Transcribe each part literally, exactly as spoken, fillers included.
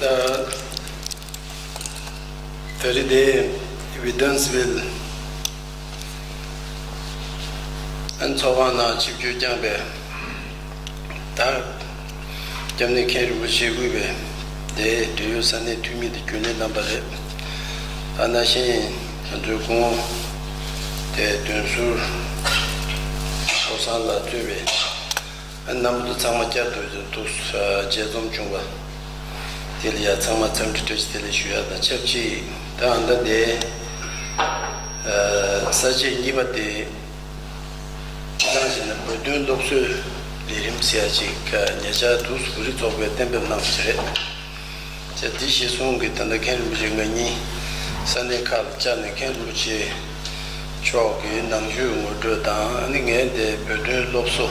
ད་ད་རེས་དེ་ཝི་དན་སི་ཝིལ་ཨན་ཚོགས་ཁང་ནང་ཆིབས་བསྒྱུར་བསྐྱངས་པའི་ད་སྐྱབས་གནས་མཁན་རིན་པོ་ཆེ་དབུས་པའི་དེ་འབྲེལ་ཡོད་ས་གནས་འཐུས་མི་དེ་རྒྱུན་ལས་རྣམ་པ་རེད། ད་ནང་བཞིན་ང་ཚོའི་སྐུ་ངོ་དེ་དོན་ཟུར་བློ་བཟང་ལགས་གཙོས་པའི་རྣམ་པ་ཚོ་ཚང་མ་བསྐྱར་དུ་འདུག་མཇལ་འཛོམས་བྱུང་བ་དེ་ལ་ཡང་ཚང་མ་འཚམས་འདྲི་བཀྲ་ཤིས་བདེ་ལེགས་ཞུ་ཡ་དང་ཆབས་ཅིག་ད་ཨ་མདའ་དེ་ས་བཅད་གཉིས་པ་དེ་ནང་བཞིན་བོད་དོན་སློབ་གསོའི་ལས་རིམ་ཟེར་ཡ་ཅིག་ཉེ་ཆར་དུ་བོད་རིགས་ཚོགས་པས་གཏན་འབེབས་གནང་བ་ཞིག་རེད། ཅེས་འདི་གཞིར་བཟུང་གིས་ད་ལྟ་མཁན་རིན་པོ་ཆེ་ང་གཉིས་ས་གནས་ཁག་ལ་བཅར་ནས་མཁན་རིན་པོ་ཆེ་མཆོག་གི་ནང་ཆོས་ངོ་སྤྲོད་དང་ཨ་ནི་ངས་འདི་བོད་དོན་སློབ་གསོ་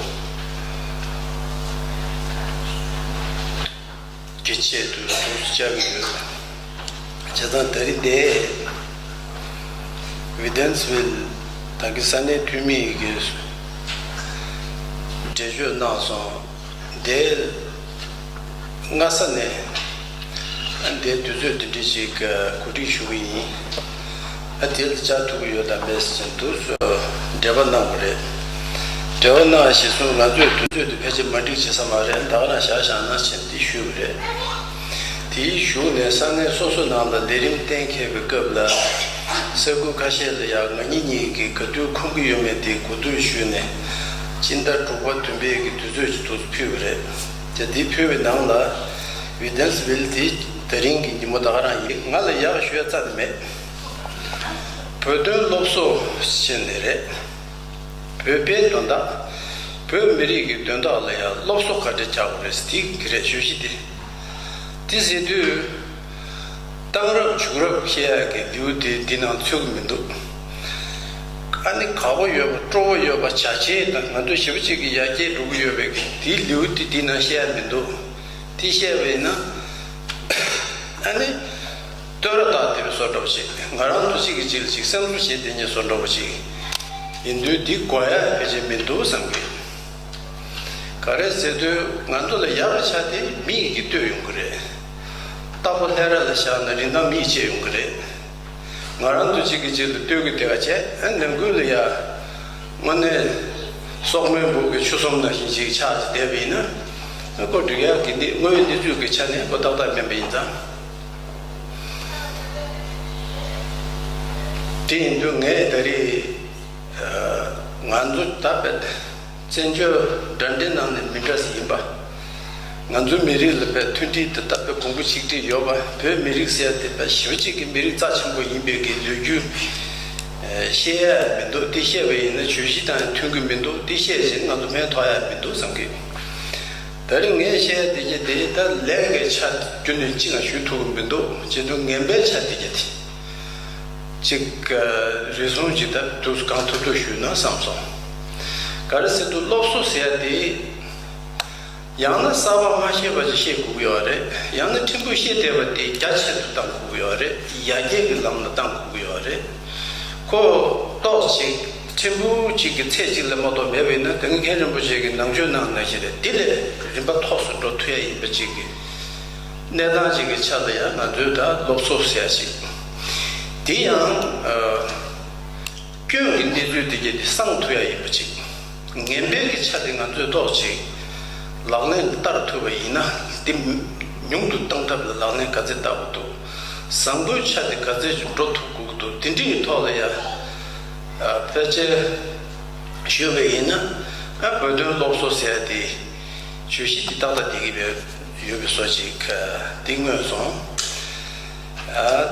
གི་ཆེད་དུ་ཐུགས་སུ་བཅར་གྱི་ཡོད། བྱས་ཙང་ད་རེས་འདི་ཝི་དན་སི་ཝིལ་ད་གི་ས་གནས་འཐུས་མི་གི་འགྲེལ་བརྗོད་གནང་སོང་། དེ་སྔ་ས་ནས་ཨ་དེ་དུས་ཚོད་དེ་འདྲ་ཞིག་གོ་སྒྲིག་ཞུ་གི་ཡིན། ཨ་དེ་ལ་བཅར་ཐུབ་ཀྱི་ཡོད་དམ་མེད་ཟེར་དུས་འབྲེལ་བ་གནང་བ་རེད། འབྲེལ་བ་གནང་གཞིར་བཟུང་ང་ཚོས་དུས་ཚོད་དེ་ཕལ་ཆེར་མ་འགྲིག་བྱེད་ས་མ་རེད། ད་ག་རང་བཞག་བཞག་ན་ཟེར་འདི་ཞུས་པ་རེད། དེའི་གཞུག་ནས་ས་གནས་སོ་སོ་ནང་ལ་ལས་རིམ་གཏན་འཁེལ་བའི་སྐབས་ལ་ས་ཁུལ་ཁ་ཤས་ལ་ཡང་ང་གཉིས་གཉིས་ཀྱིས་ག་དུས་ཁོམ་གྱི་ཡོད་མེད་དེ་གོ་བསྡུར་ཞུས་ནས་སྤྱི་ཟླ་དྲུག་པ་བདུན་པའི་གི་དུས་ཚོད་ཅིག་ཏུ་ཕུལ་བ་རེད། དེ་དེ་ཕུལ་བའི་ནང་ལ་ཝི་དན་སི་ཝིལ་དེ་ད་རིང་གི་ཉིན་མོ་ད་ག་རང་ཡིན། ང་ལ་ཡག་ཞུ་ཡ་རྩ་ནས་མེད། བོད་དོན་སློབ་གསོ་ཟེར་ནས་རེད། བོད་པའི་དོན་དག་བོད་མི་རིགས་ཀྱི་དོན་དག་ལ་ཡང་སློབ་གསོ་ག་འདྲ་རྒྱག་དགོས་རེད་དེ་གི་རེད་བརྗོད་གཞི་དེ། དེ་ཟེར་དུས་གཏང་རབས་འཇུག་རབས་བཤད་ཡག་གི་ལེའུ་དེ་འདི་ནང་ཚུད་ཀྱི་མི་འདུག་ཨ་ནི་དགའ་པོ་ཡོད་པ་སྤྲོ་པོ་ཡོད་པ་བྱ་བྱེད་དང་ང་ཚོ་ཞེ་པོ་ཅིག་གི་ཡར་རྒྱས་འགྲོ་གི་ཡོད་པའི་གི་དེའི་ལེའུ་དེ་འདི་ནང་བཤད་ཡ་མི་འདུག་དེ་བཤད་པ་ཡིན་ན་ཨ་ནི། བསྟོད་ར་བཏགས་དེ་བའི་བཟོ་འདྲ་བོ་ཞིག་ང་རང་ཚོ་གཅིག་གིས་གཅིག་ལ་ཅིག་བསམ་ཚུལ་བྱེད་བསྡད་མཁན་བཟོ་འདྲ་བོ་ཞིག་ཡིན་དུས་འདི་དགོས་ཡ་ཕལ་ཆེར་མི་འདུག་བསམ་གི། ག་རེ་ཟེར་དུས་ང་ཚོ་ལ་ཡག་པ་ཆ་དེ་མི་ཡིས་ཀྱིས་བསྟོད་ཡོང་གི་རེད། རྟ་ཕོ་ལྷས་ར་ལ་བཞག་ན་རིན་ཐང་མི་ཡིས་བྱེད་ཡོང་གི་རེད། ང་རང་ཚོ་གཅིག་གིས་གཅིག་ལ་བསྟོད་ཀྱི་དེ་ག་བྱས་ཨ་ནང་ཁུལ་ལ་ཡ། དངོས་གནས་སོག་མོའི་སྦུག་གི་ཆུ་ཟོམ་ནང་བཞིན་ཅིག་ཆགས་ཀྱི་བསྡད་པ་ཡིན་ན། ཨ་ཁོ་འགྲིག་ཡག་གི་འདི་དངོས་ཡོད་གནས་ཚུལ་གྱི་ཆ་ནས་ཁོ་ཏག་ཏག་མིན་པ་ཡིན་ཙང་། དེ་ཡིན་དུས་ངས་ད་རེས་ང་ཚོ་ད་བར་བཙན་བྱོལ་འདྲ་འདྲའི་ནང་ནས་མི་འདྲ་ཞིག་ཡིན་པ། ང་ཚོའི་མི་རིགས་ལ་དཔེ་མཐུན་སྒྲིལ་དེ་ལྟ་བུའི་གོང་བུ་ཆིག་སྒྲིལ་ཡོད་པ། བོད་མི་རིགས་ཟེར་དེ་དཔེ་ཞེ་པོ་ཅིག་གི་མི་རིགས་རྩ་ཆེན་པོ་ཡིན་པའི་གི་ལོ་རྒྱུས་བཤད་ཡ་མི་འདུག་དེ་བཤད་པ་ཡིན་ན་བརྗོད་གཞི་དང་མཐུན་གི་མི་འདུག་དེ་བཤད་བཞིན་ང་ཚོ་ཕན་ཐོགས་ཡ་མི་འདུག་བསམ་གི། ད་རིང་ངས་བཤད་ཡ་དེ་གྱད་དེ་ད་ལན་གྱི་ཆ་རྒྱུ་ནས་ཅི་ང་ཞུ་ཐུབ་གི་མི་འདུག་བྱེད་དུས་ངན་པའི་ཆ་དེ་གྱད་དེ། ཅིག་རེ་ཟུང་ཅིག་ད་དུས་གང་ཐུབ་ཐུབ་ཞུས་ན་བསམ་སོང་། ག་རེ་ཟེར་དུས་སློབ་གསོ་ཟེར་ཡ་དེ། ཡང་ན་གསར་པ་མ་ཤེས་པ་ཅིག་ཤེས་དགོས་ཀྱི་ཡོད་རེད། ཡང་ན་ཕྲན་བུ་ཤེས་བསྡད་པ་དེ་རྒྱ་ཆེ་རུ་གཏང་དགོས་ཀྱི་ཡོད་རེད། ཡར་རྒྱས་ཀྱི་ལམ་ལ་གཏང་དགོས་ཀྱི་ཡོད་རེད། ཁོ་ཏོག་ཅིག་ཕྲན་བུ་ཅིག་གི་ཚད་ཅིག་ལས་མ་གཏོགས་མེད་པ་ཡིན་ན་དེ་སྔ་མཁན་རིན་པོ་ཆེ་གི་ནང་ཆོས་ནང་ནང་བཞིན་རེད། དེ་ལས་རིམ་པ་མཐོ་སུ་འགྲོ་ཐུབ་ཡ་ཡིན་པ་ཅིག་གི་གནས་སྟངས་ཅིག་གི་ཆ་ལ་ཡང་ང་ཚོས་ད་སློབ་གསོ་ཟེར་ཡ་ཅིག་དེ་ཡང་སྐྱོན་གྱི་གནས་ཚུལ་དེ་གྱད་དེ་སངས་ཐུབ་ཡ་ཡིན་པ་ཅིག་ངན་པའི་གི་ཆ་དེ་ང་ཚོས་ཏོག་ཅིག་ལག་ལེན་ལ་བསྟར་ཐུབ་པ་ཡིན་ན་དེ་ཉུང་དུ་གཏང་ཐབས་ལ་ལག་ལེན་ག་ཚད་བསྟར་དགོས་འདུག་བཟང་པོའི་ཆ་དེ་ག་ཚད་ཅིག་འགྲོ་ཐུབ་དགོས་ཀྱི་འདུག་དེ་འདྲའི་གི་ཐོག་ལ་ཡ་ཕལ་ཆེར་ཞུས་པ་ཡིན་ན་ཨ་བོད་དོན་སློབ་གསོ་ཟེར་ཡ་དེ་བརྗོད་གཞི་དེ་ཏག་ཏག་བསྡད་ཀྱི་ཡོད་པའི་བཟོ་ཅིག་དེ་མངོན་སོང་།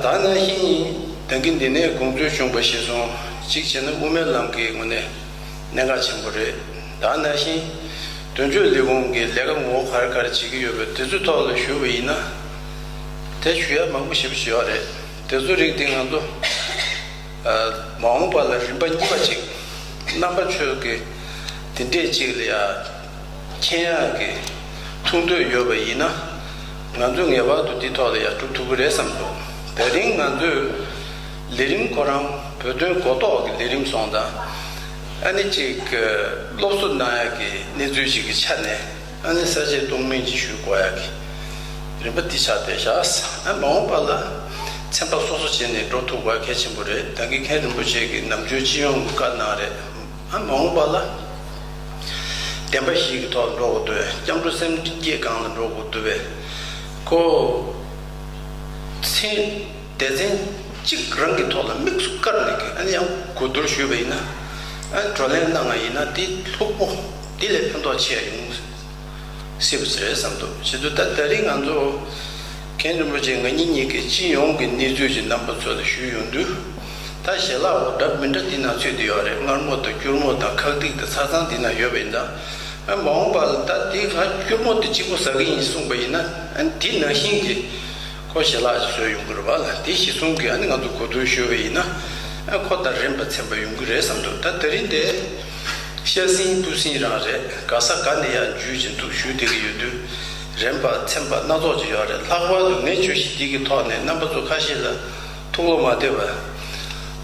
ད་ནང་བཞིན་ད་གིན་འདི་ནས་དགོངས་ཚུལ་བྱུང་བ་གཞིར་བཟུང་གཅིག་བྱས་ན་དབུ་མའི་ལམ་གྱི་ངོས་ནས་གནད་འགག་ཆེན་པོ་རེད། ད་ནང་བཞིན་དོན་གཅོད་ལས་ཁུངས་ཀྱི་ལས་ཀ་ངོ་བོ་ག་རེ་ག་རེ་བྱེད་ཀྱི་ཡོད་པ་དེ་ཚོའི་ཐོག་ལ་ཞུས་པ་ཡིན་ན་དེ་ཞུ་ཡ་མང་པོ་ཞེ་པོ་ཅིག་ཡོད་རེད། དེ་ཚོ་རིགས་དེ་ང་ཚོ་མ་འོངས་པ་ལ་རིམ་པ་གཉིས་པ་ཅིག་རྣམ་པ་ཚོས་ཀྱི་དེ་འདྲས་ཅིག་ལ་ཡ་མཁྱེན་ཡག་གི་ཐུགས་འདོད་ཡོད་པ་ཡིན་ན་ང་ཚོས་ངེས་པར་དུ་འདི་ཐོག་ལ་ཡ་སྒྲུབ་ཐུབ་ཀྱི་རེད་བསམ་འདུག་དེ་རིང་ང་ཚོས་ལས་རིམ་ཁོ་རང་བོད་དོན་གོ་རྟོགས་ཀྱི་ལས་རིམ་སོང་ཙང་ཨ་ནི་ཅིག་སློབ་གསོ་གནང་ཡག་གི་གནས་ཚུལ་ཞིག་གི་ཆ་ནས་ཨ་ནི་ས་བཅད་སྟོང་མིན་ཅིག་ཞུ་དགོས་ཡག་གི་ རིམ་པ་འདི་ཆགས་བསྡད་ཤག་ཨ་མ་འོངས་པ་ལ་ཚན་པ་སོ་སོ་བྱས་ནས་འགྲོ་ཐུབ་པ་གལ་ཆེན་པོ་རེད། ད་གིན་མཁན་རིན་པོ་ཆེ་གིས་ནམ་རྒྱུན་སྤྱི་ཡོངས་ཀྱི་བཀའ་གནང་རེད། ཨ་མ་འོངས་པ་ལ་བདེན་པ་བཞི་གི་ཐོག་ལ་འགྲོ་དགོས་འདུག་པས། སྐྱབས་འགྲོ་སེམས་བསྐྱེད་སྒང་ལ་འགྲོ་དགོས་འདུག་པས། ཁོ་ཚན་སྡེ་ཚན་གཅིག་རང་གི་ཐོག་ལ་དམིགས་སུ་བཀར་ནས་ཀྱི་ཨ་ནི་ཡང་གོ་བསྡུར་ཞུས་པ་ཡིན་ན། ཨ་ནི་བགྲོ་གླེང་གནང་བ་ཡིན་ན་དེ་ལྷུག་པོ་དེ་ལས་ཕན་ཐོགས་ཆེ་ཡ་ཡོང་སྲིད་པ་ཟེར་བསམ་འདུག་བྱེད་དུས་ད་ད་རིང་ང་ཚོ་མཁན་རིན་པོ་ཆེ་ང་གཉིས་གཉིས་ཀྱི་སྤྱི་ཡོངས་ཀྱི་གནས་ཚུལ་ཅིག་རྣམ་པ་ཚོ་ལ་ཞུས་ཡོང་དུས། ད་ཞལ་ལག་འོ་འདྲ་མི་འདྲ་འདི་ན་ཚུད་དེ་ཡོད་རེད། མངར་མོ་དང་སྐྱུར་མོ་དང་ཁག་ཐིག་དང་ཚ་ཚང་འདི་ན་ཡོད་པ་ཡིན་ད། ཨ་མ་འོངས་པ་ལ་ད་དེ་ག་སྐྱུར་མོ་དེ་གཅིག་པོ་ཟ་གི་ཡིན་གསུངས་པ་ཡིན་ན། ཨ་དེ་ནང་བཞིན་གྱི་ཁོ་ཞལ་ལག་ཅིག་བཟོས་ཡོང་གི་རེད་པ་ལ། དེ་གཞི་བཟུང་གིས་ཨ་ནི་ང་ཚོ་གོ་བསྡུར་ཞུས་པ་ཡིན་ན། ཨ་ཁོ་ད་རན་པ་ཚན་པ་ཡོང་གི་རེད་བསམ་འདུག་ད་དེ་རིང་དེ་ཤ་སྲིན་སྤུ་སྲིན་རང་རེད། ག་ས་ག་ནས་ཡང་འཇུས་ཀྱི་འདུག་ཞུས་བསྡད་ཀྱི་ཡོད་དུས། རན་པ་ཚན་པ་སྣ་ཚོགས་ཅིག་ཡོད་རེད། ལྷག་པར་དུ་ངའི་བརྗོད་གཞི་འདི་གི་ཐོག་ནས་རྣམ་པ་ཚོ་ཁ་ཤས་ལ་ཐུགས་བློ་མ་བདེ་བ།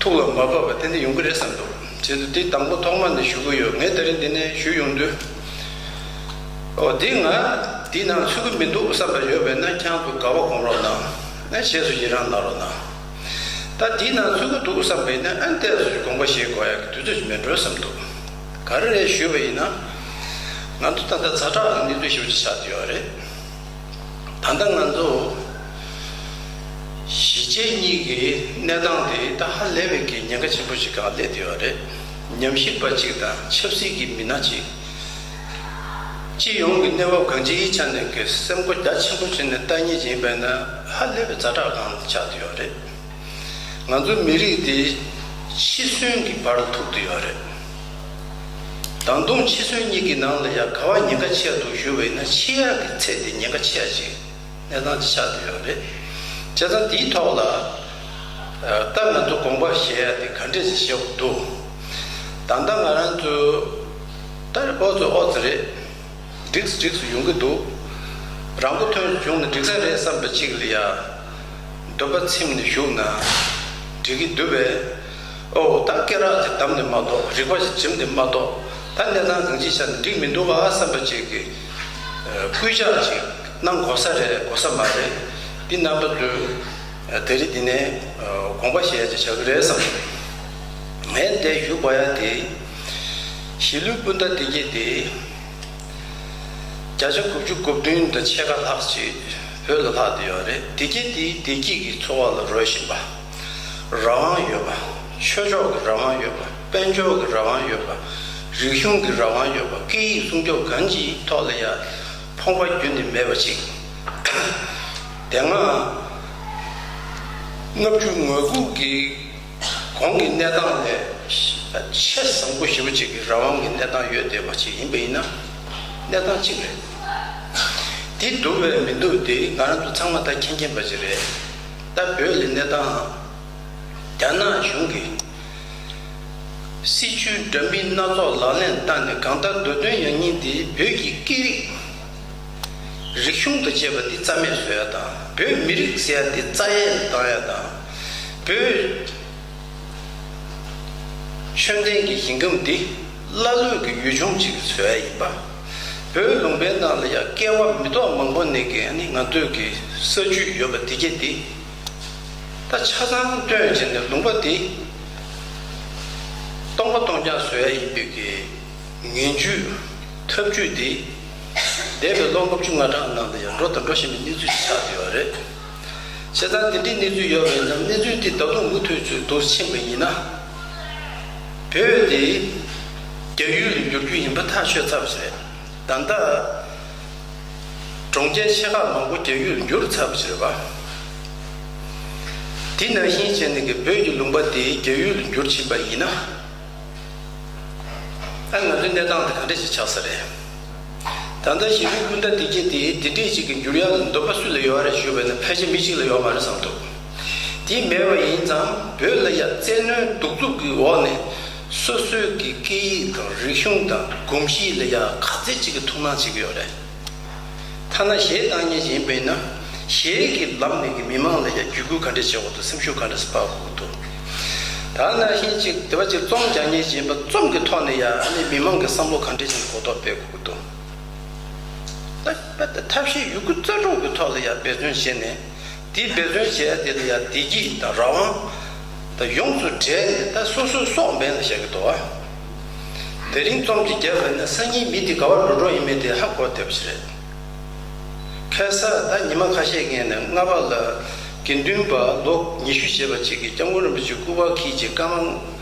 ཐུགས་ལ་མ་བབས་པ་དེ་འདྲ་ཡོང་གི་རེད་བསམ་འདུག་བྱས་ཙང་འདི་དང་པོ་ཐོག་མ་ནས་ཞུ་གི་ཡོད། ངས་དེ་རིང་འདི་ནས་ཞུ་ཡོང་དུས། ཨོ་འདི་ང་འདི་ནང་ཚུད་ཀྱི་མི་འདུག་བསམ་པ་ཡོད་པས་ན་ཁྱེད་ཚོ་དགའ་བ་སྒོམ་རོགས་གནང་། ཨ་རྗེས་སུ་ཡི་རང་གནང་རོགས་གནང་། ད་འདི་ནང་ཚུད་ཀྱི་འདུག་བསམ་པས་ན་ཨ་ནི་ཏོག་ཙམ་དགོངས་པ་བཞེས་དགོས་ཡག་གི་དུས་ཚོད་ཅིག་མེད་འགྲོ་བསམ་འདུག་ག་རེ་རེད་ཞུས་པ་ཡིན་ན། ང་ཚོ་ད་ལྟ་ཛ་དྲག་གི་གནས་ཚུལ་ཞེ་པོ་ཅིག་ཆགས་བསྡད་ཡོད་རེད། ད་ལྟ་ང་ཚོ་གཞིས་བྱེས་གཉིས་ཀྱི་གནས་སྟངས་དེ་ད་ཧ་ལས་པའི་གི་ཉེན་ཁ་ཆེན་པོ་ཞིག་སྒང་སླེབས་བསྡད་ཡོད་རེད། ཉམས་ཞིབ་པ་གཅིག་དང་ཆབ་སྲིད་ཀྱི་མི་སྣ་གཅིག་སྤྱི་ཡོངས་ཀྱི་གནས་བབ་གང་ཅིའི་ཆ་ནས་ཀྱི་སེམས་ཁོ་རྒྱ་ཆེན་པོ་བྱས་ནས་ལྟ་ཉེས་ཅིག་ཡིན་པས་ན་ཧ་ལས་པའི་ཛ་དྲག་སྒང་ཆགས་བསྡད་ཡོད་རེད། ང་ཚོ་མི་རིགས་འདི་འཆི་གསོན་གྱི་བར་ལ་ཐུག་བསྡད་ཡོད་རེད། ད་དུང་འཆི་གསོན་གཉིས་ཀྱི་ནང་ལ་ཡང་ག་བ་ཉེན་ཁ་ཆེ་བ་འདུག་ཞུས་པ་ཡིན་ན་འཆི་ཡག་གི་ཚད་དེ་ཉེན་ཁ་ཆེ་བ་ཅིག་གནས་སྟངས་ཅིག་ཆགས་བསྡད་ཡོད་རེད། བྱས་ཙང་འདིའི་ཐོག་ལ་ད་ང་ཚོ་དགོངས་པ་བཞེས་ཡ་དེ་ག་འདྲས་ཅིག་བཞེས་དགོས་འདུག་ད་ལྟ་ང་རང་ཚོ་ད་ཨོ་ཙི་ཨོ་ཙི་རེད། འགྲིགས་འགྲིགས་སུ་ཡོང་གི་འདུག་རང་མགོ་ཐོན་བྱུང་ན་འགྲིག་ས་རེད་བསམ་པ་གཅིག་ལ་ཡ། འདོད་པ་ཚིམ་ནས་བཞུགས་ན་འགྲིག་གི་འདུག་པས། ཨོ་ད་སྐེ་རགས་ཅིག་བསྡམས་ནས་མ་གཏོགས་རིག་པ་ཞིག་བྱིམས་ནས་མ་གཏོགས་ད་གནས་སྟངས་གང་ཅིའི་ཆ་ནས་འགྲིག་མི་འདུག་ག་བསམ་པ་གཅིག་གི་སྐུལ་ལྕག་ཅིག་གནང་དགོས་ས་རེད་དགོས་ས་མ་རེད། འདི་རྣམ་པ་ཚོས་དེ་རིང་འདི་ནས་དགོངས་པ་བཞེས་ཡ་ཅིག་བྱ་གི་རེད་བསམ་གི་རེད། ངས་འདིར་ཞུ་དགོས་ཡ་དེ། གཞིས་ལུས་སྤུན་ཟླ་བདེ་སྐྱིད་དེ། བརྒྱ་ཆ་དགུ་བཅུ་གོ་བདུན་དང་ཕྱེད་ཀ་ལྷག་ཅིག་བོད་ལ་ལྷག་བསྡད་ཡོད་རེད། བདེ་སྐྱིད་དེ་བདེ་སྐྱིད་ཀྱི་འཚོ་བ་ལ་རོལ་བཞིན་པ། རང་དབང་ཡོད་པ། ཆོས་ཕྱོགས་ཀྱི་རང་དབང་ཡོད་པ། དཔལ་འབྱོར་གྱི་རང་དབང་ཡོད་པ། རིག་གཞུང་གི་རང་དབང་ཡོད་པ། སྐད་ཡིག་སྲུང་སྐྱོབ་གང་ཅིའི་ཐོག་ལ་ཡང་ཕོངས་པ་ཁྱོན་ནས་མེད་པ་ཅིག་དེ་སྔ་ལྔ་བཅུ་ང་དགུ་གི་གོང་གི་གནས་སྟངས་ལས་ཆེས་བཟང་པོ་ཞེ་པོ་ཅིག་གི་རང་དབང་གི་གནས་སྟངས་ཡོད་བསྡད་པ་ཅིག་ཡིན་པ་ཡིན་ན་གནས་སྟངས་གཅིག་རེད། དེ་འདུག་པས་མི་འདུག་དེ་ང་རང་ཚོ་ཚང་མ་ད་མཁྱེན་མཁྱེན་པ་ཅིག་རེད། ད་བོད་ལ་གནས་སྟངས་རྒྱ་ནག་གཞུང་གིས་སྲིད་བྱུས་འདྲ་མིན་སྣ་ཚོགས་ལག་ལེན་བསྟར་ནས་གང་ལྟར་མདོ་དོན་ཡང་སྙིང་དེ་བོད་ཀྱི་སྐད་རིགས། རིག་གཞུང་དང་བཅས་པ་འདི་རྩ་མེད་བཟོ་ཡ་དང་བོད་མི་རིགས་ཟེར་ཡ་འདི་རྩ་ཡལ་བཏང་ཡ་དང་། བོད་ཆོས་ལྡན་གྱི་ཞིང་ཁམས་འདི་ཀླ་ཀློའི་གི་ཡུལ་ལྗོངས་ཅིག་བཟོ་ཡ་ཡིན་པ། བོད་ལུང་པའི་ནང་ལ་ཡ་བསྐལ་པ་མི་ཐོག་མང་པོ་ནས་ཀྱི་ཨ་ནི་ང་ཚོའི་གི་ས་རྒྱུས་ཡོད་པ་འདི་གྱད་འདི། ད་ཆ་ཚང་བཏོན་བྱས་ནས་ལུང་པ་འདི་སྟོང་པ་སྟོང་རྐྱང་བཟོ་ཡ་ཡིན་པའི་གི་ངན་ཇུས་ཐབས་ཇུས་འདི་འདས་པའི་ལོ་ལྔ་བཅུ་ང་གྲངས་ནང་ལ་ཡང་འགྲོ་དང་འགྲོ་བཞིན་པའི་གནས་ཚུལ་ཞིག་ཆགས་བསྡད་ཡོད་རེད། བྱས་ཙང་དེ་འདྲའི་གནས་ཚུལ་ཡོད་པ་ཡིན་ཙང་གནས་ཚུལ་འདི་ད་དུང་མུ་མཐུད་ཚུལ་དུ་ཕྱིན་པ་ཡིན་ན། བོད་དེ་རྒྱ་ཡུལ་ལ་འགྱུར་རྒྱུ་ཡིན་པ་ཐག་ཆོད་ཚར་བ་ཞིག་རེད། ད་ལྟ་གྲོང་ཁྱེར་ཆེ་ཁག་མང་པོ་རྒྱ་ཡུལ་ལ་འགྱུར་ཚར་བ་ཞིག་རེད་པ། དེ་ནང་བཞིན་བྱས་ནས་ཀྱི་བོད་ཀྱི་ལུང་པ་དེ་རྒྱ་ཡུལ་ལ་འགྱུར་ཕྱིན་པ་ཡིན་ན། ཨ་ང་ཚོའི་གནས་སྟངས་དེ་ག་འདྲ་ཞིག་ཆགས་ས་རེད། ད་ལྟ་གཞིས་ལུས་སྤུན་ཟླ་བདེ་སྐྱིད་དེ་འདི་འདྲས་ཅིག་གི་འགྱུར་ཡག་ལ་འདོད་པ་སུ་ལ་ཡོད་རེད་ཞུས་པ་ཡིན་ན་ཕལ་ཆེར་མི་གཅིག་ལ་ཡོད་མ་རེད་བསམ་འདུག་དེ་མེད་པ་ཡིན་ཙང་བོད་ལ་ཡ་བཙན་གནོན་གདུག་རྩུབ་ཀྱི་འོག་ནས་སོ་སོའི་གི་སྐད་ཡིག་དང་རིག་གཞུང་དང་གོམས་གཤིས་ལ་ཡ་ག་ཚད་ཅིག་གི་ཐུགས་སྣང་བྱེད་ཀྱི་ཡོད་རེད། ཐ་ན་གཞས་བཏང་མཁན་ཞིག་ཡིན་པ་ཡིན་ན་གཞས་ཀྱི་ལམ་ནས་ཀྱི་མི་མང་ལ་ཡ་བརྒྱུད་སྐུལ་ག་འདྲས་བྱེད་དགོས་འདུག་སེམས་ཤུགས་ག་འདྲས་སྤར་དགོས་འདུག་ད་ནང་བཞིན་ཅིག་དེ་བ་ཅིག་རྩོམ་རྒྱག་མཁན་ཞིག་ཡིན་པ་རྩོམ་གྱི་ཐོག་ནས་ཡ་ཨ་ནི་མི་མང་གི་བསམ་བློ་ག་འདྲས་ཅིག་གོ་རྟོགས་སྤེལ་དགོས་འདུག་ད་ད་ཐབས་ཤེས་ཡོད་རྒུ་རྩལ་སྤྲུགས་ཀྱི་ཐོག་ལ་ཡ་འབད་བརྩོན་བྱས་ནས། དེ་འབད་བརྩོན་བྱས་དེ་ལ་ཡ་བདེ་སྐྱིད་དང་རང་དབང་ད་ཡོངས་སུ་བྲལ་ནས། ད་སོ་སོའི་སྲོག་འབེན་ལ་བཞག་གི་འདུག་བ། དེ་རིང་རྩོམ་ཅིག་བརྒྱབ་པ་ན་སང་ཉིན་མི་དེ་ག་བར་འགྲོ་འགྲོ་ཡིན་མིན་དེ་ཧ་གོ་བསྡད་པ་ཞིག་རེད། ཁ་སང་ད་ཉི་མ་ཁ་ཤས་སྔོན་ནས་རྔ་བ་ལ་དགེ་འདུན་པ་ལོ་ཉི་ཤུ་བྱས་པ་ཅིག་གིས་སྐྱབས་མགོན་རིན་པོ་ཆེ་སྐུ་པར་འཁྱེར་བྱས་བཀའ་མང་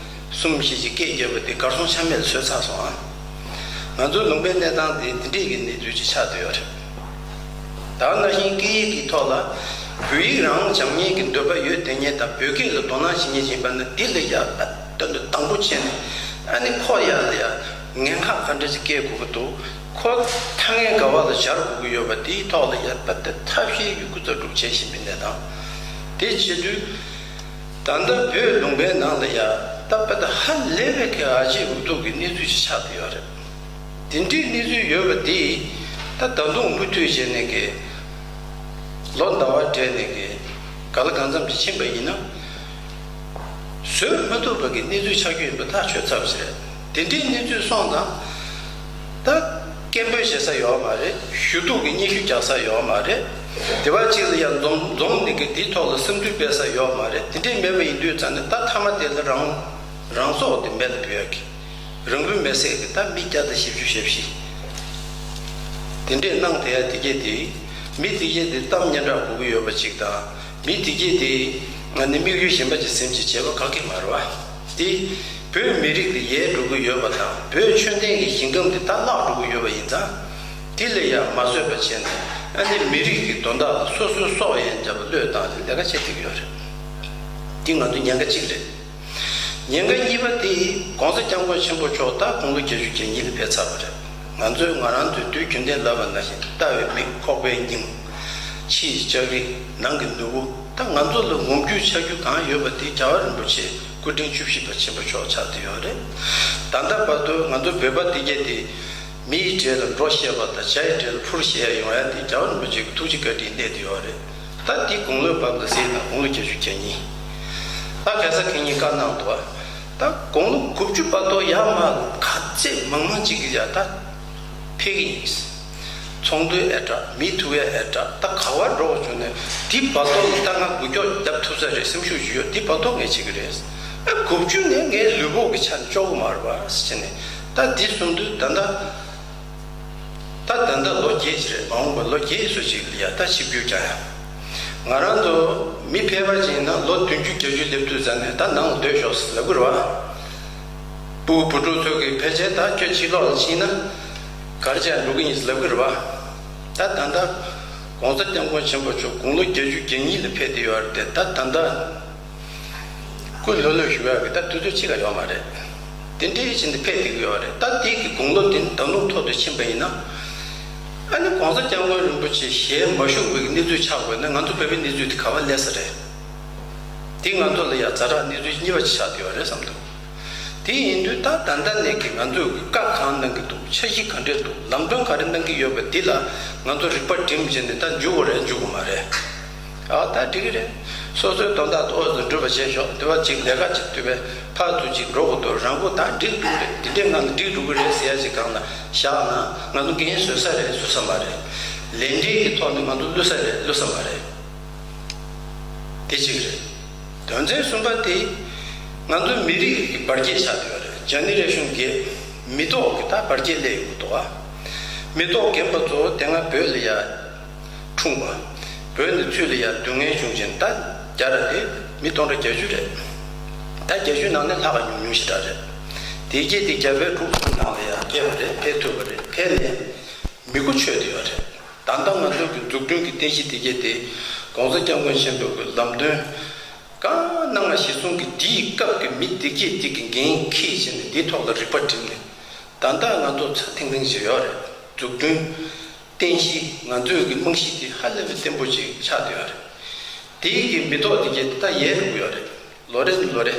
གསུམ་བཞི་ཅིག་སྐད་བརྒྱབ་པ་དེ་གར་སོང་ཆ་མེད་ལ་བཟོས་ཚར་སོང་ཨ། ང་ཚོའི་ལུང་པའི་གནས་སྟངས་དེ་འདི་འདྲས་ཀྱི་གནས་ཚུལ་ཅིག་ཆགས་བསྡད་ཡོད་རེད། ད་ག་ནང་བཞིན་སྐད་ཡིག་གི་ཐོག་ལ་བོད་ཡིག་རང་སྦྱང་མཁན་གྱི་འདོད་པ་ཡོད་དེ་ཉིད་དང་། བོད་སྐད་ལ་དོ་སྣང་བྱེད་མཁན་ཡིན་པ་ན་འདི་ལ་ཡ་ད་དོན་དུ་དང་པོ་བྱས་ནས། ཨ་ནི་ཁོ་ཡ་ལ་ཡ་ངན་ཁག་ག་འདྲ་ཅིག་སྐྱེལ་དགོས་ཀྱི་འདུག་ཁོ་ཐ་སྙད་ག་བ་ལ་སྦྱར་དགོས་ཀྱི་ཡོད་པ་དེའི་ཐོག་ལ་ཡ་ད་ད་ཐབས་ཤེས་ཡོད་རྒུ་རྩལ་སྤྲུགས་བྱེད་བཞིན་པའི་གནས་སྟངས། དེ་བྱེད་དུས་ད་ལྟ་བོད་ལུང་པའི་ནང་ལ་ཡ་ད་ད་ཧ་ལས་པའི་གི་ཨ་ཅེ་འུ་ཐུག་གི་གནས་ཚུལ་ཅིག་ཆགས་བསྡད་ཡོད་རེད། དེ་འདྲའི་གནས་ཚུལ་ཡོད་པ་དེ་ད་ད་དུང་མུ་མཐུད་བྱས་ནས་ཀྱི་ལོ་ཟླ་བ་སྦྲེལ་ནས་ཀྱི་ག་ལ་གང་འཚམ་ཅིག་ཕྱིན་པ་ཡིན་ན། བཟོད་མ་ཐུབ་པ་གི་གནས་ཚུལ་ཆགས་རྒྱུ་ཡིན་པ་ཐག་ཆོད་ཚར་བ་ཞིག་རེད། དེ་འདྲའི་གནས་ཚུལ་སོང་ཙང་ད་སྐད་འབོད་བྱེད་ས་ཡོད་མ་རེད། ཞུ་གཏུག་གི་སྙན་ཞུ་རྒྱག་ས་ཡོད་མ་རེད། དེ་བ་གཅིག་ལ་ཡང་འཛོམས་འཛོམས་ནས་ཀྱི་དེའི་ཐོག་ལ་སེམས་འགུལ་སྤེལ་ས་ཡོད་མ་རེད། དེ་འདྲའི་མེད་པ་ཡིན་དུས་ཙང་ནས་ད་མཐའ་མ་དེ་ལ་རང་རང་སྲོག་དེ་མེད་ལ་འབུལ་ཡག་གི་རང་འབུལ་མེད་སའི་གི་ད་མི་བརྒྱ་དང་བཞི་བཅུ་ཞེ་བཞི་དེ་འདྲས་གནང་བསྡད་ཡ་དེ་གྱད་དེ། མི་དེ་གྱད་དེ་གཏམ་སྙན་གྲགས་དགོས་ཀྱི་ཡོད་པ་ཅིག་དང་། མི་དེ་གྱད་དེ་ང་ནི་དམིགས་ཡུལ་གཞན་པ་ཅིག་སེམས་ཀྱི་བྱེད་པ་ག་གེ་མ་རེད་བ། དེ་བོད་མི་རིགས་དེ་ཡལ་འགྲོ་གི་ཡོད་པ་དང་། བོད་ཆོས་ལྡན་གྱི་ཞིང་ཁམས་དེ་ད་བརླག་འགྲོ་གི་ཡོད་པ་ཡིན་ཙང་། དེ་ལ་ཡང་མ་བཟོད་པ་བྱས་ནས་ཨ་ནི་མི་རིགས་ཀྱི་དོན་དག་ལ་སོ་སོའི་སྲོག་ཡན་ཆད་བློས་བཏང་སྟེ་ལས་ཀ་བྱེད་བསྡད་ཀྱི་ཡོད་རེད། འདི་ང་ཚོ་ཉེན་ཁ་གཅིག་རེད། ཉེན་ཁ་གཉིས་པ་དེ་༸གོང་ས་༸སྐྱབས་མགོན་ཆེན་པོ་མཆོག་ད་དགུང་ལོ་བརྒྱད་ཅུ་གྱ་གཉིས་ལ་ཕེབས་ཚར་བ་རེད། ང་ཚོས་ང་རང་ཚོའི་དུས་རྒྱུན་ལྡན་ལབ་པ་ནང་བཞིན། ལྟ་བའི་མིག་ཁོག་པའི་སྙིང་། ཕྱིའི་ལྕགས་རི་ནང་གི་ནོར་བུ། ད་ང་ཚོ་ལ་ངོམ་རྒྱུ་ཆགས་རྒྱུ་གང་ཡོད་པ་དེ་རྒྱལ་བ་རིན་པོ་ཆེ་སྐུ་ཕྲེང་བཅུ་བཞི་པ་ཆེན་པོ་མཆོག་ཆགས་བསྡད་ཡོད་རེད། ད་ལྟ་བར་དུ་ང་ཚོ་བོད་པ་དེ་གྱད་དེ་མི་ཡི་གྲལ་ལ་འགྲོ་ཤེས་པ་དང་བྱ་ཡི་གྲལ་ལ་འཕུར་ཤེས་ཡ་ཡོང་ཡ་དེ་རྒྱལ་བ་རིན་པོ་ཆེ་གི་ཐུགས་རྗེ་བཀའ་དྲིན་གནས་བསྡད་ཡོད་རེད། ད་དེ་དགུང་ལོ་བབས་ལ་ཟེར་ན་དགུང་ལོ་བརྒྱད་ཅུ་གྱ་གཉིས། ད་ཁ་སང་ཁེ་ཉིན་བཀའ་གནང་འདུག་ད་དགུང་ལོ་དགུ་བཅུ་བར་དུ་ཡར་མར་ག་ཚད་མང་མང་ཅིག་གིས་ཡ་ད་ཕེབས་ཀྱི་ཡིན། ཚོགས་འདུ་ཨེ་དྲག་མི་ཐུག་ཡ་ཨེ་དྲག་ད་ག་བར་འགྲོ་བ་བྱུང་ནས་དེ་བར་དུ་ད་ང་འགུལ་སྐྱོད་བརྒྱབ་ཐུབ་ས་རེད་སེམས་ཤུགས་ཅིག་ཡོད། དེ་བར་དུ་ངས་བྱེད་ཀྱི་རེད། ཨ་དགུ་བཅུ་ནས་ངའི་ལུས་པོ་གི་ཆ་ནས་ལྕོགས་གི་མ་རེད་པ་ཟེར་ནས། ད་དེ་གསུང་དུས་ད་ལྟ་ད་ད་ལྟ་ལོ་བརྒྱད་ཅིག་རེད། མ་འོངས་པ་ལོ་བརྒྱད་སུ་ཅིག་ལ་ཡ་ད་ཆིབས་བསྒྱུར་རྒྱག་ཡ། ང་རང་ཚོ་མི་ཕལ་པ་ཅིག་ཡིན་ན་ལོ་བདུན་ཅུ་བརྒྱད་ཅུ་སླེབས་དུས་ཙམ་ནས་ད་ནང་ལ་སྡོད་ཤོག་ཟེར་ལབ་ཀྱི་རེད་བ། སྤུ་གུ་བུ་ཕྲུག་ཚོ་གིས་ཕལ་ཆེར་ད་ཁྱོད་ཕྱི་ལོགས་ལ་ཕྱིན་ན་ག་རེ་བྱས་འགྲོ་གི་ཡིན་ཟེར་ལབ་ཀྱི་རེད་བ། ད་ད་ལྟ་༸གོང་ས་༸སྐྱབས་མགོན་ཆེན་པོ་མཆོག་དགུང་ལོ་བརྒྱད་ཅུ་གྱ་གཉིས་ལ་ཕེབས་བསྡད་ཡོད་རེད་དེ། ད་ད་ལྟ་སྐུ་ལྷོད་ལྷོད་བཞུགས་ཡག་གི་ད་དུས་ཚོད་ཅི་ག་ཡོད་མ་རེད། དེ་འདྲའི་ཕྱིན་ཏེ་ཕེབས་བསྡད་ཀྱི་ཡོད་རེད། ད་དེ་གི་དགུང་ལོ་དེ་ད་དུང་མཐོ་དུ་ཕྱིན་པ་ཡིན་ན། ཨ་ནི་༸གོང་ས་༸སྐྱབས་མགོན་རིན་པོ་ཆེ་ཞལ་མ་བཞུགས་པའི་གནས་ཚུལ་ཆགས་དགོས་ན་ང་ཚོ་བོད་པའི་གནས་ཚུལ་དེ་ག་པར་སླེབས་ས་རེད། དེ་ང་ཚོ་ལ་ཡ་ཛ་དྲག་གནས་ཚུལ་གཉིས་པ་ཅིག་ཆགས་བསྡད་ཡོད་རེད་བསམ་འདུག་དེ་ཡིན་དུས་ད་ད་ལྟ་ནས་ཀྱི་ང་ཚོས་ཀྱི་བཀའ་གང་གནང་གི་འདུག་འཆར་གཞི་ག་འདྲས་འདུག་ལམ་སྟོན་ག་རེ་གནང་གི་ཡོད་པ་འདི་ལ་ང་ཚོ་རིག་པ་སྒྲིམ་བྱས་ནས་ད་འཇུག་དགོས་རེད་འཇུག་དགོས་མ་རེད། ཨ་ད་འགྲིག་གི་རེད། སོ་སོའི་དོན་དག་ཏུ་ཨོ་ཙི་འགྲུབ་པ་བྱས་ཤོག་དེ་བ་ཅིག་ལས་ཀ་ཅིག་ཐུབ་པའི་ཕར་ཚུར་ཅིག་འགྲོ་དགོས་འདུག་རང་མགོ་ད་འགྲིག་འགྲོ་གི་རེད། འདི་འདྲས་ངང་འགྲིག་འགྲོ་གི་རེད་ཟེར་ཡ་ཅིག་སྒང་ལ་བཞག་ན་ང་ཚོ་འགན་བཟོད་ས་རེད་བཟོད་ས་མ་རེད། ལས་འབྲས་ཀྱི་ཐོག་ནས་ང་ཚོ་བསླུ་ས་རེད་བསླུ་ས་མ་རེད། དེ་གཅིག་རེད། དོན་ཚན་གསུམ་པ་དེ། ང་ཚོ་མི་རིགས་ཀྱི་བར་ཁྱད་ཆགས་བསྡད་ཡོད་རེད། ཇེ་ནེ་རེ་ཤོན་གེབ། མི་ཐོག་གི་ད་བར་ཁྱད་སླེབས་ཡོང་གི་འདུག་ཨ། མི་ཐོག་རྒན་པ་ཚོ་དེ་སྔ་བོད་ལ་ཡ་འཁྲུངས་པ། བོད་ནས་ཚུར་ལ་ཡ་སྡུག་བསྔལ་བྱུང་ཅིང་ད་རྒྱ་ར་དེ་མི་སྟོང་ཕྲག་བརྒྱད་ཅུ་རེད། ད་བརྒྱད་ཅུ་ནང་ནས་ལྷག་ག་ཉུང་ཉུང་ཞེ་དྲག་རེད། དེ་རྗེས་དེ་རྒྱ་བལ་འབྲུག་གསུམ་ནང་ལ་ཡ་སྐྱེས་པ་རེད། ཕེབས་ཐུབ་པ་རེད། ཕེབས་ནས་མི་གོ་ཆོད་བསྡད་ཡོད་རེད། ད་ལྟ་ང་ཚོ་གི་འཛུགས་སྐྲུན་གྱི་རྟེན་གཞི་དེ་གྱད་དེ་༸གོང་ས་༸སྐྱབས་མགོན་ཆེན་པོ་གི་ལམ་སྟོན་གང་གནང་བ་གཞིར་བཟུང་གི་དེའི་སྐབས་ཀྱི་མི་དེ་གྱད་དེ་གི་འགན་འཁྱེར་བྱས་ནས་དེའི་ཐོག་ལ་རིག་པ་བསྒྲིམས་ནས་ད་ལྟ་ང་ཚོ་ཚ་ཐིང་ཐིང་བྱས་ཡོད་རེད། འཛུགས་སྐྲུན་རྟེན་གཞི་ང་ཚོའི་གི་རྨང་གཞི་དེ་ཧ་ལས་པའི་བརྟན་པོ་ཅིག་ཆགས་བསྡད་ཡོད་རེད། དེའི་གི་མི་ཐོག་དེ་གྱད་དེ་ད་ཡལ་འགྲོ་གི་ཡོད་རེད། ལོ་རེ་ནས་ལོ་རེ།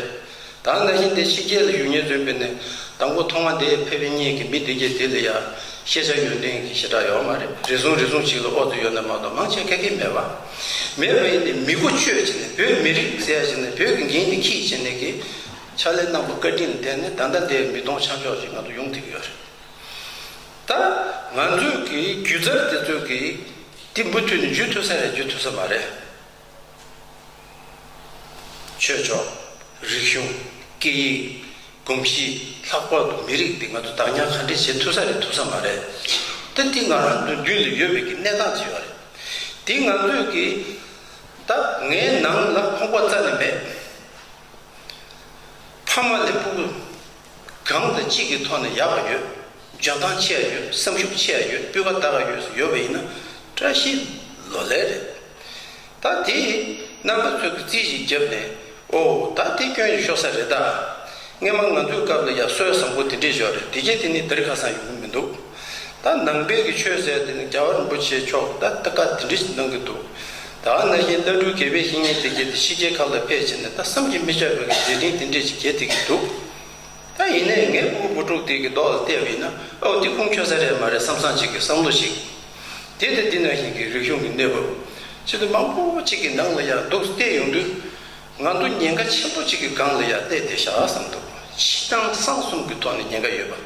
ད་ནང་བཞིན་དེ་ཕྱི་རྒྱལ་ལ་བཞུགས་མཁན་ཚོས་དཔེར་ན་དང་པོ་ཐོག་མ་དེ་ཕེབས་མཁན་གྱི་མི་དེ་གྱད་དེ་ལ་ཡ་ཤེས་བྱ་ཡོན་ཏན་གྱི་ཞེ་དྲག་ཡོད་མ་རེད། རེ་ཟུང་རེ་ཟུང་ཅིག་ལ་ཨོ་ཙི་ཡོད་ན་མ་གཏོགས་མང་ཆེ་ག་གེ་མེད་པ། མེད་པ་ཡིན་ཏེ་མི་གོ་ཆོད་བྱས་ནས་བོད་མི་རིགས་ཟེར་ཡ་བྱས་ནས་བོད་ཀྱི་འགན་དེ་འཁྱེར་བྱས་ནས་ཀྱི་ཕྱག་ལས་གནང་བ་བཀའ་དྲིན་ལ་བརྟེན་ནས་ད་ལྟ་འདིར་མི་སྟོང་ཆ་འཇོག་ཅིག་ང་ཚོ་ཡོང་ཐུབ་ཀྱི་ཡོད་རེད། ད་ ང་ཚོས་ཀྱི་སྒྱུ་རྩལ་དེ་ཚོས་ཀྱི་དེ་མུ་མཐུད་ནས་བརྒྱུད་ཐུབ་ས་རེད། བརྒྱུད་ཐུབ་ས་མ་རེད། ཆོས་ཕྱོགས། རིག་གཞུང་། སྐད་ཡིག། གོམས་གཤིས། ལྷག་པར་དུ་མི་རིགས་དེ་ང་ཚོ་བདག་ཉར་ག་འདྲས་བྱེད་ཐུབ་ས་རེད། ཐུབ་ས་མ་རེད། ད་དེ་ང་རང་ཚོའི་མདུན་ལ་ཡོད་པའི་གི་གནས་སྟངས་ཅིག་ཡོད་རེད། དེ་ང་ཚོས་ཀྱི་ད་ངའི་ནང་ལ་ཁོག་པ་རྩ་ནས་མེད། ཕ་མ་ལས་སྤུ་གུ་གང་དང་གཅིག་གི་ཐོག་ནས་ཡག་པ་ཡོད། འཇོན་ཐང་ཆེ་ཡ་ཡོད། སེམས་ཤུགས་ཆེ་ཡ་ཡོད། སྤུས་ཀ་དག་ཡ་ཡོད་ཟེར་ཡོད་པ་ཡིན་ན་བཀྲ་ཤིས་ལོ་ལེགས་རེད། ད་དེ་རྣམ་པ་ཚོས་ཀྱི་རྩིས་ཤིག་བརྒྱབ་ནས། ཨོ་ད་དེ་སྐྱོན་ཞིག་ཤོར་ས་རེད་ད། སྔས་མ་ང་ཚོའི་སྐབས་ལ་ཡ་སྲོལ་བཟང་པོ་དེ་འདྲས་ཡོད་རེད། དེ་རྗེས་དེ་ནི་དེ་རིང་ཁ་སང་ཡོང་གི་མི་འདུག་ད་ནང་པའི་གི་ཆོས་ཟེར་དེ་ནི་རྒྱལ་བ་རིན་པོ་ཆེ་མཆོག་ད་ལྟ་བཀའ་དེ་འདྲ་ཞིག་གནང་གི་འདུག་ད་ནང་བཞིན་ལྷ་སྒྲུང་དགེ་བའི་བཤེས་གཉེན་དེ་གྱད་དེ་ཕྱི་རྒྱལ་ཁག་ལ་ཕེབས་བྱས་ནས་ད་བསམ་གྱིས་མི་ཁྱབ་པའི་གི་མཛད་འཕྲིན་དེ་འདྲ་ཞིག་རྒྱས་བསྡད་ཀྱི་འདུག་ད་ཡིན་ནའི་ངའི་སྤུ་གུ་བུ་ཕྲུག་དེ་གི་མདོག་ལ་བལྟས་པ་ཡིན་ན། ཨོ་དེ་ཁུངས་འཁྱོལ་ས་རེད་མ་རེད་བསམ་བསམ་ཅིག་གི་བསམ་བློ་ཞིག་དེ་དང་དེ་ནང་བཞིན་གྱི་རིག་གཞུང་གི་གནས་བབ། ཆེད་དུ་མང་པོ་ཅིག་གི་ནང་ལ་ཡང་འདུག་བལྟས་ཡོང་དུས། ང་ཚོ་ཉེན་ཁ་ཆེན་པོ་ཅིག་གི་སྒང་ལ་ཡང་བསྡད་བསྡད་ཤག་བསམ་འདུག་སྤྱིར་བཏང་སང་གསུམ་གྱི་ཐོག་ནས་ཉེན་ཁ་ཡོད་པ།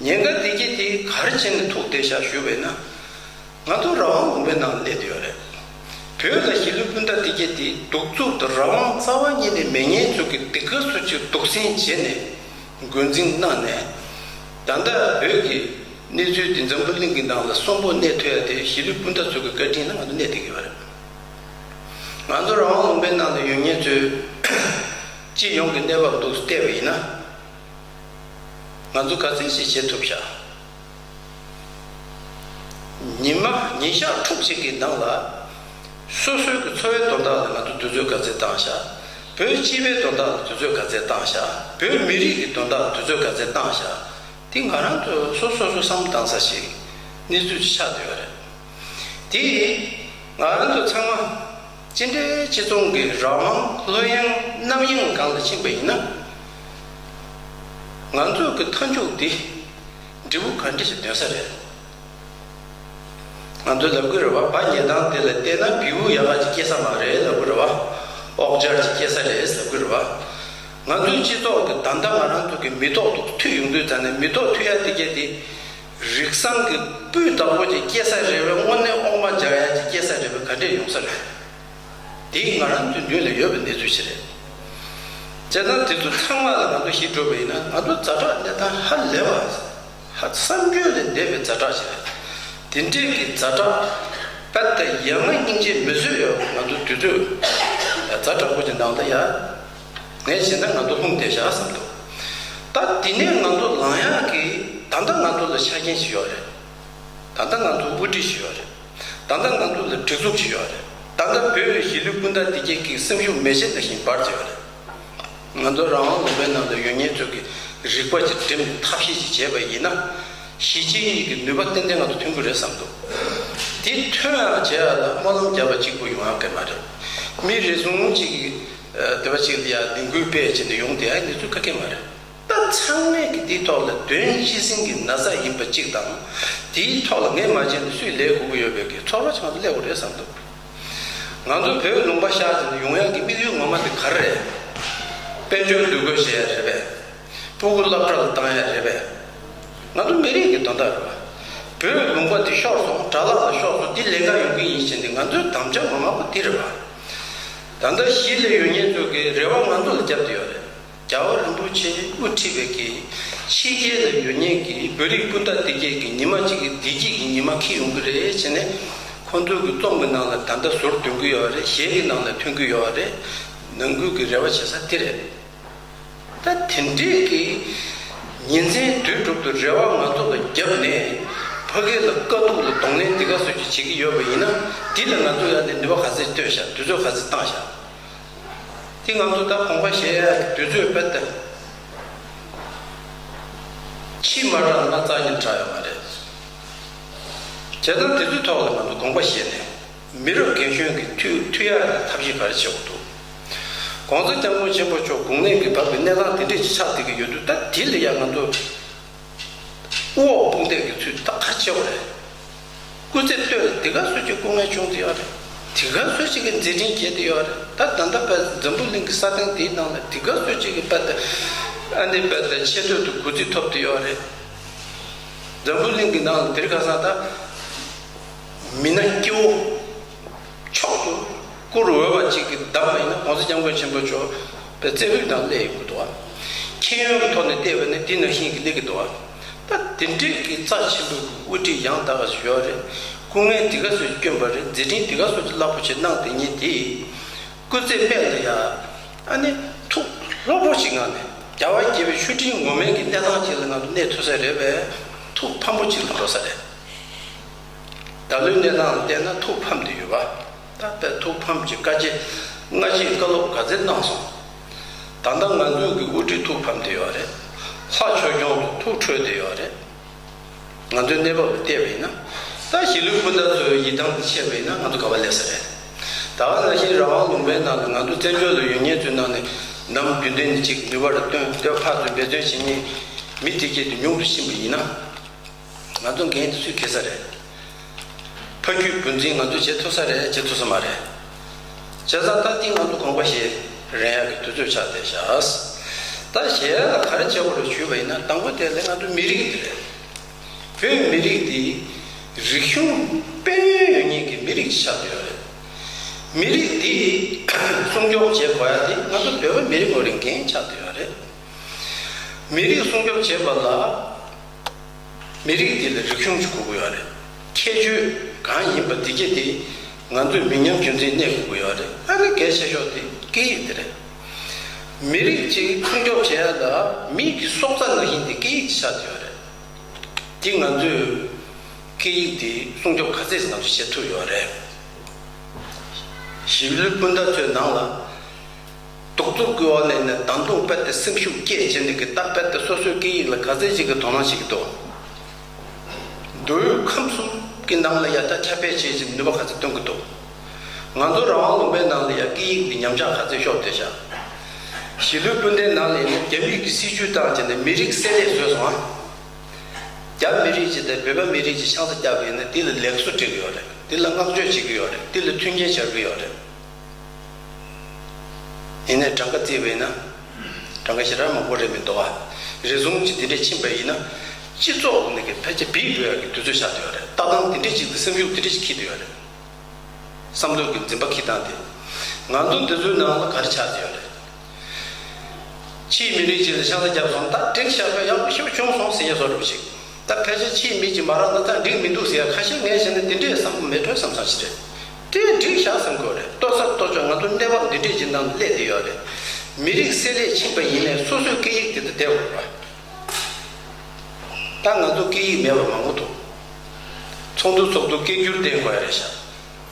ཉེན་ཁ་དེ་གྱད་དེ་ག་རེ་བྱས་ནས་ཐུག་བསྡད་ཤག་ཞུས་པ་ཡིན་ན། ང་ཚོ་རང་དབང་ལུང་པའི་ནང་ལ་སླེབས་བསྡད་ཡོད་རེད། བོད་ལ་གཞིས་ལུས་སྤུན་ཟླ་དེ་གྱད་དེ་གདུག་རྩུབ་དང་རང་དབང་རྩ་བ་ཉིད་ནས་མེད་མཁན་ཚོ་གི་དེ་ག་ཚོད་ཅིག་སྡུག་སྲན་བྱས་ནས་འགོ་འཛིན་གནང་ནས། ད་ལྟ་བོད་ཀྱི་གནས་ཚུལ་འདི་འཛམ་བུ་གླིང་གི་ནང་ལ་གསོན་པོ་གནས་ཐུབ་ཡ་དེ་གཞིས་ལུས་སྤུན་ཟླ་ཚོ་གི་བཀའ་དྲིན་ལ་ང་ཚོ་གནས་བསྡད་ཀྱི་ཡོད་རེད། ང་ཚོ་རང་དབང་ལུང་པའི་ནང་ལ་ཡོད་མཁན་ཚོས་སྤྱི་ཡོངས་ཀྱི་གནས་བབ་འདུག་བལྟས་པ་ཡིན་ན། ང་ཚོ་ག་ཚད་ཞིག་བྱེད་ཐུབ་ཤག་ཉི་མ་ཉིན་ཞག་ཕྲུགས་གཅིག་གི་ནང་ལ་སོ་སོའི་གི་འཚོ་བའི་དོན་དག་ལ་ང་ཚོ་དུས་ཚོད་ག་ཚད་བཏང་ཤག་བོད་སྤྱི་པའི་དོན་དག་ལ་དུས་ཚོད་ག་ཚད་བཏང་ཤག་བོད་མི་རིགས་ཀྱི་དོན་དག་ལ་དུས་ཚོད་ག་ཚད་བཏང་ཤག་དེ་ང་རང་ཚོ་སོ་སོ་སོ་བསམ་བློ་བཏང་ས་ཞིག་གནས་ཚུལ་ཅིག་ཆགས་བསྡད་ཡོད་རེད། དེ་ང་རང་ཚོ་ཚང་མ་ཅི་འདྲའི་སྤྱི་ཚོགས་ཀྱི་རང་དབང་ལྷོད་གཡེང་རྣམ་གཡེང་སྒང་ལ་ཕྱིན་པ་ཡིན་ན། ང་ཚོ་གི་མཐའ་མཇུག་འདི་འབྲས་བུ་ག་འདྲ་ཞིག་ཐོན་ས་རེད། ང་ཚོས་ལབ་ཀྱི་རེད་བ། བ་ཉལ་སྟངས་དེ་ལ་བལྟས་ན་བེའུ་ཡག་ག་ཅིག་སྐྱེ་ས་མ་རེད་ལབ་ཀྱི་རེད་བ། འོག་འཇར་ཅིག་སྐྱེ་ས་རེད་ལབ་ཀྱི་རེད་བ། ང་ཚོའི་སྤྱི་ཚོགས་ཀྱི་ད་ལྟ་ང་རང་ཚོ་གི་མི་ཐོག་ཏུ་མཐུད་ཡོང་དུས་ཙ་ནས་མི་ཐོག་མཐུད་ཡ་དེ་གྱད་དེ། རིགས་བཟང་གི་སྤུས་དག་པོ་ཅིག་སྐྱེ་ས་རེད་བས། དངོས་གནས་དབུ་མ་འཇགས་ཡ་ཅིག་སྐྱེ་ས་རེད་བས། ག་འདྲས་ཡོང་ས་རེད། དེ་ང་རང་ཚོའི་མདུན་ལ་ཡོད་པའི་གནས་ཚུལ་ཞིག་རེད། བྱས་ཙང་དེ་ཚོ་ཚང་མ་ལ་ང་ཚོ་གཞི་གྲུབ་པ་ཡིན་ན། ང་ཚོ་ཛ་དྲག་གནས་སྟངས་ཧ་ལས་པ། ཧ་བསམ་རྒྱུན་ལས་འདས་པའི་ཛ་དྲག་ཞིག་རེད། དེ་འདྲས་ཀྱི་ཛ་དྲག་དཔེ་ད་ཡ་ང་སྙིང་རྗེ་མི་བཟོད་ཡོད། ང་ཚོ་དུས་ཚོད་ཛ་དྲག་པོ་ཅིག་ནང་ད་ཡ། ངས་བྱས་ན་ང་ཚོ་ལྷུང་བསྡད་ཤག་བསམ་འདུག་ད་དེ་ནས་ང་ཚོ་ལངས་ཡག་གི་ད་ལྟ་ང་ཚོ་ལ་ཆ་རྐྱེན་ཞིག་ཡོད་རེད། ད་ལྟ་ང་ཚོ་དབུ་ཁྲིད་ཞིག་ཡོད་རེད། ད་ལྟ་ང་ཚོ་ལ་སྒྲིག་འཛུགས་ཤིག་ཡོད་རེད། ད་ལྟ་བོད་གཞིས་ལུས་སྤུན་ཟླ་དེ་གྱད་ཀྱི་སེམས་ཤུགས་མེ་ལྕེ་ནང་བཞིན་འབར་གྱི་ཡོད་རེད། ང་ཚོ་རང་དབང་ལུང་པའི་ནང་དུ་ཡོད་མཁན་ཚོ་གི་རིག་པ་ཅིག་བསྒྲིམས་ནས་ཐབས་ཤེས་ཅིག་བྱས་པ་ཡིན་ན། གཞིས་བྱེས་གཉིས་ཀྱི་ནུས་པ་ཏན་ཏན་ང་ཚོ་ཐོན་གྱི་རེད་བསམ་འདུག་དེ་ཐོན་ཡག་བྱེད་ཡག་ལ་སྨོན་ལམ་བརྒྱབ་པ་གཅིག་པུ་ཡོང་ཡག་གི་མ་རེད། མི་རེ་ཟུང་གཅིག་གིས་དེ་བ་གཅིག་ལ་ཡ་ལས་འགུལ་སྤེལ་བྱས་ནས་ཡོང་བསྡད་ཡག་གནས་ཚུལ་ག་གེ་མ་རེད། ད་ཚང་མས་ཀྱི་དེའི་ཐོག་ལ་དོན་སྤྱི་ཟིན་གྱི་ན་ཚ་ཡིན་པ་གཅིག་དང་། དེའི་ཐོག་ལ་ངས་མ་བྱས་ན་སུས་ལས་དགོས་ཀྱི་ཡོད་པའི་གི་ཚོར་བ་ཅིག་ང་ཚོ་སླེབས་དགོས་རེད་བསམ་འདུག་ང་ཚོ་བོད་ལུང་པ་ཤར་ཟིན་ཡོང་ཡག་གི་དམིགས་ཡུལ་ངོ་མ་དེ་ག་རེ་རེད། དཔལ་འབྱོར་འདུ་འགོད་བྱེད་ཡག་རེད་པས། སྤུ་གུ་སློབ་གྲྭ་ལ་བཏང་ཡག་རེད་པས། ང་ཚོ་མི་རིགས་ཀྱི་དོན་དག་རེད་པ། བོད་ལུང་པ་དེ་ཤོར་སོང་། དགྲ་ལག་ལ་ཤོར་སོང་། དེ་ལས་ཀ་ཡོང་གི་ཡིན་ཟེར་ནས་ང་ཚོའི་དམ་བཅའ་ངོ་མ་པོ་དེ་རེད་པ། ད་ལྟ་གཞིས་ལ་ཡོད་མཁན་ཚོ་གི་རེ་བ་ང་ཚོ་ལ་བརྒྱབ་བསྡད་ཡོད་རེད། རྒྱལ་བ་རིན་པོ་ཆེ་དབུ་ཁྲིད་པའི་གི་ཕྱི་རྒྱལ་ལ་ཡོད་མཁན་གྱི་བོད་རིགས་སྤུན་ཟླ་དེ་གྱད་ཀྱི་ཉི་མ་གཅིག་གི་བདེ་སྐྱིད་ཀྱི་ཉི་མ་འཁེལ་ཡོང་གི་རེད་བྱས་ནས། ཁོང་ཚོའི་གི་རྩོམ་གྱི་ནང་ལ་ད་ལྟ་ཟུར་འདོན་གྱི་ཡོད་རེད། གཞས་ཀྱི་ནང་ལ་ཐོན་གྱི་ཡོད་རེད། ནང་ཁུལ་གྱི་རེ་བ་བྱེད་ས་དེ་རེད། ད་དེ་འདྲས་ཀྱི་ཉིན་མཚན་དུས་དྲུག་ཏུ་རེ་བ་ང་ཚོ་ལ་བརྒྱབ་ནས། ཕ་གི་ལ་དཀའ་སྡུག་ལ་གདོང་ལེན་དེ་ག་ཚོད་ཅིག་བྱེད་ཀྱི་ཡོད་པ་ཡིན་ན། དེ་ལ་ང་ཚོ་ཡང་ནས་ནུས་པ་ག་ཚད་བཏོན་ཤག་དུས་ཚོད་ག་ཚད་བཏང་ཤག་དེ་ང་ཚོ་ད་དགོངས་པ་བཞེས་ཡ་དུས་ཚོད་དཔེ་ད་ཕྱི་མ་དྲགས་ན་རྩ་ནས་དྲག་ཡོད་མ་རེད། བྱས་ཙང་དེ་ཚོའི་ཐོག་ལ་ང་ཚོ་དགོངས་པ་བཞེས་ནས། མི་རབས་རྒན་གཞོན་གྱི་མཐུད་མཐུད་ཡག་ལ་ཐབས་ཤེས་ག་རེ་བྱེད་དགོས་འདུག་གོང་ས་སྐྱབས་མགོན་ཆེན་པོ་མཆོག་དགུང་ལས་ཀྱིས་བབས་པའི་གནས་སྟངས་དེ་འདྲས་ཅིག་ཆགས་བསྡད་ཀྱི་ཡོད་དུས། ད་དེ་ལ་ཡང་ང་ཚོ་དབུ་འོག་དཔུང་འདེགས་ཀྱི་ཚུལ་ད་ག་རེ་བྱེད་དགོས་རེད། སྐུ་ཚེ་སྟོད་ལ་དེ་ག་ཚོད་ཅིག་སྐུ་ངལ་བྱུང་བསྡད་ཡོད་རེད། དེ་ག་ཚོད་ཅིག་གི་མཛད་འཕྲིན་རྒྱས་བསྡད་ཡོད་རེད། ད་ད་ལྟ་བས་འཛམ་བུ་གླིང་གི་ས་སྟེང་དེའི་ནང་ལ་དེ་ག་ཚོད་ཅིག་གི་བས་ད་ཨ་ནི་བས་ད་ཆེ་བསྟོད་དུ་གུས་བརྩི་ཐོབ་བསྡད་ཡོད་རེད། འཛམ་བུ་གླིང་གི་ནང་ལ་དེ་རིང་ཁ་སང་ད་མི་སྣ་སྐྱེ་བོ་མཆོག་ཏུ་བཀུར་འོས་པ་ཅིག་གིས་བདམས་པ་ཡིན་ན། ༸གོང་ས་༸སྐྱབས་མགོན་ཆེན་པོ་མཆོག་པའི་བརྩེ་ཕུད་ནང་སླེབས་ཡོང་གི་འདུག་བ། མཁྱེན་ཡོན་གྱི་ཐོག་ནས་བལྟས་པ་ན་དེ་ནང་བཞིན་གྱི་སླེབས་ཀྱི་འདུག་བ། ད་དེ་འདྲའི་གི་རྩ་ཆེན་པོའི་དབུ་ཁྲིད་ཡང་དག་ཞིག་ཡོད་རེད། སྐུ་ངལ་དེ་ག་ཚོད་བསྐྱོན་པ་རེད། མཛད་འཕྲིན་དེ་ག་ཚོད་ཀྱི་རླབས་པོ་ཆེ་གནང་བསྡད་མཁན་དེ། སྐུ་ཚེ་སྨད་ལ་ཡ། ཨ་ནི་ཐུགས་ལྷོད་པོ་ཞིག་ངང་ནས་རྒྱལ་བ་དགྱེས་པའི་མཆོད་སྤྲིན་ངོ་མའི་གི་གནས་སྟངས་ཅིག་ལ་ང་ཚོ་གནས་ཐུབ་ས་རེད་པས། ཐུགས་ཕམ་པོ་ཅིག་ལ་འགྲོ་ས་རེད། ད་ལོའི་གནས་སྟངས་ལ་བལྟས་ན་ཐུགས་ཕམ་དུ་ཡོད་པ། ད་དཔེ་ཐུགས་ཕམ་གྱི་བཀའ་རྒྱ་སྔ་རྗེས་བཀའ་སློབ་ག་ཚད་གནང་སོང་། ད་ལྟ་ང་ཚོའི་གི་དབུ་ཁྲིད་ཐུགས་ཕམ་བསྡད་ཡོད་རེད། ལྷ་ཆོས་སྐྱོང་དུ་ཐུགས་ཁྲོས་བསྡད་ཡོད་རེད། ང་ཚོའི་གནས་བབ་ལ་བལྟས་པ་ཡིན་ན། ད་གཞིས་ལུས་སྤུན་ཟླ་ཚོའི་ཡིད་ཐང་དེ་ཆད་པ་ཡིན་ན་ང་ཚོ་ག་པར་སླེབས་ས་རེད། ད་ག་ནང་བཞིན་རང་དབང་ལུང་པའི་ནང་ལ་ང་ཚོ་བཙན་བྱོལ་དུ་ཡོད་མཁན་ཚོའི་ནང་ནས་ནམ་རྒྱུན་ལྡན་གཅིག་ནུས་པར་བཏོན་ཏེ་ཕར་ཚུར་འབད་བརྩོན་བྱེད་མཁན་མི་དེ་གྱད་དེ་ཉུང་དུ་ཕྱིན་པ་ཡིན་ན། ང་ཚོ་འགན་དེ་སུས་འཁྱེར་ས་རེད། ཕ་རྒྱུད་བུ་འཛིན་ང་ཚོས་བྱེད་ཐུབ་ས་རེད། བྱེད་ཐུབ་ས་མ་རེད། བྱས་ཙང་ད་ལྟ་ང་ཚོ་དགོངས་པ་བཞེས་རན་ཡག་གི་དུས་ཚོད་ཆགས་བསྡད་ཤག་ད་གཞན་ལ་ག་རེ་བྱེད་དགོས་རེད་ཞུས་པ་ཡིན་ན། དང་པོ་དེ་ལས་ང་ཚོ་མི་རིགས་འདི་རེད། བོད་མི་རིགས་འདི་རིག་གཞུང་དཔལ་ཡོན་ཡོད་མཁན་གྱི་མི་རིགས་ཅིག་ཆགས་བསྡད་ཡོད་རེད། མི་རིགས་འདི་སྲུང་སྐྱོབ་བྱེད་དགོས་ཡ་དེ་ང་ཚོ་བོད་པ་མི་རིགས་ངོས་ནས་འགན་ཆགས་བསྡད་ཡོད་རེད། མི་རིགས་སྲུང་སྐྱོབ་བྱེད་པ་ལ། མི་རིགས་དེ་ལ་རིག་གཞུང་ཞིག་དགོས་ཀྱི་ཡོད་རེད། ཁྱད་ཆོས་གང་ཡིན་པ་དེ་གྱད་དེ་ང་ཚོས་མི་ཉམས་རྒྱུན་འཛིན་གནས་དགོས་ཀྱི་ཡོད་རེད། ཨ་ནི་གལ་ཆེ་ཤོས་དེ་སྐད་ཡིག་དེ་རེད། མི་རིགས་གཅིག་སྲུང་སྐྱོབ་བྱེད་ཡ་ལ་མིག་གི་སྲོག་རྩ་ནང་བཞིན་དེ་སྐད་ཡིག་ཅིག་ཆགས་བསྡད་ཡོད་རེད། དེ་ང་ཚོས་སྐད་ཡིག་དེ་སྲུང་སྐྱོབ་ག་ཚད་ང་ཚོས་བྱེད་ཐུབ་ཡོད་རེད། གཞིས་ལུས་སྤུན་ཟླ་ཚོའི་ནང་ལ། གདུག་རྩུབ་ཀྱི་འོག་ནས་ནས་བདག་སྡུག་དཔེ་དེ་སེམས་ཤུགས་སྐྱེད་བྱས་ནས་ཀྱི་ད་དཔེ་དེ་སོ་སོའི་སྐད་ཡིག་ལ་ག་ཚད་ཅིག་གི་དོ་སྣང་བྱེད་ཀྱི་འདུག་མདོ་དབུས་ཁམས་གསུམ་གྱི་ནང་ལ་ཡ་ད་ཁྱབ་སྤེལ་བྱེད་ཅིག་ནུས་པ་ག་ཚད་གཏོང་གི་འདུག་ང་ཚོ་རང་དབང་ལུང་པའི་ནང་ལ་ཡ་སྐད་ཡིག་འདི་ཉམས་ཆག་ག་ཚད་ཤོར་བསྡད་ཤག་གཞིས་ལུས་སྤུན་ཟླའི་ནང་ལ་ཡིན་ན་རྒྱ་མིས་ཀྱི་སྲིད་ཇུས་བཏང་བྱས་ནས་མི་རིགས་བསྲེ་ལྷད་བཟོས་སོང་ཨ། རྒྱ་མི་རིགས་ཅིག་དང་བོད་པ་མི་རིགས་ཅིག་ཆང་ས་བརྒྱབ་པ་ཡིན་ན་དེ་ལ་ལེགས་སོ་སྤྲད་ཀྱི་ཡོད་རེད། དེ་ལ་བསྔགས་བརྗོད་བྱེད་ཀྱི་ཡོད་རེད། དེ་ལ་མཐུན་རྐྱེན་སྦྱར་གྱི་ཡོད་རེད། ཡིན་ནའི་གྲངས་ཀ་བརྩིས་པ་ཡིན་ན། གྲངས་ཀ་ཞེ་དྲག་མང་པོ་རེད་མི་འདུག་ཨ། རེ་ཟུང་ཅིག་དེ་འདྲས་ཕྱིན་པ་ཡིན་ན། སྤྱི་ཚོགས་ནས་ཀྱི་ཕལ་ཆེར་བིས་འགྲོ་ཡག་གི་དུས་ཚོད་ཆགས་བསྡད་ཡོད་རེད། ལྟ་སྟངས་དེ་འདྲས་ཅིག་དང་སེམས་ཤུགས་དེ་འདྲས་ཅིག་འཁྱེར་བསྡད་ཡོད་རེད། བསམ་བློ་གི་འཛིན་པ་འཁྱེར་སྟངས་དེ། ང་ཚོ་འདི་ཚོའི་ནང་ལ་ག་རེ་ཆགས་བསྡད་ཡོད་རེད། ཕྱིའི་མི་རིགས་ཅིག་ལ་ཆང་ས་བརྒྱབ་སོང་། ད་འགྲིག་ཤག་ཡག་པོ་ཞེ་པོ་བྱུང་སོང་ཟེར་ཡས་བཟོ་འདྲ་པོ་ཞིག་ད་ཕལ་ཆེར་ཕྱིའི་མི་གཅིག་མ་རག་ན་ད་འགྲིག་མི་འདུག་ཟེར་ཡ་ཁ་ཤས་ངས་བྱས་ན་དེ་འདྲའི་བསམ་བློ་མེད་འགྲོ་བསམ་བསམ་ཞིག་རེད། དེ་འགྲིག་ཤག་བསམ་དགོས་རེད། ལྟོ་ས་ལྟོ་ཅོག་ང་ཚོ་གནས་བབ་འདི་འདྲས་ཀྱི་ནང་སླེབས་བསྡད་ཡོད་རེད། མི་རིགས་བསྲེ་ལྷད་ཕྱིན་པ་ཡིན་ནའི་སོ་སོའི་སྐད་ཡིག་དེ་ད་བསྡད་དགོས་རེད་པ། ད་ང་ཚོ་སྐད་ཡིག་མེད་པ་མང་པོ་འདུག་ཚོགས་འདུ་ཚོགས་དུས་སྐད་སྒྱུར་བསྟན་དགོས་ཡ་རེད་ཤག་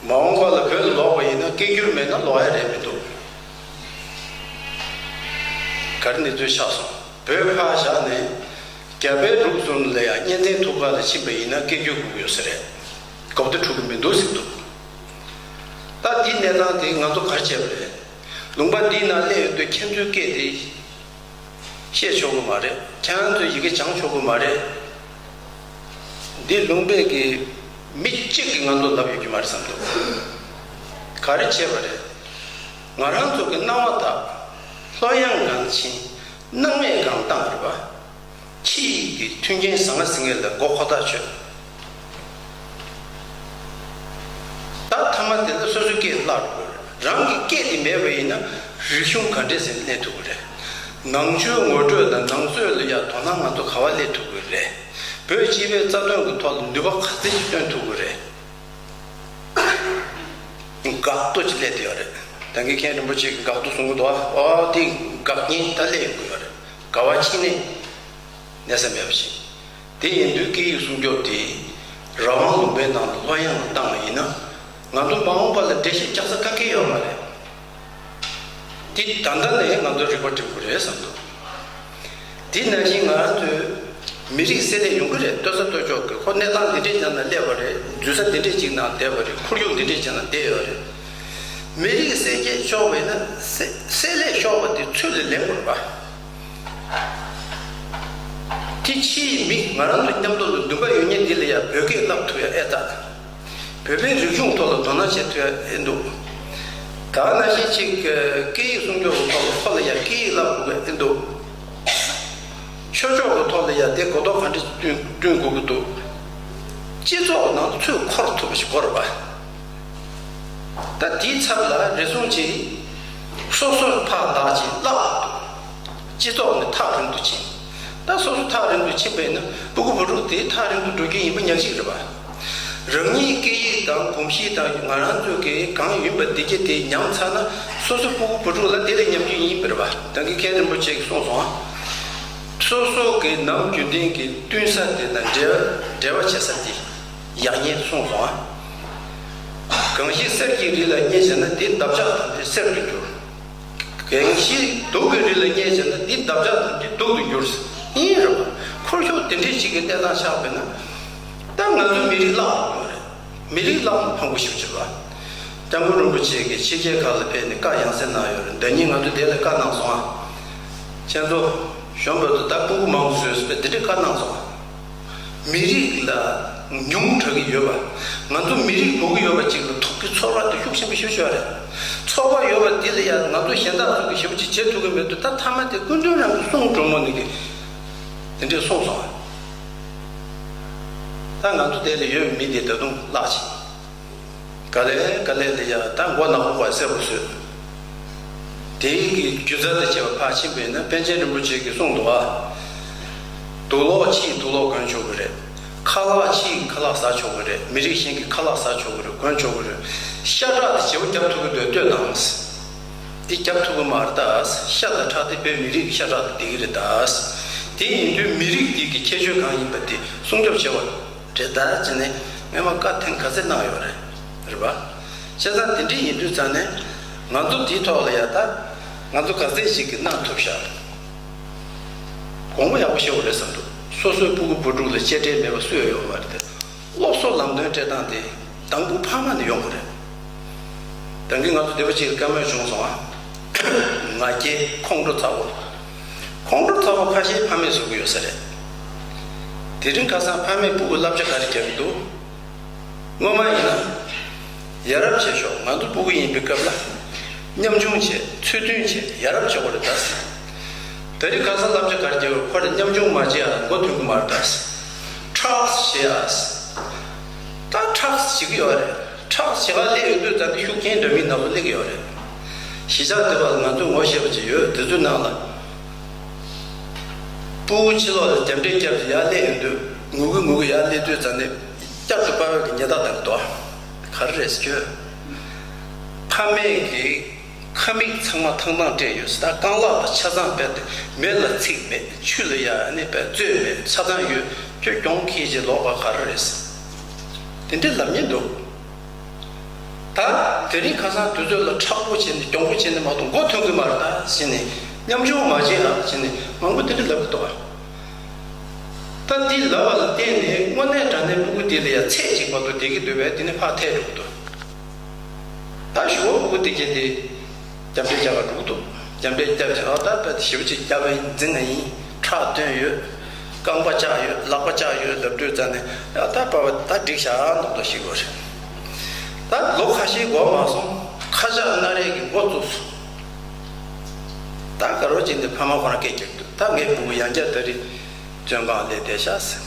མ་འོངས་པ་ལ་བོད་ལ་ལོག་པ་ཡིན་ན་སྐད་སྒྱུར་མེད་ན་ལོག་ཡ་རེད་མི་འདུག་ག་རེ་གནས་ཚུལ་ཆགས་སོང་། བོད་ཕར་བཞག་ནས་རྒྱ་བལ་འབྲུག་གསུམ་ལ་ཡང་གཉེན་ཚན་ཐུག་ཁག་ལ་ཕྱིན་པ་ཡིན་ན་སྐད་སྒྱུར་དགོས་ཀྱི་ཡོད་ས་རེད། གོ་བརྡ་འཕྲོད་ཀྱི་མི་འདུག་ཟེར་འདུག་ད་འདི་གནས་སྟངས་དེ་ང་ཚོ་ག་རེ་བྱས་པ་རེད། ལུང་པ་འདིའི་ནང་སླེབས་ཡོང་དུས་ཁྱེད་ཚོའི་སྐད་དེ་བཤད་ཆོག་གི་མ་རེད། ཁྱེད་རང་ཚོས་ཡི་གེ་སྦྱང་ཆོག་གི་མ་རེད། འདི་ལུང་པའི་གི་མི་གཅིག་གིས་ང་ཚོ་ལབ་ཡོད་ཀྱི་མ་རེད་བསམ་འདུག་ག་རེ་བྱས་པ་རེད། ང་རང་ཚོ་གི་སྣང་བ་དག་ལྷོད་ཡངས་སྒང་ཕྱིན། སྣང་མེད་སྒང་བཏང་རེད་པ། ཕྱི་ཡི་གི་མཐུན་རྐྱེན་བཟང་ང་ཟིང་ངེ་ལ་མགོ་འཁོར་ཐག་ཆོད། ད་མཐའ་མ་དེ་ལ་སོ་སོའི་སྐད་བརླག་འགྲོ་གི་རེད། རང་གི་སྐད་དེ་མེད་པ་ཡིན་ན་རིག་གཞུང་ག་འདྲས་ཟེར་གནས་ཐུབ་ཀྱི་རེད། ནང་ཆོས་ངོ་སྤྲོད་དང་ནང་རྩོད་ལ་ཡ་དོ་སྣང་ང་ཚོ་ག་བ་སླེབས་ཐུབ་ཀྱི་རེད། བོད་སྤྱི་པའི་རྩ་དོན་གྱི་ཐོག་ལ་ནུས་པ་ག་ཚད་ཅིག་བཏོན་ཐུབ་ཀྱི་རེད། འགག་རྡོ་ཅིག་སླེབས་བསྡད་ཡོད་རེད། ད་གིན་མཁན་རིན་པོ་ཆེ་གིས་འགག་རྡོ་གསུང་གི་འདུག་ཨ། ཨོ་དེ་འགག་རྐྱེན་ད་སླེབས་ཡོང་གི་ཡོད་རེད། ག་བ་ཕྱིན་ནས་གནས་ས་མེད་པ་ཞིག་དེ་ཡིན་དུས་སྐད་ཡིག་སྲུང་སྐྱོབ་དེ་རང་དབང་ལུང་པའི་ནང་དུ་ལྷོད་ཡངས་ལ་བཏང་བ་ཡིན་ན། ང་ཚོ་མ་འོངས་པ་ལ་འགྲེལ་བཤད་རྒྱག་ས་ག་གེ་ཡོད་མ་རེད། དེ་ད་ལྟ་ནས་ང་ཚོ་རིག་པ་སྒྲིམ་དགོས་རེད་བསམ་འདུག་དེ་ནང་བཞིན་ང་རང་ཚོའི་མི་རིགས་བསྲེ་ལྷད་ཡོང་གི་རེད། ལྟོ་ས་ལྟོ་ཅོག་གི་ཁོ་གནས་སྟངས་འདི་འདྲས་ཅིག་ནང་སླེབས་པ་རེད། འཛུལ་ས་འདི་འདྲས་ཅིག་ནང་བསྡད་པ་རེད། ཁོར་ཡུག་འདི་འདྲས་ཅིག་ནང་བསྡད་ཡོད་རེད། མི་རིགས་བསྲེ་བཅད་ཤོར་བ་ཡིན་ན་བསྲེ་བསྲེ་ལྷད་ཤོར་བ་དེ་ཚུར་ལ་ལེན་དགོས་རེད་པ། དེ་ཕྱིའི་མི་ང་རང་ཚོ་མཉམ་དུ་ལ་འདུན་པ་ཡོད་མཁན་འདི་ལ་ཡང་བོད་སྐད་བསླབ་ཐུབ་ཡ་ཨེ་ད། བོད་པའི་རིག་གཞུང་ཐོག་ལ་དོ་སྣང་བྱེད་ཐུབ་ཡ་ཨེ་འདུག་ད་ནང་བཞིན་ཅིག་སྐད་ཡིག་སྲུང་སྐྱོབ་ཀྱི་ཐོག་ལ་ཁོ་ལ་ཡང་སྐད་ཡིག་བསླབ་དགོས་ཀྱི་ཨེ་འདུག་ཆོས་ཕྱོགས་ཀྱི་ཐོག་ལ་ ཡ་དེ་གོ་རྟོགས་ག་འདྲ་བསྐྲུན་བསྐྲུན་དགོས་ཀྱི་འདུག་སྤྱི་ཚོགས་ནང་ཚུར་འཁོར་ཐུབ་པ་ཞིག་དགོས་རེད་པ། ད་དེའི་ཚབ་ལ་རེ་ཟུང་གིས་སོ་སོར་ཕར་བདག་ཅིང་བརླག་འདུག་སྤྱི་ཚོགས་ནི་ཐག་རིང་དུ་ཕྱིན། ད་སོ་སོ་ཐག་རིང་དུ་ཕྱིན་པས་ན་སྤུ་གུ་བུ་ཕྲུག་དེ་ཐག་རིང་དུ་འགྲོ་རྒྱུ་ཡིན་པ་ཉག་གཅིག་རེད་པ། རང་ཉིད་སྐད་ཡིག་དང་གོམས་གཤིས་དང་ང་རང་ཚོ་གི་གང་ཡིན་པ་དེ་གྱད་དེ་ཉམས་ཚར་ན་སོ་སོ་སྤུ་གུ་བུ་ཕྲུག་ལ་དེ་ལས་ཉམས་རྒྱུ་ཡིན་པ་རེད་པ། ད་གིན་མཁན་རིན་པོ་ཆེ་གིས་གསུངས་སོང་ཨ། སོ་སོ་གི་ནམ་རྒྱུན་ལྡན་གྱི་བསྟུན་ས་དེ་དང་འབྲེལ་འབྲེལ་བ་བྱེད་ས་དེ་ཡག་ཉེས་གསུངས་སོང་ཨ། གང་ཞིག་གསེར་གྱི་རི་ལ་བསྙེགས་བྱས་ན་དེ་འདབ་ཆགས་ཐམས་ཅད་གསེར་དུ་འགྱུར། གང་ཞིག་དུག་གི་རི་ལ་བསྙེགས་བྱས་ན་དེ་འདབ་ཆགས་ཐམས་ཅད་དུག་ཏུ་འགྱུར། ཡིན་རེད་པ། འཁོར་ཕྱོགས་དེ་འདྲའི་ཞིག་གི་གནས་སྟངས་ཆགས་པས་ན། ད་ང་ཚོའི་མི་རིགས་བརླག་ཡོད་རེད། མི་རིགས་བརླག་ན་ཕངས་པོ་ཞེ་པོ་ཅིག་རེད་པ། སྐྱབས་མགོན་རིན་པོ་ཆེ་གིས་ཕྱི་རྒྱལ་ཁག་ལ་ཕེབས་ནས་བཀའ་ཡང་སེ་གནང་ཡོད་རེད། ཟླ་ཉིན་ང་ཚོ་དེ་ལ་བཀའ་གནང་སོང་ཨ། ཁྱེད་ཚོ་གཞོན་པ་ཚོ་ད་སྤུ་གུ་མང་པོ་བཟོས་ཟེར་བས་དེ་འདྲའི་བཀའ་གནང་སོང་ཨ། མི་རིགས་ལ་ཉུང་དྲགས་ཀྱི་ཡོད་པ། ང་ཚོ་མི་རིགས་མང་པོ་ཡོད་པ་ཅིག་ལ་ཐུག་གི་ཚོར་བ་དེ་ཤུགས་ཆེན་པོ་ཞེ་པོ་ཅིག་ཡོད་རེད། ཚོར་བ་ཡོད་པ་དེ་ལ་ཡང་ང་ཚོ་གཞན་དག་ཚོ་གི་ཞེ་པོ་ཅིག་བྱེད་ཐུབ་ཀྱི་མེད་འདུག་ད་མཐའ་མ་དེ་སྐུ་མདུན་རང་གི་གསུང་གྲོས་མོལ་ནས་གི་དེ་འདྲས་གསུངས་སོང་ཨ། ད་ང་ཚོ་དེ་ལ་ཡོད་པའི་མི་དེ་ད་དུང་བརླག་ཕྱིན། ག་ལེ་ག་ལེ་ལ་ཡ་ད་མགོ་ནག་པོ་བ་སེར་པོ་བཟོས། དེའི་གི་རྒྱུ་རྩ་དང་བཅས་པ་ཕར་ཕྱིན་པས་ན་པཎ་ཆེན་རིན་པོ་ཆེ་གིས་གསུངས་འདུག་ཨ། དུག་ལོག་ཕྱིའི་དུག་ལོག་གོན་ཆོག་གི་རེད། ཁ་ལག་ཕྱིའི་ཁ་ལག་ཟ་ཆོག་གི་རེད། མི་རིགས་གཞན་གྱི་ཁ་ལག་ཟ་ཆོག་གི་རེད། གོན་ཆོག་གི་རེད། ཤ་ཁྲག་དེ་བརྗེ་པོ་རྒྱབ་ཐུབ་ཀྱི་འདུག་ལྟོས་དང་། འདི་རྒྱབ་ཐུབ་ཀྱི་མ་རེད་ད། ཤ་དང་ཁྲག་དེ་བོད་མི་རིགས་ཀྱི་ཤ་ཁྲག་དང་ལྡན་གྱི་རེད་ད། དེ་ཡིན་དུས་མི་རིགས་འདི་གི་ཁྱད་ཆོས་གང་ཡིན་པ་དེ་སྲུང་སྐྱོབ་བྱེད་པ་རེད་ད་ཅེས་ནས་སྔོན་མ་བཀའ་ཐེངས་ག་ཚོད་གནང་ཡོད་རེད། རེད་པ། བྱས་ཙང་དེ་འདྲ་ཡིན་དུས་ཙང་ནས་ང་ཚོ་འདིའི་ཐོག་ལ་ཡ་ད་ང་ཚོ་ག་ཚད་ཞིག་གིས་གནང་ཐུབ་ཤག་དགོངས་པ་ཡག་པོ་བཞེས་དགོས་རེད་བསམ་འདུག་སོ་སོའི་སྤུ་གུ་བུ་ཕྲུག་ལ་གཅེས་སྤྲས་མེད་པ་སུ་ཡང་ཡོད་མ་རེད་དེ། སློབ་གསོ་ལམ་སྟོན་སྤྲད་སྟངས་དེ་དང་པོ་ཕ་མ་ནས་ཡོང་དགོས་རེད། ད་གིན་ང་ཚོ་སྡེ་པ་གཅིག་ལ་བཀའ་མོལ་བྱུང་སོང་ཨ། ང་རྒྱལ་ཁོང་ཁྲོ་ཚ་པོ། ཁོང་ཁྲོ་ཚ་པོ་ཁ་ཤས་ཕ་མས་བཟོ་གི་ཡོད་ས་རེད། དེ་རིང་ཁ་སང་ཕ་མས་སྤུ་གུ་བསླབ་བྱ་ག་རེ་རྒྱག་གི་འདུག་སྔོན་མ་ཡིན་ན། ཡ་རབས་བྱེད་ཤོག་ང་ཚོ་སྤུ་གུ་ཡིན་པའི་སྐབས་ལ། ཉམ་ཆུང་བྱེད། ཚུལ་མཐུན་བྱེད། ཡ་རབས་བྱེད་དགོས་རེད་ད། ད་རེས་ཁ་སང་བསླབ་བྱ་ག་རེ་རྒྱག་ཁོ་རེ་ཉམ་ཆུང་མ་བྱེད་ཨ་མགོ་ཐོན་གི་མ་རེད་ད། ཁྲག་བྱེད་ཨ། ད་ཁྲག་བྱེད་གི་ཡོད་རེད། ཁྲག་བྱེད་ག་སླེབས་ཡོང་དུས་ད་ནི་ཤུགས་རྐྱེན་འདྲ་མིན་ནང་ལ་སླེབས་གི་ཡོད་རེད། གཞིས་ཆགས་དེ་བར་ང་ཚོས་ངོ་ཤེས་པ་ཅིག་ཡོད། དེ་ཚོའི་ནང་ལ། སྤུ་གུ་ཕྱི་ལོགས་ལ་རྒྱབ་འདྲེ་རྒྱབ་ཅིག་ཡར་སླེབས་ཡོང་དུས་ངུ་གི་ངུ་གི་ཡར་སླེབས་དུས་ཙང་ནས་བསྐྱར་དུ་པ་ཕ་གི་ཉེས་རྡུང་བཏང་གི་འདུག་ཨ། ག་རེ་རེད་ཟེར་ཁྱོད། ཕ་མས་ཀྱི་ཁ་མིག་ཚང་མ་ཐང་ཐང་སྤྲད་ཡོད་ཟེར། ད་རྐང་ལག་དང་ཆ་ཚང་རྦད་དེ་མེ་ལ་འཚིག་མེད། ཆུ་ལ་ཡ་ཨ་ནི་རྦད་རྩོད་མེད། ཆ་ཚང་ཡོད། ཁྱོད་གྱོང་ཁེ་ཅིག་ལོག་པ་ག་རེ་རེད་ཟེར། དེ་འདྲའི་ལབ་མཁན་འདུག་ད་དེ་རིང་ཁ་སང་དུས་ཚོད་ལ་མཁྲེགས་པོ་བྱས་ནས་གྱོང་པོ་བྱས་ནས་མ་གཏོགས་མགོ་ཐོན་གི་མ་རེད་ད་ཟེར་ནས་ཉམ་ཆུང་མ་བྱེད་ཨ་ཟེར་ནས་མང་པོ་དེ་འདྲ་ལབ་གི་འདུག་ཨ། ད་འདི་ལབ་པ་ལ་བརྟེན་ནས་དངོས་གནས་དྲང་གནས་སྤུ་གུ་དེ་ལ་ཡ་ཚད་ཅིག་མ་གཏོགས་བསྡད་ཀྱི་འདུག་པས་དེ་ནས་ཕར་ཐལ་འགྲོ་གི་འདུག་ད་ཞུ་བ་སྤུ་གུ་དེ་གྱད་དེ་རྒྱབ་འདྲེ་རྒྱག་ག་འགྲོ་གི་འདུག་རྒྱབ་འདྲེ་རྒྱབ་བྱས་ཨ་ད་དཔེ་ཞེ་པོ་ཅིག་རྒྱབ་པ་ཡིན་འཛིང་ང་ཡིན་ཁྲག་བཏོན་ཡོད། རྐང་པ་བཅག་ཡོད་ལག་པ་བཅག་ཡོད་ལབ་དུས་ཙང་ནས་ཡ་ད་པ་བ་ད་འགྲིག་ཤག་མདོག་མདོག་ཞིག་ཡོད་རེད། ད་ལོ་ཁ་ཤས་འགོར་མ་སོང་ཁ་ཤགས་སྣ་རལ་གྱི་མགོ་བཙུགས་སོང་། ད་དགའ་རོགས་ཅིག་འདི་ཕ་མ་ཁོ་རང་སྐད་རྒྱག་འདུག་ད་ངའི་སྤུ་གུ་ཡང་བསྐྱར་ད་རེས་བཙོན་ཁང་སླེབས་བསྡད་ཤག་ཟེར།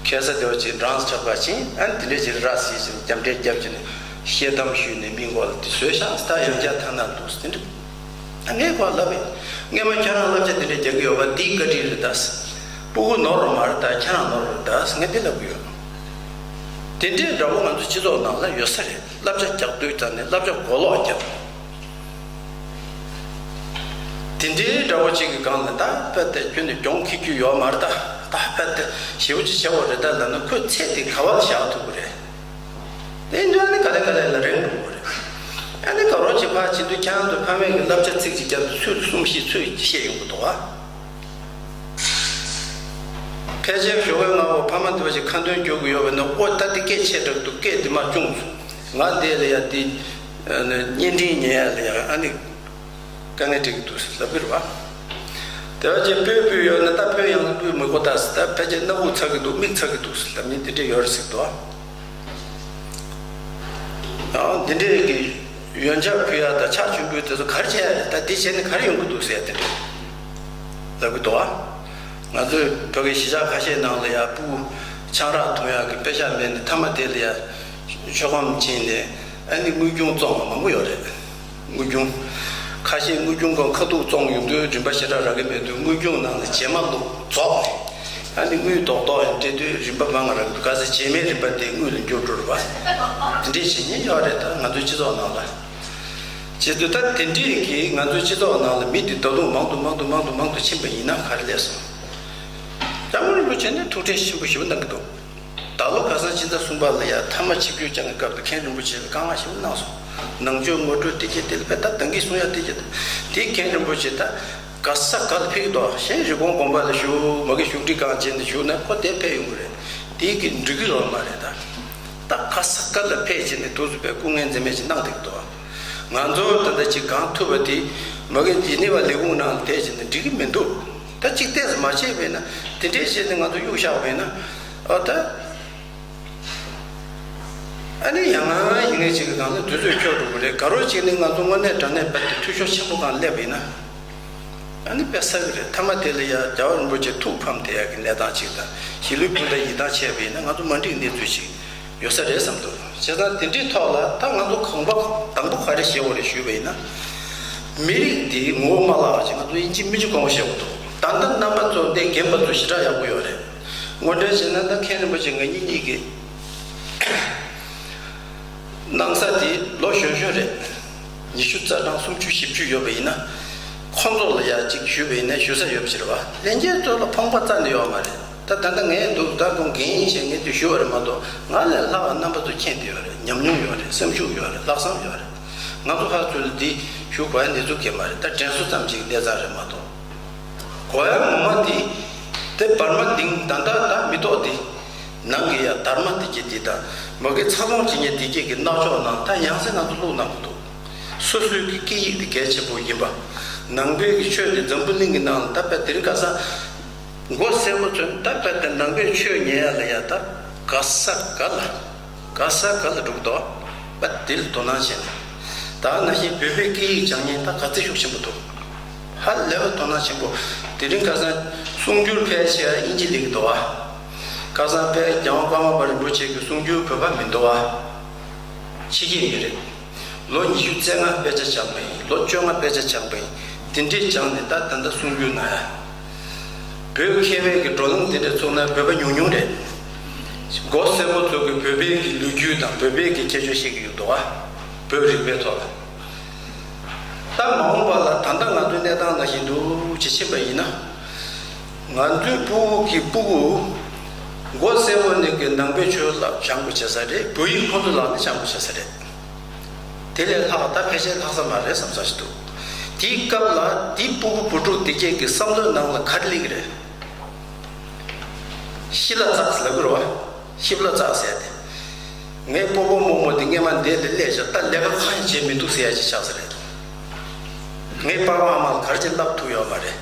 ཁ་སང་དེ་བ་ཅིག་འགྲངས་ཆགས་པ་ཅིག་ཨ་ནི་དེ་འདྲས་ཅིག་ར་བཟི་ཅིག་རྒྱབ་འདྲེ་རྒྱབ་ཅིག་ནས་ཤེལ་དམ་གཞུས་ནས་མི་མགོ་ལ་དེ་བཟོས་ཤག་ཟེར། ད་ཡང་བསྐྱར་ཐ་ན་འདུག་ཟེར་དེ་འདྲ། ངས་ཁོ་ལབ་པས། སྔོན་མ་ཁྱེད་རང་བསླབ་བྱ་དེ་འདྲ་རྒྱག་གི་ཡོད་པ་འདིའི་བཀའ་དྲིན་རེད་ད། སྤུ་གུ་ནོར་བ་མ་རེད་ད་ཁྱེད་རང་ནོར་བ་རེད་ད་ངས་འདི་ལབ་གི་ཡོད། དེ་འདྲའི་འདྲ་པོ་ང་ཚོ་སྤྱི་ཚོགས་ནང་ལ་ཡོད་ས་རེད། བསླབ་བྱ་རྒྱག་དུས་ཙང་ནས་བསླབ་བྱ་གོ་ལོག་རྒྱབ། དེ་འདྲའི་འདྲ་པོ་གཅིག་གི་སྒང་ལ་ད་དཔེ་དེ་ཁྱོད་ནས་གྱོང་ཁེ་རྒྱུ་ཡོད་མ་རེད་ད། ད་དཔེ་དེ་ཞེ་པོ་ཅིག་བྱ་བ་རེད་ད་ལབ་ན་ཁོས་ཚད་དེ་ག་བ་ལ་བཞག་ཐུབ་ཀྱི་རེད། དེ་འདྲ་ནི་ག་ལེ་ག་ལེ་ལ་རེངས་འགྲོ་གི་རེད། ཨ་ནི་དགའ་རོགས་ཀྱི་ཕར་ཕྱིན་དུས་ཁྱེད་རང་ཚོ་ཕ་མེས་ཀྱི་བསླབ་བྱ་ཚིག་གཅིག་རྒྱབ་ཏུ་ཚུལ་གསུམ་བཞི་ཚུལ་བཤད་ཡོང་གི་འདུག་ཨ། ཕལ་ཆེར་ཞོགས་པའི་སྔ་པོ་ཕ་མ་དེ་བ་ཞིག་ཁ་འདོན་རྒྱག་གི་ཡོད་པ་ནི་ཨོ་ད་དེ་སྐད་ཆེ་དྲགས་འདུག་སྐད་དེ་མར་སྐྱོང་སོང་། ང་འདི་ལ་ཡ་དེ་བརྙན་འཕྲིན་ཉན་ཡ་ལ་ཡ་ཨ་ནི། དཀའ་ངལ་འཕྲད་ཀྱི་འདུག་ཟེར་ལབ་ཀྱི་རེད་བ། དེ་བ་ཅན་སྤོས་སྤོས་ཡོད་ན་ད་སྤོས་ཡང་སྤོས་མི་དགོས་ད་ཟེར། ད་ཕལ་ཆེར་སྣ་བུག་ཚ་གི་འདུག་མིག་ཚ་གི་འདུག་ཟེར་ལབ་མཁན་དེ་འདྲས་ཡོད་རེད་ཟེར་གི་འདུག་ཨ། ཡང་འདི་འདྲས་ཀྱི་ཡོན་ཆབ་ཕུལ་ཡ་ད་ཕྱག་མཆོད་འབུལ་དེ་ཚོ་ག་རེ་བྱས་ཡ་རེད། ད་འདི་བྱས་ནས་ག་རེ་ཡོང་གི་འདུག་ཟེར་ཡ་དེ་འདྲས་ལབ་ཀྱི་འདུག་ཨ། ང་ཚོའི་བོད་ཀྱི་གཞིས་ཆགས་ཁ་ཤས་ནང་ལ་ཡ་སྤུ་གུ་ཆང་རག་འཐུང་ཡག་གི་དཔེ་ཆ་མེད་ནས་མཐའ་མ་དེ་ལ་ཡ་མཆོད་སྒམ་བྱིན་ནས་ཨ་ནི་དངུལ་ཆུང་བཙོང་བ་མང་པོ་ཡོད་རེད། དངུལ་ཆུང་། ཁ་ཤས་དངུལ་ཆུང་གི་ཁ་ཐུག་བཙོང་ཡོང་དུས་རིན་པ་ཞེ་དྲག་རག་གི་མེད་དུས་དངུལ་ཆུང་ནང་ལ་བྱེ་མ་བླུགས་རྫོགས་ནས་ཨ་ནི་དངུལ་རྡོག་རྡོག་ཡང་སྤྲད་དུས་རིན་པ་མང་རག་གི་འདུག་གལ་སྲིད་བྱེ་མའི་རིན་པ་དེ་དངུལ་ལ་འགྱུར་འགྲོ་རེད་པ། དེ་འདྲས་བྱེད་ཉེན་ཡོད་རེད། ད་ང་ཚོའི་སྤྱི་ཚོགས་ནང་ལ། བྱེད་དུས་ད་དེ་འདྲས་ཀྱིས་ང་ཚོའི་སྤྱི་ཚོགས་ནང་ལ་མི་དེ་ད་དུང་མང་དུ་མང་དུ་མང་དུ་མང་དུ་ཕྱིན་པ་ཡིན་ན་ག་རེ་ལས་སོང་། སྐྱབས་མགོན་རིན་པོ་ཆེ་ནས་ཐུགས་ཁྲལ་ཆེན་པོ་ཞེ་པོ་གནང་གི་འདུག་ད་ལོ་ཁ་སང་ཕྱི་ཟླ་གསུམ་པ་ལ་ཡ་མཐའ་མ་ཆིབས་བསྒྱུར་བསྐྱངས་ཀྱི་སྐབས་དུ་མཁན་རིན་པོ་ཆེ་ལ་བཀའ་མངགས་ཞིག་གནང་སོང་། ནང་ཆོས་ངོ་སྤྲོད་དེ་གྱད་དེ་ལ་དཔེ་ད་ད་གིན་གསུང་ཡ་དེ་གྱད་དེ་མཁན་རིན་པོ་ཆེ་ད་ག་ས་ག་ལ་ཕེབས་ཀྱི་འདུག་གཞན་རི་ཀོན་དགོན་པ་ལ་བཞུགས་མ་གི་བཞུགས་ཁྲི་སྒང་བྱས་ནས་བཞུགས་ན་ཁོ་དེ་ཕེབས་ཡོང་གི་རེད། དེ་གི་འགྲིག་གི་ཡོད་མ་རེད་ད། ད་ག་ས་ག་ལ་ཕེབས་བྱས་ནས་དུས་སུ་བས་སྐུ་ངལ་འཛེམས་མེད་ཅིག་གནང་བསྡད་ཀྱི་འདུག་ང་ཚོ་ད་ལྟ་ཅིག་གང་ཐུབ་པ་དེ་མ་གི་འདི་ནི་བ་ལས་ཁུངས་ནང་ལ་བསྡད་བྱས་ནས་འགྲིག་གི་མི་འདུག་ད་ཅིག་ཏོག་ཙམ་མ་བྱས་པས་ན་དེ་འདྲས་བྱས་ནས་ང་ཚོ་གཡུག་བཞག་པས་ན་ཨ་ད། ཨ་ནི་ཡང་ང་ཡིན་ངེས་ཅིག་གི་སྒང་ལ་དུས་ཚོད་འཁྱོལ་འགྲོ་གི་རེད། དགའ་རོགས་གཅིག་ནི་ང་ཚོ་དངོས་གནས་དྲང་གནས་རྦད་དེ་འཐུས་ཤོར་ཆེན་པོ་སྒང་སླེབས་པ་ཡིན་ན། ཨ་ནི་དཔེ་ཟ་གི་རེད། མཐའ་མ་དེ་ལ་ཡ་རྒྱལ་བ་རིན་པོ་ཆེ་ཐུགས་ཕམ་བསྡད་ཡག་གི་གནས་སྟངས་ཅིག་དང་གཞིས་ལུས་སྤུན་ཟླ་ཡིད་ཐང་ཆད་པ་ཡིན་ན་ང་ཚོ་མ་འགྲིག་གནས་ཚུལ་ཅིག་ཡོད་ས་རེད་བསམ་འདུག་བྱས་ཙང་དེ་འདྲའི་ཐོག་ལ་ད་ང་ཚོ་གོམ་པ་དང་པོ་ག་རེ་བཞེས་དགོས་རེད་ཞུས་པ་ཡིན་ན། མི་རིགས་འདིའི་ངོ་བོ་མ་བརླག་པ་ཅིག་ང་ཚོ་ཡིན་གཅིག་མིན་གཅིག་གོམ་པ་བཞེས་དགོས་འདུག་ད་ལྟ་རྣམ་པ་ཚོ་འདི་རྒན་པ་ཚོ་ཞེ་དྲག་ཡག་པོ་ཡོད་རེད། ངོ་སྤྲོད་བྱས་ན་ད་མཁན་རིན་པོ་ཆེ་ང་གཉིས་གཉིས་ཀྱི་གནང་ས་དེ་ལོ་གཞོན་གཞོན་རེད། ཉི་ཤུ་རྩ་གྲངས་སུམ་ཅུ་བཞི་བཅུ་ཡོད་པ་ཡིན་ན། ཁོང་ཚོ་ལ་ཡ་གཅིག་ཞུས་པ་ཡིན་ན་ཞུ་ས་ཡོད་པ་ཞིག་རེད་བ། ལྷན་རྒྱས་ཚོ་ལ་ཕོངས་པ་རྩ་ནས་ཡོད་མ་རེད། ད་ད་ལྟ་ངས་འདུག་ད་ཁོང་འགན་ཡིན་བྱས་ངས་དེ་ཞུ་བ་རེད་མ་གཏོགས་ང་ལས་ལྷག་པ་རྣམ་པ་ཚོ་མཁྱེན་བསྡད་ཡོད་རེད། ཉམས་མྱོང་ཡོད་རེད། སེམས་ཤུགས་ཡོད་རེད། ལྷག་བསམ་ཡོད་རེད། ང་ཚོ་ཕར་ཚུར་ལ་འདི་ཞུ་དགོས་ཡ་གནས་ཚུལ་གང་ཡང་མ་རེད། ད་དྲན་གསོ་ཙམ་ཅིག་གནས་ཚང་རེད་མ་གཏོགས། གོ་ཡ་ངོ་མ་འདི་དེ་བར་མ་འདིང་ད་ལྟ་ད་མི་ཐོག་འདི་ནང་གི་ཡ་དར་མ་འདི་གྱད་འདི་དང་མ་གི་ཚ་ལོང་བྱེད་མཁན་འདི་གྱད་ཀྱི་རྣ་ཅོག་ནང་ད་ཡང་སེ་ང་ཚོ་བླུགས་གནང་གི་འདུག་སོ་སོའི་གི་སྐད་ཡིག་འདི་གལ་ཆེན་པོ་ཡིན་པ། ནང་པའི་གི་ཆོས་འདི་འཛམ་བུ་གླིང་གི་ནང་ལ་ད་དཔེ་དེ་རིང་ཁ་སང་མགོ་སེར་པོ་ཚོས་ད་དཔེ་དེ་ནང་པའི་ཆོས་ཉན་ཡ་ལ་ཡ་ད་ག་ས་ག་ལ། ག་ས་ག་ལ་འགྲོ་གི་འདུག་པ། དེ་ལ་དོ་སྣང་བྱས་ནས། ད་ནང་བཞིན་བོད་པའི་སྐད་ཡིག་སྦྱང་མཁན་ད་ག་ཚོད་ཤུགས་ཆེན་པོ་འདུག་ཧ་ལས་པ་དོ་སྣང་ཆེན་པོ། དེ་རིང་ཁ་སང་གསུང་སྒྱུར་ཕལ་ཆེར་དབྱིན་ཇི་ལེགས་འདུག་པ། ཁ་སང་དཔལ་རྒྱལ་དབང་ཀརྨ་པ་རིན་པོ་ཆེ་གི་གསུང་སྒྱུར་བོད་པ་མི་འདུག་པ། ཕྱི་རྒྱལ་མི་རེད། ལོ་ཉི་ཤུ་རྩ་ལྔ་དཔེ་ཆ་སྦྱངས་པ་ཡིན། ལོ་བཅོ་ལྔ་དཔེ་ཆ་སྦྱངས་པ་ཡིན། དེ་འདྲས་སྦྱངས་ནས་ད་ད་ལྟ་གསུང་སྒྱུར་གནང་ཡ། བོད་མཁས་པའི་གི་བགྲོ་གླེང་དེ་འདྲ་ཚོགས་ན་བོད་པ་ཉུང་ཉུང་རེད། མགོ་སེར་པོ་ཚོ་གི་བོད་པའི་གི་ལོ་རྒྱུས་དང་བོད་པའི་གི་ཁྱད་ཆོས་ཤེས་ཀྱི་ཡོད་འདུག་ག་བོད་རིག་པའི་ཐོག་ལ། ད་མ་འོངས་པ་ལ་ད་ལྟ་ང་ཚོའི་གནས་སྟངས་ནང་བཞིན་དུ་ཇི་ཕྱིན་པ་ཡིན་ན། ང་ཚོའི་སྤུ་གུ་གི་སྤུ་གུ། མགོ་སེར་པོ་ནས་གི་ནང་པའི་ཆོས་ལ་སྦྱང་དགོས་བྱེད་ས་རེད། བོད་ཡིག་ཁོང་ཚོ་ལ་ནི་སྦྱང་དགོས་བྱེད་ས་རེད། དེ་ལས་ལྷག་ད་ཕལ་ཆེར་ལྷག་ས་མ་རེད་བསམ་ས་ཞིག་འདུག་དེའི་སྐབས་ལ་དེའི་སྤུ་གུ་བུ་ཕྲུག་དེ་གྱད་ཀྱི་བསམ་བློའི་ནང་ལ་ག་རེ་སླེབས་ཀྱི་རེད། ཤི་ལ་ཙག་ཟེར་ལབ་ཀྱི་རེད་བ། ཤི་ལ་ཙག་ཟེར་ཏེ། ངའི་སྤོ་བོ་རྨོ་མོ་དེ་སྔས་མ་འདི་ལ་སླེབས་ཤག་ད་ལས་ཀ་གང་ཡང་བྱེད་མི་འདུག་ཟེར་ཡ་ཅིག་ཆགས་ས་རེད། ངའི་པ་ཕ་ཨ་མ་ལ་ག་རེ་བྱས་བསླབ་ཐུབ་ཡོད་མ་རེད།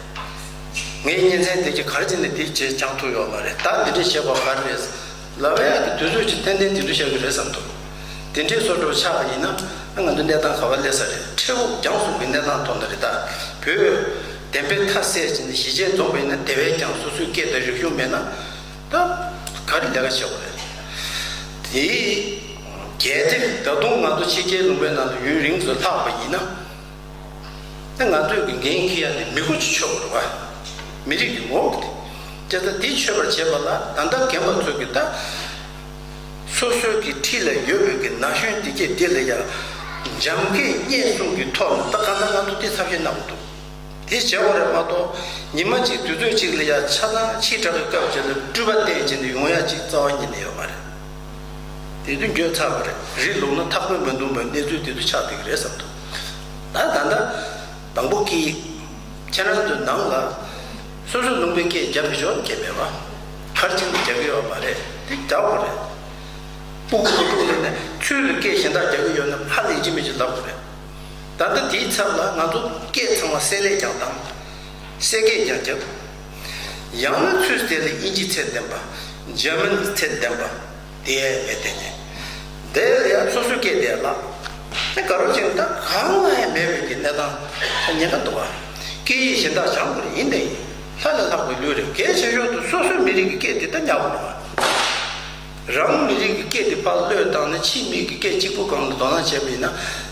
ངའི་གཉེན་ཚན་དེ་གྱད་ག་རེ་བྱས་ནས་དེ་བྱས་སྦྱང་ཐུབ་ཡོད་མ་རེད། ད་འདི་འདྲས་བྱེད་དགོས་ག་རེ་རེད། ལབ་ཡ་གི་དུས་ཚོད་ཅིག་ཏན་ཏན་དེ་འདྲ་བཤད་གི་རེད་བསམ་འདུག་དེ་འདྲའི་བཟོ་འདྲ་ཆགས་པ་ཡིན་ན་ང་ཚོ་གནས་སྟངས་ག་པར་སླེབས་ས་རེད། ཁྲེལ་དབུགས་རྒྱང་སོང་གི་གནས་སྟངས་ཐོག་ནས་རེད། ད་བོད་བདེན་པའི་མཐའ་གསལ་བྱས་ནས་གཞིས་བྱེས་འཛོམས་པ་ཡིན་ན་དེ་བས་ཀྱང་སོ་སོའི་སྐད་དང་རིག་གཞུང་མེད་ན་ད་ག་རེ་ལས་ཀ་བྱེད་དགོས་རེད། དེ་གལ་ཏེ་ད་དུང་ང་ཚོ་ཕྱི་རྒྱལ་ལུང་པའི་ནང་དུ་ཡུན་རིང་དུ་ལྷག་པ་ཡིན་ན། ད་ང་ཚོས་ཀྱི་འགན་འཁྱེར་ཡ་དེ་མི་མགོ་ཅིག་ཆོད་དགོས་རེད་བ། མི་རིགས་ཀྱི་ངོ་བོ་དེ། དེ་ལྟ་དེ་ཆོད་པར་བྱེད་པ་ལ་ད་ལྟ་རྒན་པ་ཚོས་ཀྱི་ད། སོ་སོའི་གི་འཁྲིས་ལ་ཡོད་པའི་གི་ན་གཞོན་དེ་གྱད་དེ་ལ་ཡ། འཇམ་སྐད་སྙན་གསུང་གི་ཐོག་ནས་ད་གང་ལྟར་ང་ཚོ་དེ་ཐབས་ཤེས་གནང་གི་འདུག་དེ་བྱེད་དགོས་རེད་མ་གཏོགས་ཉི་མ་གཅིག་དུས་ཚོད་གཅིག་ལ་ཡ་ཆ་ཚང་ཕྱི་དྲགས་ཀྱི་སྐབས་ཅིག་ལ་སྤྲུལ་པ་བསྟན་བྱས་ནས་ཡོང་ཡ་གཅིག་རྩ་བ་ཉིད་ནས་ཡོད་མ་རེད། དེ་དུས་འགྱོད་ཚར་བ་རེད། རི་ལུག་ན་ཐག་པས་མི་འདུམ་པའི་གནས་ཚུལ་དེ་དུས་ཆགས་བསྡད་ཀྱི་རེད་བསམ་འདུག་ད་ད་ལྟ་དང་པོ་སྐད་ཡིག་ཁྱེད་རང་ཚོའི་ནང་ལ་སོ་སོའི་ལུང་པའི་སྐད་རྒྱབ་མི་ཆོག་སྐད་མེད་པ། གར་ཅིག་ནས་རྒྱག་གི་ཡོད་མ་རེད། དེ་རྒྱག་དགོས་རེད། སྤུ་གུ་བུ་ཕྲུག་ལ་ནས་ཚུལ་ལ་སྐད་གཞན་དག་རྒྱག་གི་ཡོད་ན་ཕར་ལ་ཡིན་གཅིག་མིན་གཅིག་ལབ་དགོས་རེད། ད་ལྟ་དེའི་ཚབ་ལ་ང་ཚོ་སྐད་ཚང་མ་གསལ་ལེ་རྒྱག་དང་། གསལ་སྐད་རྒྱག་རྒྱབ། ཡང་ན་ཚུལ་དེ་ལ་དབྱིན་ཇི་ཚད་ལྡན་པ། འཇར་མན་ཚད་ལྡན་པ། དེ་མེད་དེ་ནས། དེ་ལ་ཡང་སོ་སོའི་སྐད་དེ་ལ། དེ་དགའ་རབ་ཅིག་ད་གང་ལ་ཡང་མེད་པའི་གི་གནས་སྟངས་ཉེན་ཁ་འདུག་བ། སྐད་ཡིག་གཞན་དག་སྦྱང་དགོས་རེད་ཡིན་དེ་ཡིན། ལས་ལྷག་པའི་ལུས་རེད། གལ་ཆེ་ཤོས་དུ་སོ་སོའི་མི་རིགས་ཀྱི་སྐད་དེ་ད་ཉར་དགོས་རེད་བ། རང་མི་རིགས་ཀྱི་སྐད་དེ་ཕར་བློས་བཏང་ནས་ཕྱིའི་མི་གི་སྐད་གཅིག་པུ་སྒང་ལ་དོ་སྣང་བྱས་པ་ཡིན་ན་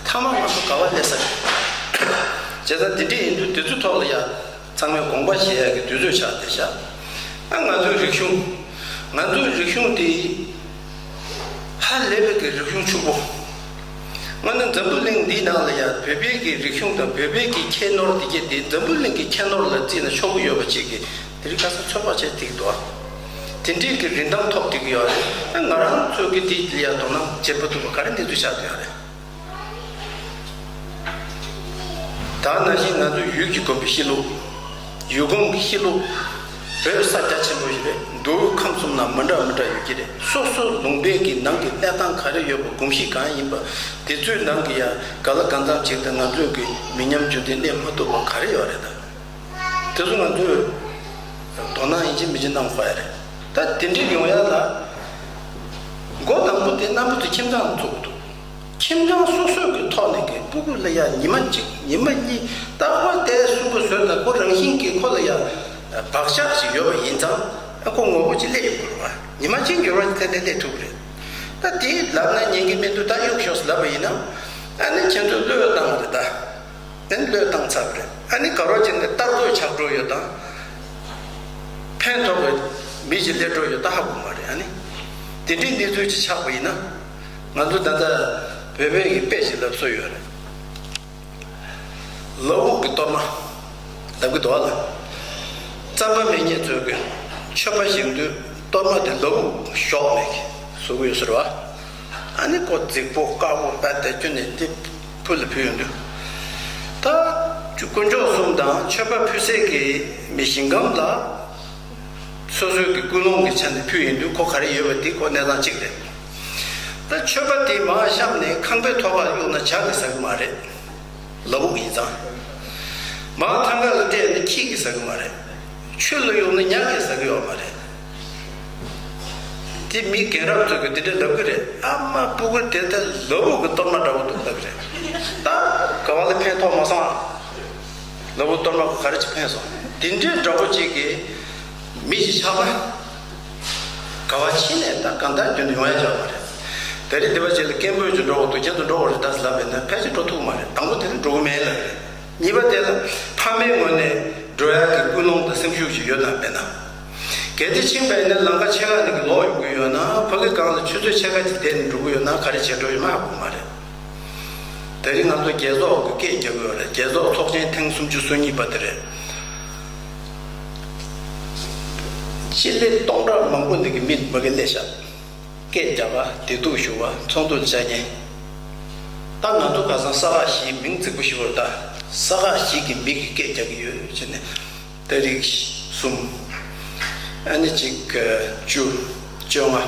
ཐ་མ་ང་ཚོ་ག་བ་སླེབས་ས་རེད། བྱས་ཙང་དེ་འདྲ་ཡིན་དུས་དེ་ཚོའི་ཐོག་ལ་ཡ། ཚང་མས་དགོངས་པ་བཞེས་ཡག་གི་དུས་ཚོད་ཆགས་བསྡད་ཤག་ཨ་ང་ཚོའི་རིག་གཞུང་། ང་ཚོའི་རིག་གཞུང་དེ་ཧ་ལས་པའི་གི་རིག་གཞུང་ཕྱུག་པོ། ང་ནི་འཛམ་བུ་གླིང་འདིའི་ནང་ལ་ཡང་བོད་པའི་གི་རིག་གཞུང་དང་བོད་པའི་གི་ཁྱད་ནོར་དེ་གྱད་དེ་འཛམ་བུ་གླིང་གི་ཁྱད་ནོར་ལ་བརྩིས་ན་ཆོག་གི་ཡོད་པ་ཅིག་གི་དེ་རིང་ཁ་སང་ཚོད་དཔག་བྱས་ཐིག་འདུག་དེ་འདྲའི་གི་རིན་ཐང་ཐོབ་ཐིག་ཡོད་རེད། ཨ་ང་རང་ཚོའི་གི་དེ་ལ་ཡང་དོ་སྣང་བྱེད་པ་ཐུབ་པ་ག་རེ་གནས་ཚུལ་ཆགས་བསྡད་ཡོད་རེད། ད་ནང་བཞིན་ང་ཚོའི་ཡུལ་གྱི་དགོན་པའི་གཤིས་ལུགས། ཡུལ་གོམས་ཀྱི་གཤིས་ལུགས། བོད་ས་རྒྱ་ཆེན་པོ་ཞིག་རེད། མདོ་དབུས་ཁམས་གསུམ་ན་མི་འདྲ་མི་འདྲ་ཡོད་ཀྱི་རེད། སོ་སོ་ལུང་པའི་གི་ནང་གི་གནས་སྟངས་ག་རེ་ཡོད་པ་གོམས་གཤིས་གང་ཡིན་པ་དེ་ཚོའི་ནང་གི་ཡང་ག་ལ་གང་འཚམ་ཅིག་དང་ང་ཚོས་གི་མི་ཉམས་རྒྱུན་དུ་གནས་མ་ཐུབ་པ་ག་རེ་ཡོད་རེད་ད། དེ་ཚོ་ང་ཚོས་དོ་སྣང་ཡིན་གཅིག་མིན་གཅིག་གནང་དགོས་ཡ་རེད། ད་དེ་འདྲའི་ཡོང་ཡ་ལ་འགོ་དང་པོ་དེ་རྣམ་པ་ཚོ་ཁྱིམ་ཚང་ཚུགས་འདུག་ཁྱིམ་ཚང་སོ་སོའི་གི་ཐོག་ནས་གི་སྤུ་གུ་ལ་ཡ་ཉི་མ་གཅིག་ཉི་མ་གཉིས་རྟག་པར་དེ་གསུམ་པོ་བཟོས་ན་ཁོ་རང་བཞིན་གྱིས་ཁོ་ལ་ཡ་བག་ཆགས་ཤིག་ཡོད་པ་ཡིན་ཙང་ཨ་ཁོ་ངོ་བོ་ཅིག་སླེབས་ཡོང་གི་རེད་བ། ཉི་མ་གཅིག་འགྱུར་བ་ཅིག་ཏན་ཏན་སླེབས་ཐུབ་ཀྱི་རེད། ད་དེ་ལབ་ན་ཉན་གི་མི་འདུག་ད་གཡུག་ཞོག་ཟེར་ལབ་པ་ཡིན་ན་ཨ་ནི་ཁྱེད་ཚོས་བློས་བཏང་གི་རེད་ད། དེ་ནི་བློས་བཏང་ཚར་བ་རེད། ཨ་ནི་ག་རོ་ཅན་གྱི་ལྟར་རྒོལ་ཆགས་འགྲོ་ཡོད་དང་། ཕན་ཐོགས་པའི་མི་ཞིག་སླེབས་འགྲོ་ཡོད་ད་ཧ་གོ་མ་རེད། ཨ་ནི་དེ་འདྲའི་གནས་ཚུལ་ཅིག་ཆགས་པ་ཡིན་ན་ང་ཚོ་ད་ལྟ་བོད་པའི་གི་དཔེ་ཞིག་ལབ་སྲོལ་ཡོད་རེད། ལ་འུག་གི་གཏོར་མ་ལབ་གི་འདུག་ཨ་ལ། རྩམ་པ་མེད་མཁན་ཚོས་གི་མཆོད་པ་བཞེངས་དུས་གཏོར་མ་དེ་ལ་འུག་ཞོག་མེད་གི་བཟོ་གི་ཡོད་ཟེར་བ། ཨ་ནི་ཁོ་རྫིག་པོ་དཀར་པོ་པད་དེ་ཁྱོན་ནས་འདི་ཕུ་ལ་ཕུལ་ཡོང་དུས། ད་དཀོན་མཆོག་གསུམ་དང་མཆོད་པ་ཕུལ་སའི་གི་མི་ཞིང་ཁམས་ལ་སོ་སོའི་གི་ཀུན་སློང་གི་ཆ་ནས་ཕུལ་ཡོང་དུས་ཁོ་ག་རེ་ཡོད་པ་དེ་ཁོ་གནས་སྟངས་གཅིག་རེད། ད་མཆོད་པ་དེ་མར་བཤམས་ནས་ཁང་པའི་ཐོག་ཁར་གཡུགས་ན་ཇ་གི་ཟ་གི་མ་རེད། ལ་འུག་ཡིན་ཙང་། མར་ཐང་ག་ལ་སྤྲད་ནས་ཁྱི་གིས་ཟ་གི་མ་རེད། ཆུ་ལ་གཡུགས་ན་ཉ་གིས་ཟ་གི་ཡོད་མ་རེད། དེ་མི་རྒན་རབས་ཚོས་གི་དེ་འདྲ་ལབ་གི་རེད། ཨ་མ་སྤུ་གུ་དེ་ལྟར་ལ་འུག་གི་གཏོར་མ་འདྲ་བོ་འདུག་ལབ་གི་རེད། ད་ག་བ་ལ་ཕན་ཐོགས་མ་སོང་ཨ། ལ་འུག་གཏོར་མ་གི་ག་རེ་ཅིག་ཕན་སོང་། དེ་འདྲའི་འདྲ་བོ་ཅིག་གི་མི་ཞིག་ཆགས་པ། ག་བ་ཕྱིན་ནས་ད་གང་ལྟར་རྒྱུན་དུ་ཡོང་ཡ་ཆགས་པ་རེད། ད་རེས་འདི་པ་ཅིག་ལ་སྐད་འབོད་ཅིག་འགྲོ་བ་འདུག་ཁྱེད་ཚོ་འགྲོ་བ་རེད་ད་ཟེར་ལབ་པས་ན་ཕལ་ཆེར་འགྲོ་ཐུབ་མ་རེད། དང་པོ་དེ་ནི་འགྲོ་གི་མེད་ལབ་རེད། གཉིས་པ་དེ་ལ་ཕ་མའི་ངོས་ནས་འགྲོ་ཡག་གི་ཀུན་སློང་དང་སེམས་ཤུགས་ཤིག་ཡོད་དམ་མེད་ན། གལ་ཏེ་ཕྱིན་པ་ཡིན་ན་ལམ་ཁ་ཕྱེད་ཀ་ནས་ཀྱི་ལོག་ཡོང་གི་ཡོད་ན་ཕ་གི་སྒང་ལ་ཆུ་ཚོད་ཕྱེད་ཀ་ཅིག་བསྡད་ནས་འགྲོ་གི་ཡོད་ན་ག་རེ་བྱེད་འགྲོ་ཡོད་མ་ཧ་གོ་མ་རེད། དེ་རིང་ང་ཚོ་རྒྱལ་ཚོགས་ཀྱི་སྐད་རྒྱག་གི་ཡོད་རེད། རྒྱལ་ཚོགས་ཚོགས་ཆེན་ཐེངས་སུམ་ཅུ་སོ་གཉིས་པ་དེ་རེད། སྤྱི་ལེ་སྟོང་ཕྲག་མང་པོ་འདི་གི་མི་མ་གི་སླེབས་ཤག་སྐད་རྒྱག་པ་བདེ་སྡུག་ཞུ་བ་ཚོགས་འདུ་ལ་བཅར་མཁན། ད་ང་ཚོ་ཁ་སང་ས་ག་བཞིའི་མིང་རྫིག་པོ་ཞུ་བར་ད་ས་ག་བཞི་གི་མི་གི་སྐད་རྒྱག་གི་ཡོད་ཟེར་ནས་ད་རིགས་གསུམ། ཨ་ནི་གཅིག་བཅུ། བཅོ་ལྔ།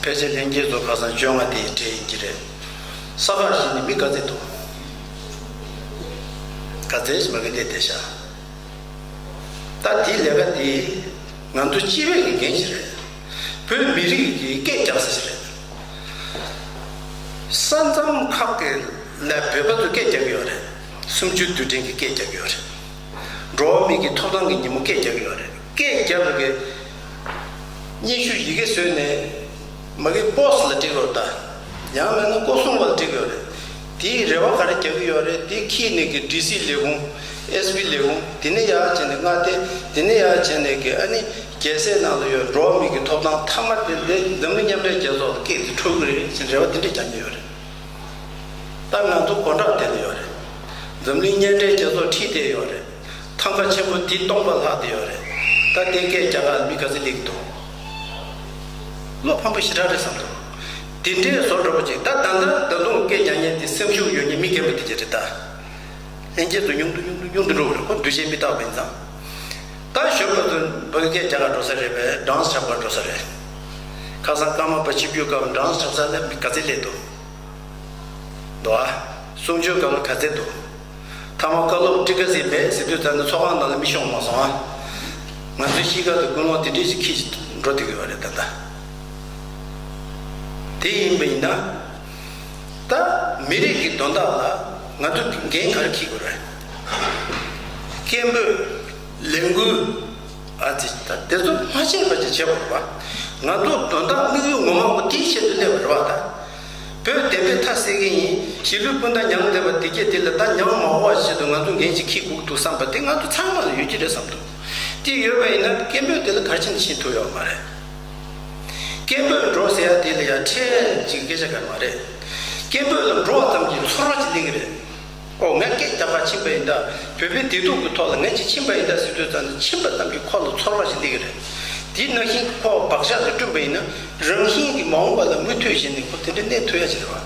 ཕལ་ཆེར་ལྷན་རྒྱས་ཚོ་ཁ་སང་བཅོ་ལྔ་དེའི་གྲས་ཡིན་གྱི་རེད། ས་ག་བཞི་ནི་མི་ག་ཚད་འདུག་ག་ཚད་ཞིག་མ་གི་སླེབས་བསྡད་ཤག་ད་དེའི་ལས་ཀ་དེ་ང་ཚོ་སྤྱི་པའི་གི་འགན་ཞིག་རེད། བོད་མི་རིགས་ཀྱི་སྐད་རྒྱག་ས་ཞིག་རེད། ས་མཚམས་ཁག་གི་ལ་བོད་པ་ཚོ་སྐད་རྒྱག་གི་ཡོད་རེད། གསུམ་བཅུའི་དུས་དྲན་གྱི་སྐད་རྒྱག་གི་ཡོད་རེད། འགྲོ་བ་མི་གི་ཐོབ་ཐང་གི་ཉིན་མོ་སྐད་རྒྱག་གི་ཡོད་རེད། སྐད་རྒྱབ་པའི་སྙན་ཞུ་ཡི་གེ་བཟོས་ནས་མ་གི་པོ་སི་ལ་སྤྲད་དགོས་རེད་ད། ཡང་མིན་ན་སྐུ་སྲུང་བ་ལ་སྤྲད་དགོས་རེད། དེའི་རེ་བ་ག་རེ་རྒྱག་གི་ཡོད་རེད། དེ་ཁྱེར་ནས་ཀྱི་ཌི་སི་ལས་ཁུངས། ཨེས་པི་ལས་ཁུངས། དེ་ནས་ཡར་བྱས་ནས་མངའ་སྡེ། དེ་ནས་ཡར་བྱས་ནས་ཀྱི་ཨ་ནི་རྒྱལ་སའི་ནང་ལ་ཡོད་འགྲོ་བ་མི་གི་ཐོབ་ཐང་མཐའ་མ་དེ་འདི་འཛམ་གླིང་མཉམ་འབྲེལ་རྒྱལ་ཚོགས་ལ་སྐད་དེ་འཕྲོད་གི་རེད་ཅེས་རེ་བ་དེ་འདྲ་རྒྱག་གི་ཡོད་རེད། ད་ང་ཚོ་གོ་འདྲ་དེ་ལ་ཡོད་རེད། འཛམ་གླིང་མཉམ་འབྲེལ་རྒྱལ་ཚོགས་ཁྲིད་བསྡད་ཡོད་རེད། ཐང་ག་ཆེན་པོ་འདི་སྟོང་པ་ལྷག་བསྡད་ཡོད་རེད། ད་ལྟའི་སྐད་རྒྱག་ག་མི་ག་ཚོད་སླེབས་ཀྱི་འདུག་བློ་ཕམ་པོ་ཞེ་དྲག་རེད་བསམ་འདུག་དེ་འདྲའི་བཟོ་འདྲ་པོ་ཅིག་ད་ད་ལྟ་ད་དུང་སྐད་རྒྱག་མཁན་དེ་སེམས་ཤུགས་ཡོད་མཁན་མི་རྒན་པ་དེ་གྱད་རེད་ད། ལྷན་རྒྱས་ཚོ་ཉུང་དུ་ཉུང་དུ་ཉུང་དུ་འགྲོ་གི་རེད། ཁོ་འདུས་བྱས་མི་རྟག་པ་ཡིན་ཙང་། ད་གཞོན་པ་ཚོ་བོད་སྐད་རྒྱག་ག་འགྲོ་ས་རེད་པས། ཌན་སི་འཁྲབ་ག་འགྲོ་ས་རེད། ཁ་སང་ཀརྨ་པ་ཆིབས་བསྒྱུར་སྐབས་ཌན་སི་འཁྲབ་ས་ལ་མི་ག་ཚོད་སླེབས་འདུག་འདུག་ཨ། གསུང་ཆོས་སྐབས་ལ་ག་ཚོད་འདུག་མཐའ་མ་བཀའ་སློབ་ཊི་ཀ་སི་མེད་ཟེར་དུས་ཙམ་ནས་ཚོགས་ཁང་ནང་ལ་མི་ཤོང་མ་སོང་ཨ། ང་ཚོའི་གཤིས་ཀ་དང་ཀུན་སློང་དེ་འདྲས་ཤིག་འཁྱེར་འགྲོ་བསྡད་ཀྱི་ཡོད་རེད་ད་ལྟ། དེ་ཡིན་པ་ཡིན་ན། ད་མི་རིགས་ཀྱི་དོན་དག་ལ་ང་ཚོས་འགན་ག་རེ་འཁྱེར་དགོས་རེད། སྐད་འབོད། ལས་འགུལ་ཨ་ཙི་ད་དེ་ཚོ་མ་བྱས་པ་ཅིག་བྱེད་དགོས་པ། ང་ཚོ་དོན་དག་དམིགས་ཡུལ་ངོ་མ་བོ་དེའི་ཆེད་དུ་སླེབས་པ་རེད་བ། ད་བོད་བདེན་པའི་མཐའ་གསལ་གི་ཡིན། གཞིས་ལུས་སྤུན་ཟླ་མྱངས་བསྡད་པ་དེ་གྱད་དེ་ལ་ད་མྱངས་མ་དགོས་པ་ཆེད་དུ་ང་ཚོ་འགན་ཅིག་འཁྱེར་དགོས་འདུག་བསམ་པ་དེ་ང་ཚོ་ཚང་མ་ལ་ཡོད་ཀྱི་རེད་བསམ་འདུག་དེ་ཡོད་པ་ཡིན་ན་སྐད་འབོད་དེ་ལ་ག་རེ་བྱས་ནས་ཕྱིན་ཐུབ་ཡོད་མ་རེད། སྐད་འབོད་འགྲོ་ཟེར་ཡ་དེ་ལ་ཡ་ཁྲལ་ཅིག་སྐད་ཆ་ག་མ་རེད། སྐད་འབོད་ལ་འགྲོ་བ་ཙམ་གྱིས་ཚོར་བ་ཅིག་སླེབས་ཀྱི་རེད། ཨོ་ངས་སྐད་རྒྱག་ག་ཕྱིན་པ་ཡིན་ད། བོད་པའི་བདེ་སྡུག་གི་ཐོག་ལ་ངས་ཅིག་ཕྱིན་པ་ཡིན་ད་ཟེར་དུས་ཙམ་ནས་ཕྱིན་པ་ཙམ་གྱིས་ཁོ་ལ་ཚོར་བ་ཞིག་སླེབས་ཀྱི་རེད། དེ་ནང་བཞིན་ཁོ་བག་ཆགས་ལ་བསྐྲུན་པ་ཡིན་ན་རང་བཞིན་གྱིས་མ་འོངས་པ་ལ་མུ་མཐུད་བྱས་ནས་ཁོ་དེ་འདྲ་གནས་ཐུབ་ཡ་ཞིག་རེད་བ།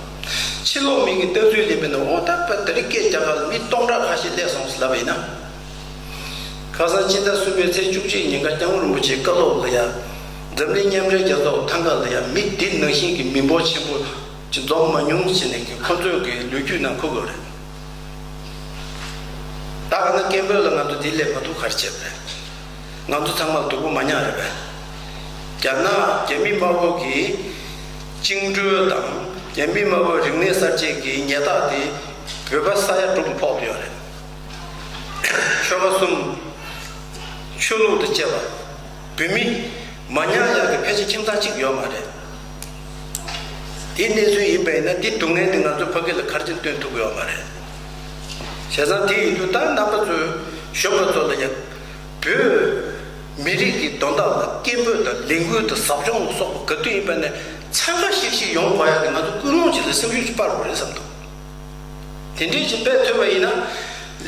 ཕྱི་ལོགས་མི་གི་ལྟ་ཚུལ་ལེན་པ་ཡིན་ན་ཨོ་ད་དཔེ་དེ་རིང་སྐད་རྒྱག་ག་ལ་མི་སྟོང་ཕྲག་ཁ་ཤས་སླེབས་སོང་ཟེར་ལབ་པ་ཡིན་ན། ཁ་སང་ཕྱི་ཟླ་གསུམ་པའི་ཚེས་བཅུ་གཅིག་ཉིན་ཀ་སྐྱབས་མགོན་རིན་པོ་ཆེའི་བཀའ་སློབ་ལ་ཡ། འཛམ་གླིང་མཉམ་འབྲེལ་རྒྱལ་ཚོགས་ཐང་ག་ལ་ཡ་མི་འདི་ནང་བཞིན་གྱི་མི་འབོར་ཆེན་པོ་ཅིག་འཛོམས་མ་མྱོང་བྱས་ནས་ཀྱི་ཁོ་ཚོའི་གི་ལོ་རྒྱུས་ནང་འཁོད་དགོས་རེད། ད་ག་ན་སྐད་འབོད་ལ་ང་ཚོ་འདི་ལས་མ་ཐུབ་ག་རེ་བྱས་པ་རེད། ང་ཚོ་ཚང་མ་ལ་སྡུག་པོ་མ་མྱངས་རེད་པས། རྒྱ་ནག་རྒྱ་མི་དམར་པོ་གི་བཅིངས་འགྲོལ་དང་རྒྱ་མི་དམར་པོའི་རིག་གནས་གསར་བརྗེ་གི་ཉེས་རྡུང་དེ་བོད་པ་ས་ཡ་དྲུག་ལ་ཕོག་བསྡད་ཡོད་རེད། ཆོལ་ཁ་གསུམ། ཆོས་ལུགས་དང་བཅས་པ། བོད་མི། མ་ཉམས་ཡག་གི་ཕལ་ཆེར་ཁྱིམ་ཚང་གཅིག་ཡོད་མ་རེད། དེ་གནས་ཚུལ་ཡིན་པ་ཡིན་ན་དེ་སྡུག་བསྔལ་དེ་ང་ཚོ་ཕ་གི་ལ་ག་རེ་བྱས་ནས་སྟོན་ཐུབ་ཀྱི་ཡོད་མ་རེད། བྱས་ཙང་དེ་ཡིན་དུས་ད་རྣམ་པ་ཚོས་གཞོན་པ་ཚོ་ལ་ཡང་། བོད་མི་རིགས་ཀྱི་དོན་དག་ལ་སྐད་འབོད་དང་ལས་འགུལ་དང་ཟབ་སྦྱོང་ལ་སོགས་པ་ག་དུས་ཡིན་པ་ནས་འཚང་ཁ་ཤིག་ཤིག་ཡོང་དགོས་ཡག་གི་ང་ཚོ་ཀུན་སློང་ཅིག་ལ་སེམས་ཤུགས་ཅིག་སྤར་དགོས་རེད་བསམ་འདུག་དེ་འདྲའི་ཅིག་སྤེལ་ཐུབ་པ་ཡིན་ན།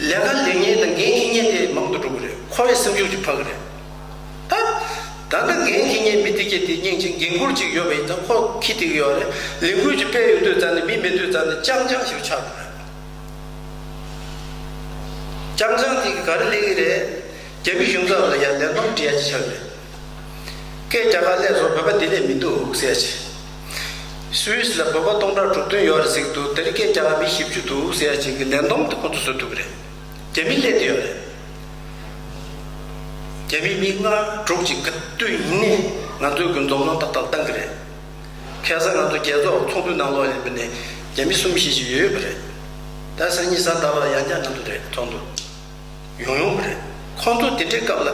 ལས་ཀ་ལས་མཁན་དང་འགན་འཁྱེར་མཁན་དེ་མང་དུ་འགྲོ་གི་རེད། ཁོ་བོའི་སེམས་ཤུགས་ཅིག་འཕར་གི་རེད། ད། ད་ལྟ་འགན་འཁྱེར་མཁན་མི་དེ་གྱད་དེ་སྙིང་རྗེ་འགན་འཁུར་ཅིག་ཡོད་པ་ཡིན་ཙང་ཁོ་འཁྱེར་བསྡད་ཀྱི་ཡོད་རེད། ལས་འགུལ་ཅིག་སྤེལ་ཡོང་དུས་ཙམ་ནས་མི་མེད་དུས་ཙམ་ནས་རྐྱང་རྐྱང་ཞིག་ཆགས་འགྲོ་རེད། རྐྱང་རྐྱང་དེ་གི་ག་རེ་སླེབས་ཀྱི་རེད། རྒྱ་མི་གཞུང་ཚབ་ལ་ཡང་ལན་གཏམ་འདྲི་ཡ་ཅིག་ཆགས་ཀྱི་རེད། སྐད་རྒྱག་ག་སླེབས་སོང་། བོད་པ་འདི་ལས་མི་འདུག་ཟེར་ཡ་ཅིག་སུད་སི་ལ་བོད་པ་སྟོང་ཕྲག་དྲུག་བདུན་ཡོད་རེད་ཟེར་གྱི་འདུག་དེ་རིང་སྐད་རྒྱག་ག་མི་བཞི་བཅུ་འདུག་ཟེར་ཡ་ཅིག་གི་ལན་གཏམ་དེ་ཁོ་ཚོ་བཟོ་ཐུབ་ཀྱི་རེད། རྒྱ་མི་སླེབས་བསྡད་ཡོད་རེད། རྒྱ་མི་མི་ལྔ་དྲུག་ཅིག་ག་དུས་ཡིན་ནའི་ང་ཚོའི་གི་འཛོམས་སོང་ཏག་ཏག་བཏང་གི་རེད། ཁ་སང་ང་ཚོ་རྒྱལ་ཚོགས་ཚོགས་འདུའི་ནང་ལོགས་ཡིན་པ་ནས་རྒྱ་མི་གསུམ་བཞི་ཅིག་ཡོད་པ་རེད། ད་སང་ཉིན་གཟའ་ཟླ་བ་ཡང་བསྐྱར་ང་ཚོ་རེད་ཚོགས་འདུ་ཡོང་ཡོང་པ་རེད། ཁོང་ཚོ་དེ་འདྲའི་སྐབས་ལ་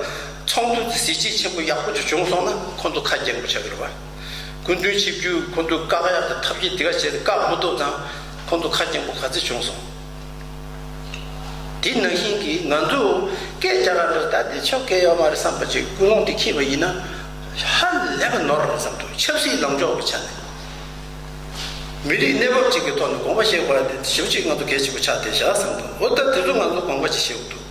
ཚོགས་འདུ་དེ་གཟི་བརྗིད་ཆེན་པོ་ཡག་པོ་ཅིག་བྱུང་སོང་ན་ཁོང་ཚོ་ཁ་སྐྱེངས་པོ་ཆགས་ཀྱི་རེད་པ། སྐུ་མདུན་ཆིབས་བསྒྱུར་ཁོང་ཚོས་བཀག་ཡག་དང་ཐབས་ཤེས་དེ་ག་བྱས་ཏེ་བཀག་མ་ཐུབ་ཙང་ཁོང་ཚོ་ཁ་སྐྱེངས་པོ་ག་ཚོད་བྱུང་སོང་། དེ་ནང་བཞིན་གྱི་ང་ཚོ་སྐད་རྒྱག་ག་འགྲོ་ད་དེ་ཆོ་སྐད་ཡོད་མ་རེད་བསམ་པ་ཅིག་ཀུན་སློང་དེ་འཁྱེར་བ་ཡིན་ན་ཧ་ལས་པ་ནོར་རེད་བསམ་འདུག་ཆབ་སྲིད་ལངས་ཕྱོགས་ཀྱི་ཆ་ནས། མི་རིགས་གནས་བབ་ཅིག་གི་ཐོག་ནས་དགོངས་པ་བཞེས་དགོས་ཡ་དེ་ཞེ་པོ་ཅིག་ང་ཚོ་གལ་ཆེན་པོ་ཆགས་བསྡད་བཞག་བསམ་འདུག་འོ་ད་དེ་ཚོ་ང་ཚོ་དགོངས་པ་ཅིག་བཞེས་དགོས་འདུག་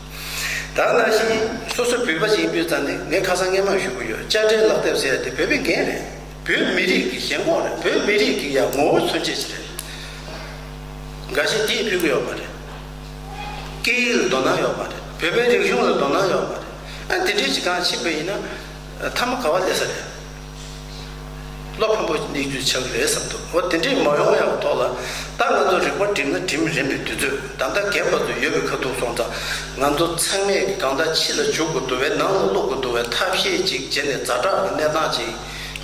ད་ནང་བཞིན་སོ་སོ་བོད་པ་ཞིག་ཡིན་པའི་རྩ་ནས་ངས་ཁ་སང་སྔས་མ་ཞུ་གི་ཡོད། དཔྱ་ཁྲལ་ལག་དེབ་ཟེར་ཡ་དེ་བོད་པའི་འགན་རེད། བོད་མི་རིགས་ཀྱི་ཞེན་ཁོག་རེད། བོད་མི་རིགས་ཀྱི་ཡ་ངོ་བོ་མཚོན་བྱེད་ཅིག་རེད། འགའ་ཤས་དེ་ཕུལ་གི་ཡོད་མ་རེད། སྐད་ཡིག་ལ་དོ་སྣང་ཡོད་མ་རེད། བོད་པའི་རིག་གཞུང་ལ་དོ་སྣང་ཡོད་མ་རེད། ཨ་དེ་འདྲས་ཅིག་གང་ཕྱིན་པ་ཡིན་ན། མཐའ་མ་ག་བ་སླེབས་ས་རེད། བློ་ཕམ་པོ་གནས་རྒྱུ་ཆགས་ཀྱི་རེད་བསམ་འདུག་འོ་དེ་འདྲས་མ་ཡོང་ཡག་ཐོག་ལ་ད་ང་ཚོ་རིག་པ་སྒྲིམ་ན་སྒྲིམ་རན་པའི་དུས་ཚོད་ད་ལྟ་རྒན་པ་ཚོ་ཡོད་པའི་ཁ་ཐུག་སོང་ཙང་ང་ཚོ་ཚང་མས་གང་ལྟར་ཕྱི་ལ་འཇུག་དགོས་འདུག་པས་ནང་ལ་བླུག་དགོས་འདུག་པས་ཐབས་ཤེས་ཅིག་བྱས་ནས་ཛ་དྲག་གི་གནས་སྟངས་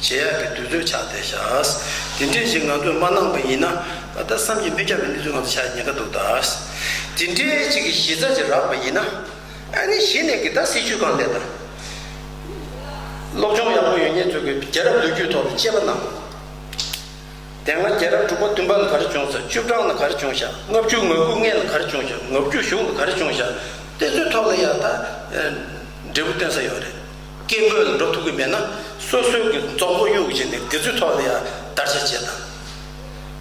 ཅིག་བྱེད་ཡག་གི་དུས་ཚོད་ཆགས་བསྡད་ཤག་དེ་འདྲས་ཞིག་ང་ཚོས་མ་གནང་པ་ཡིན་ན་ད་ལྟ་བསམ་གྱིས་མི་ཁྱབ་པའི་གནས་ཚུལ་ང་ཚོ་ཆགས་ཉེན་ཁ་འདུག་ད་དེ་འདྲས་ཅིག་གི་གཞི་རྩ་ཅིག་རག་པ་ཡིན་ན། ཨ་ནི་གཞི་ནས་ཀྱི་ད་སྲིད་ཇུས་གང་ལེན་དང་། སློབ་སྦྱོང་ཡག་པོ་ཡོད་མཁན་ཚོས་ཀྱི་རྒྱལ་རབས་ལོ་རྒྱུས་ཐོག་ལ་དཔྱད་པ་གནང་། དེ་སྔ་རྒྱལ་རབས་དྲུག་པ་བདུན་པ་ལ་ག་རེ་བྱུང་ཟེར། བཅུ་གྲངས་ལ་ག་རེ་བྱུང་ཤག་ལྔ་བཅུ་ང་དགུ་སྔོན་ལ་ག་རེ་བྱུང་ཤག་ལྔ་བཅུ་གཞུག་ལ་ག་རེ་བྱུང་ཤག་དེ་ཚོའི་ཐོག་ལ་ཡང་ད་འབྲས་བུ་སྟོན་ས་ཡོད་རེད། སྐད་འབོད་ལ་འགྲོ་ཐུབ་ཀྱི་མེད་ན་སོ་སོའི་གི་རྫོང་མགོ་གཡུག་བྱས་ནས་དེ་ཚོའི་ཐོག་ལ་ཡང་དར་ཆ་བྱེད་དང་།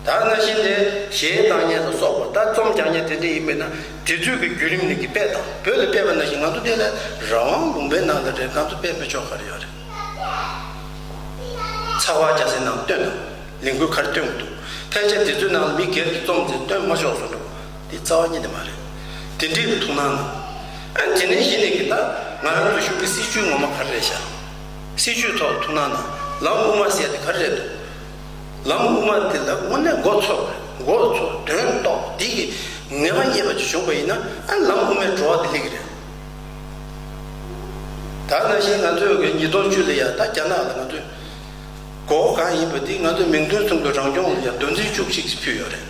ད་ནང་བཞིན་དེ་གཞས་བཏང་མཁན་ལ་སོགས་པ་ད་རྩོམ་རྒྱག་མཁན་དེ་འདྲ་ཡིན་མིན་ན་དེ་ཚོའི་གི་བརྒྱུད་རིམ་ནས་ཀྱི་སྤེལ་དང་བོད་ལ་སྤེལ་བ་ནང་བཞིན་ང་ཚོ་འདི་ལ་རང་དབང་ལུང་པའི་ནང་ལ་རེད། ང་ཚོ་སྤེལ་མི་ཆོག་ག་རེ་ཡོད་རེད། ཚ་བ་རྒྱ་སེ་ནང་སྟོན་དང་ལས་འགུལ་ག་རེ་སྟོན་དགོས་འདུག་ཕལ་ཆེར་དེ་ཚོའི་ནང་ལ་མི་སྒེར་གྱི་རྩོམ་དེ་སྟོན་མ་ཆོག་བཟོ་འདུག་དེ་རྩ་བ་ཉིད་ནས་མ་རེད། དེ་འདྲའི་གི་ཐུགས་སྣང་གནང་། ཨ་དེ་ནས་གཞི་ནས་ཀྱི་ད་ང་རང་ཚོ་ཤུགས་ཀྱི་སྲིད་ཇུས་ངོ་མ་ག་རེ་རེད་ཤག་སྲིད་ཇུས་ཐོག་ཐུགས་སྣང་གནང་། ལམ་དབུ་མ་ཟེར་དེ་ག་རེ་རེད་འདུག་ལམ་དབུ་མ་དེ་ལ་དངོས་གནས་མགོ་ཚོས་རེད། མགོ་ཚོས་དོན་རྟོགས་འདི་གི་ངེས་པ་རྙེད་པ་ཅིག་བྱུང་པ་ཡིན་ན་ཨ་ལམ་དབུ་མའི་བྲོ་བ་དེ་སླེབས་ཀྱི་རེད། ད་ནང་བཞིན་ང་ཚོའི་གི་ཉིས་སྟོང་བཅུ་ལ་ཡ་ད་རྒྱ་ནག་ལ་ང་ཚོས་གོ་བ་གང་ཡིན་པ་དེ་ང་ཚོས་མིང་དོན་གསུམ་གྱི་རང་སྐྱོང་ལ་ཡ་དོན་ཚན་བཅུ་གཅིག་ཕུལ་ཡོད་རེད།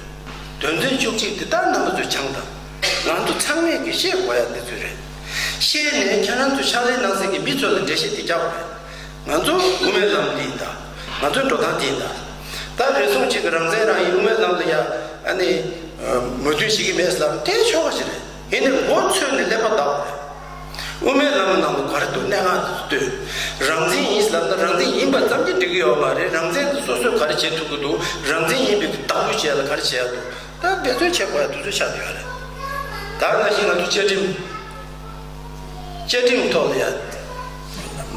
དོན་ཚན་བཅུ་གཅིག་དེ་ད་རྣམ་པ་ཚོས་སྦྱངས་དང་། ང་ཚོ་ཚང་མས་ཀྱི་ཤེས་དགོས་ཡ་གནས་ཚུལ་རེད། ཤེས་ནས་ཁྱེད་རང་ཚོས་ཕྱག་ལས་གནང་སའི་གི་མི་ཚོ་ལ་འགྲེལ་བཤད་དེ་རྒྱག་དགོས་རེད། ང་ཚོ་དབུ་མའི་ལམ་འདི་ཡིན་ད། ང་ཚོའི་འགྲོ་སྟངས་འདི་ཡིན་ད། ད་རེ་ཟུང་གཅིག་གི་རང་བཙན་རང་ཡིན། དབུ་མའི་ལམ་ལ་ཡ་ཨ་ནི་མོས་མཐུན་བྱེད་ཀྱི་མེད་ཟེར་ལབ་ན་དེ་ཆོག་པ་ཞིག་རེད། ཡིན་ནའི་མགོ་ཚོས་ནས་ཀླད་པ་བརྡབ་དགོས་རེད། དབུ་མའི་ལམ་ནང་དུ་ག་རེ་འདུག་གནད་འགག་དེ་ཚོ་ལྟོས། རང་བཙན་ཡིན་ཟེར་ལབ་ན་རང་བཙན་ཡིན་པ་ཙམ་གྱིས་འགྲིག་གི་ཡོད་མ་རེད། རང་བཙན་དེ་སོ་སོས་ག་རེ་བྱེད་ཐུབ་ཀྱི་འདུག་རང་བཙན་ཡིན་པའི་བདག་པོ་བྱེད་ཡ་ལ་ག་རེ་བྱེད་ཡ་འདུག་ད་འབད་བརྩོན་བྱེད་དགོས་ཡ་དེ་ཚོ་ཆགས་བསྡད་ཡོད་རེད། ད་ནང་བཞིན་ང་ཚོ་བཅའ་ཁྲིམས། བཅའ་ཁྲིམས་ཐོག་ལ་ཡ།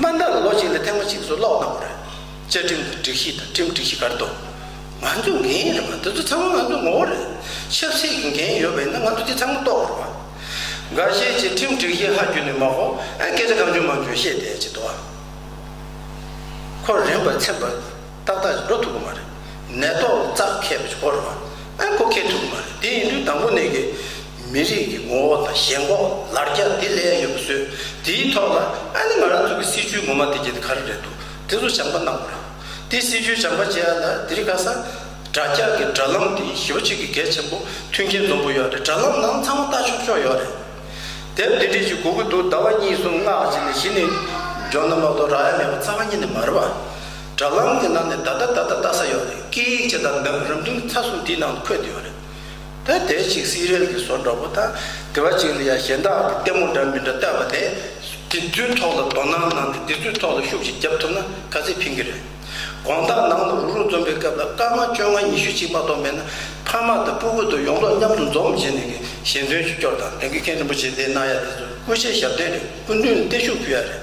མ་མཐའ་ལ་ལོ་གཅིག་ལ་ཐེངས་མ་གཅིག་ཙམ་ཀློག་གནང་དགོས་རེད། བཅའ་ཁྲིམས་ཀྱི་སྒྲིག་གཞི་དང་ཁྲིམས་སྒྲིག་གཞི་ག་རེ་འདུག་ང་ཚོ་འགན་རེད་པ། དེ་ཚོ་ཚང་མ་ང་ཚོའི་ངོ་བོ་རེད། ཆབ་སྲིད་ཀྱི་འགན་ཡོད་པ་ཡིན་ན་ང་ཚོ་དེ་ཚང་མ་རྟོགས་དགོས་རེད་པ། འགའ་ཤས་ཀྱིས་ཁྲིམས་སྒྲིག་གཞི་ཧ་གྱུར་ནས་མ་གོ་ཨ་སྐད་ཆ་གང་བྱུང་མང་བྱུང་བཤད་བསྡད་ཀྱི་འདུག་པ། ཁོ་རན་པ་ཚན་པ་ཏག་ཏག་ཅིག་འགྲོ་ཐུབ་ཀྱི་མ་རེད། ནད་ཐོག་ལ་རྩ་མཁས་པ་ཅིག་དགོས་རེད་པ། ཨ་ཁོ་མཁས་ཐུབ་ཀྱི་མ་རེད། དེ་ཡིན་དུས་དང་པོ་ནས་ཀྱི་མི་རིགས་ཀྱི་ངོ་བོ་དང་ཞེན་ཁོག་ལར་རྒྱ་དེ་ལས་ཡོད་པ་བཟོས། དེའི་ཐོག་ལ་ཨ་ནི་ང་རང་ཚོ་གི་སྲིད་བྱུས་ངོ་མ་དེ་གྱད་དེ་ག་རེ་རེད་འདུག་དེ་ཚོ་སྦྱང་པ་གནང་དགོས་རེད། དེ་སྲིད་བྱུས་སྦྱང་པ་བྱེད་ཡ་ལ་དེ་རིང་ཁ་སང་དྲ་རྒྱ་གི་དྲ་ལམ་དེ་ཞེ་པོ་ཅིག་གི་གལ་ཆེན་པོ་མཐུན་རྐྱེན་འཛོམས་པོ་ཡོད་རེད། དྲ་ལམ་ནང་ཚང་མ་ལྟ་ཆོག་ཆོག་ཡོད་རེད། དེབ་འདི་འདྲས་ཅིག་དགོས་ཀྱི་འདུག་ཟླ་བ་གཉིས་གསུམ་ལྔ་ཅིག་ནས་གཞི་ནས་འཇོག་ན་མ་གཏོགས་རག་ཡ་མེད་པ་རྩ་བ་ཉིད་ནས་མ་རེད་པ། དྲ་ལམ་གྱི་ནང་ནས་ད་ལྟ་ད་ལྟ་ལྟ་ས་ཡོད་རེད། སྐད་ཡིག་ཅིག་དང་འདམ་རམ་འདུན་ཚ་གསུམ་དེའི་ནང་དུ་འཁོད་བསྡད་ཡོད་རེད། ད་དེ་ཅིག་སི་རེལ་གྱི་བཟོ་འདྲ་པོ་ད་དེ་བ་ཅིག་ལ་ཡ་གཞན་དག་གི་ལྟད་མོ་འདྲ་མི་འདྲ་བལྟས་པ་དེ་དེ་ཚོའི་ཐོག་ལ་དོ་སྣང་གནང་སྟེ་དེ་ཚོའི་ཐོག་ལ་ཤུགས་ཅིག་བརྒྱབ་ཐུབ་ན་ག་ཚད་ཕན་གྱི་རེད། དགོང་དག་ནང་ལ་རུག་རུག་འཛོམས་པའི་སྐབས་ལ་སྐར་མ་བཅོ་ལྔ་ཉི་ཤུ་ཅིག་མ་གཏོགས་མེད་ན་ཕ་མ་དང་སྤུ་གུ་དང་ཡོངས་རྫོགས་མཉམ་དུ་འཛོམས་བྱས་ནས་ཀྱི་ཞལ་འདོན་ཞུ་སྐྱོར་དང་ལས་འགུལ་མཁན་རིན་པོ་ཆེ་དེ་གནང་ཡ་དེ་ཚོ་སྐུ་ཆེ་ཞབས་བརྟན་རེད། སྐུ་མདུན་ལ་བརྟན་བཞུགས་ཕུལ་ཡ་རེད།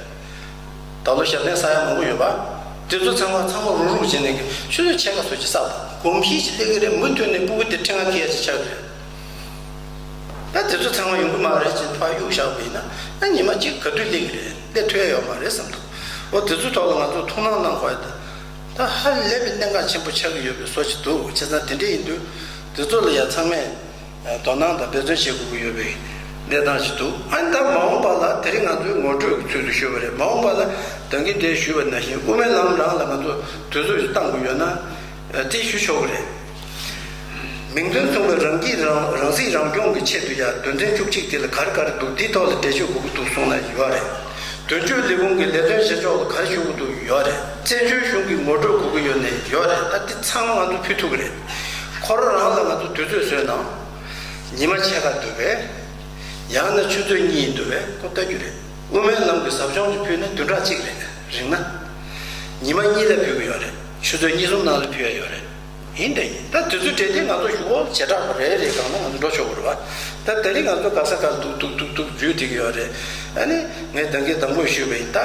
ད་ལོ་ཞབས་བརྟན་བསགས་ཡ་མང་པོ་ཡོད་པ། དེ་ཚོ་ཚང་མ་ཚང་མ་རུག་རུག་བྱས་ནས་ཀྱི་ཆུ་ཚོད་ཕྱེད་ཀ་ཙམ་ཅིག་བསགས་དང་གོམས་གཤིས་ཅིག་སླེབས་ཀྱི་རེད། མུ་མཐུད་ནས་སྤུ་གུ་དེ་ཁྲི་ལྔ་སྐྱེལ་ཡ་ཅིག་ཆགས་ཀྱི་རེད། ད་དེ་ཚོ་ཚང་མ་ཡོང་གི་མ་རེད་ཅེས་ཕར་གཡུག་བཞག་པ་ཡིན་ན་ཨ་ཉི་མ་གཅིག་ག་དུས་སླེབས་ཀྱི་རེད། སླེབས་ཐུབ་ཡ་ཡོད་མ་རེད་བསམ་འདུག་འོ་དེ་ཚོའི་ཐོག་ལ་ང་ཚོ་ཐུགས་སྣང་གནང་དགོས་ཡ་དེ་ད་ཧ་ལས་པའི་གནད་འགག་ཆེན་པོ་ཆགས་ཀྱི་ཡོད་པའི་བཟོ་ཅིག་འདུག་བྱས་ཙང་དེ་འདྲ་ཡིན་དུས་དེ་ཚོ་ལ་ཡ་ཚང་མས་དོ་སྣང་དང་འབད་བརྩོན་བྱེད་དགོས་ཀྱི་ཡོད་པའི་གནས་སྟངས་ཤིག་འདུག་ཨ་ནི་ད་མ་འོངས་པ་ལ་དེ་རིང་ང་ཚོའི་ངོ་སྤྲོད་ཀྱི་ཚུལ་དུ་ཞུས་པ་རེད། མ་འོངས་པ་ལ་ད་གིན་དེ་ཞུས་པ་ནང་བཞིན་དབུ་མའི་ལམ་རང་ལ་ང་ཚོ་དུས་ཚོད་ཅིག་བཏང་དགོས་ཡོད་ན། དེ་ཞུ་ཆོག་གི་རེད། མིང་དོན་མཚུངས་པའི་རང་སྐྱིད་རང་རང་སྲིད་རང་སྐྱོང་གི་ཆེད་དུ་ཡ་དོན་ཚན་བཅུ་གཅིག་དེ་ལ་ག་རེ་ག་རེ་འདུག་དེའི་ཐོག་ལ་འགྲེལ་བརྗོད་དགོས་ཀྱི་འདུག་གསུངས་ན་ཡོད་རེད། དོན་གཅོད་ལས་ཁུངས་ཀྱི་ལས་དོན་བྱེད་ཕྱོགས་ལ་ག་རེ་ཞུ་དགོས་འདུག་ཡོད་རེད། བཙན་བྱོལ་གཞུང་གི་ངོ་སྤྲོད་དགོས་ཀྱི་ཡོད་ནའི་ཡོད་རེད། ད་དེ་ཚང་མ་ང་ཚོ་ཕུལ་ཐུབ་ཀྱི་རེད། ཁོ་རང་རང་ལ་ང་ཚོ་དུས་ཚོད་བཟོས་ན། ཉི་མ་ཕྱེད་ཀ་འདུག་པས། ཡང་ན་ཆུ་ཚོད་གཉིས་འདུག་པས་ཁོ་ལྟ་རྒྱུ་རེད། དབུ་མའི་ལམ་གྱི་ཟབ་སྦྱོང་ཅིག་ཕུལ་ན་བདུན་ཕྲག་གཅིག་རེད། རིང་ན། ཉི་མ་གཉིས་ལ་ཕུལ་གྱི་ཡོད་རེད། ཆུ་ཚོད་གཉིས་གསུམ་ནང་ལ་ཕུལ་ཡ་ཡོད་རེད། ཡིན་དེ་ཡིན། ད་དུས་ཚོད་སྤྲད་དེ་ང་ཚོ་ཞུ་གོ་བྱེ་བྲག་པ་རེ་རེ་སྒང་ལ་ང་ཚོ་འགྲོ་ཆོག་གི་རེད་བ། ད་དེ་རིང་ང་ཚོ་ག་ས་ག་ལ་འདུག་འདུག་འདུག་འདུག་འཇུས་བསྡད་ཀྱི་ཡོད་རེད། ཨ་ནི་ངས་ད་གིན་དང་པོ་ཞུས་པ་ཡིན། ད་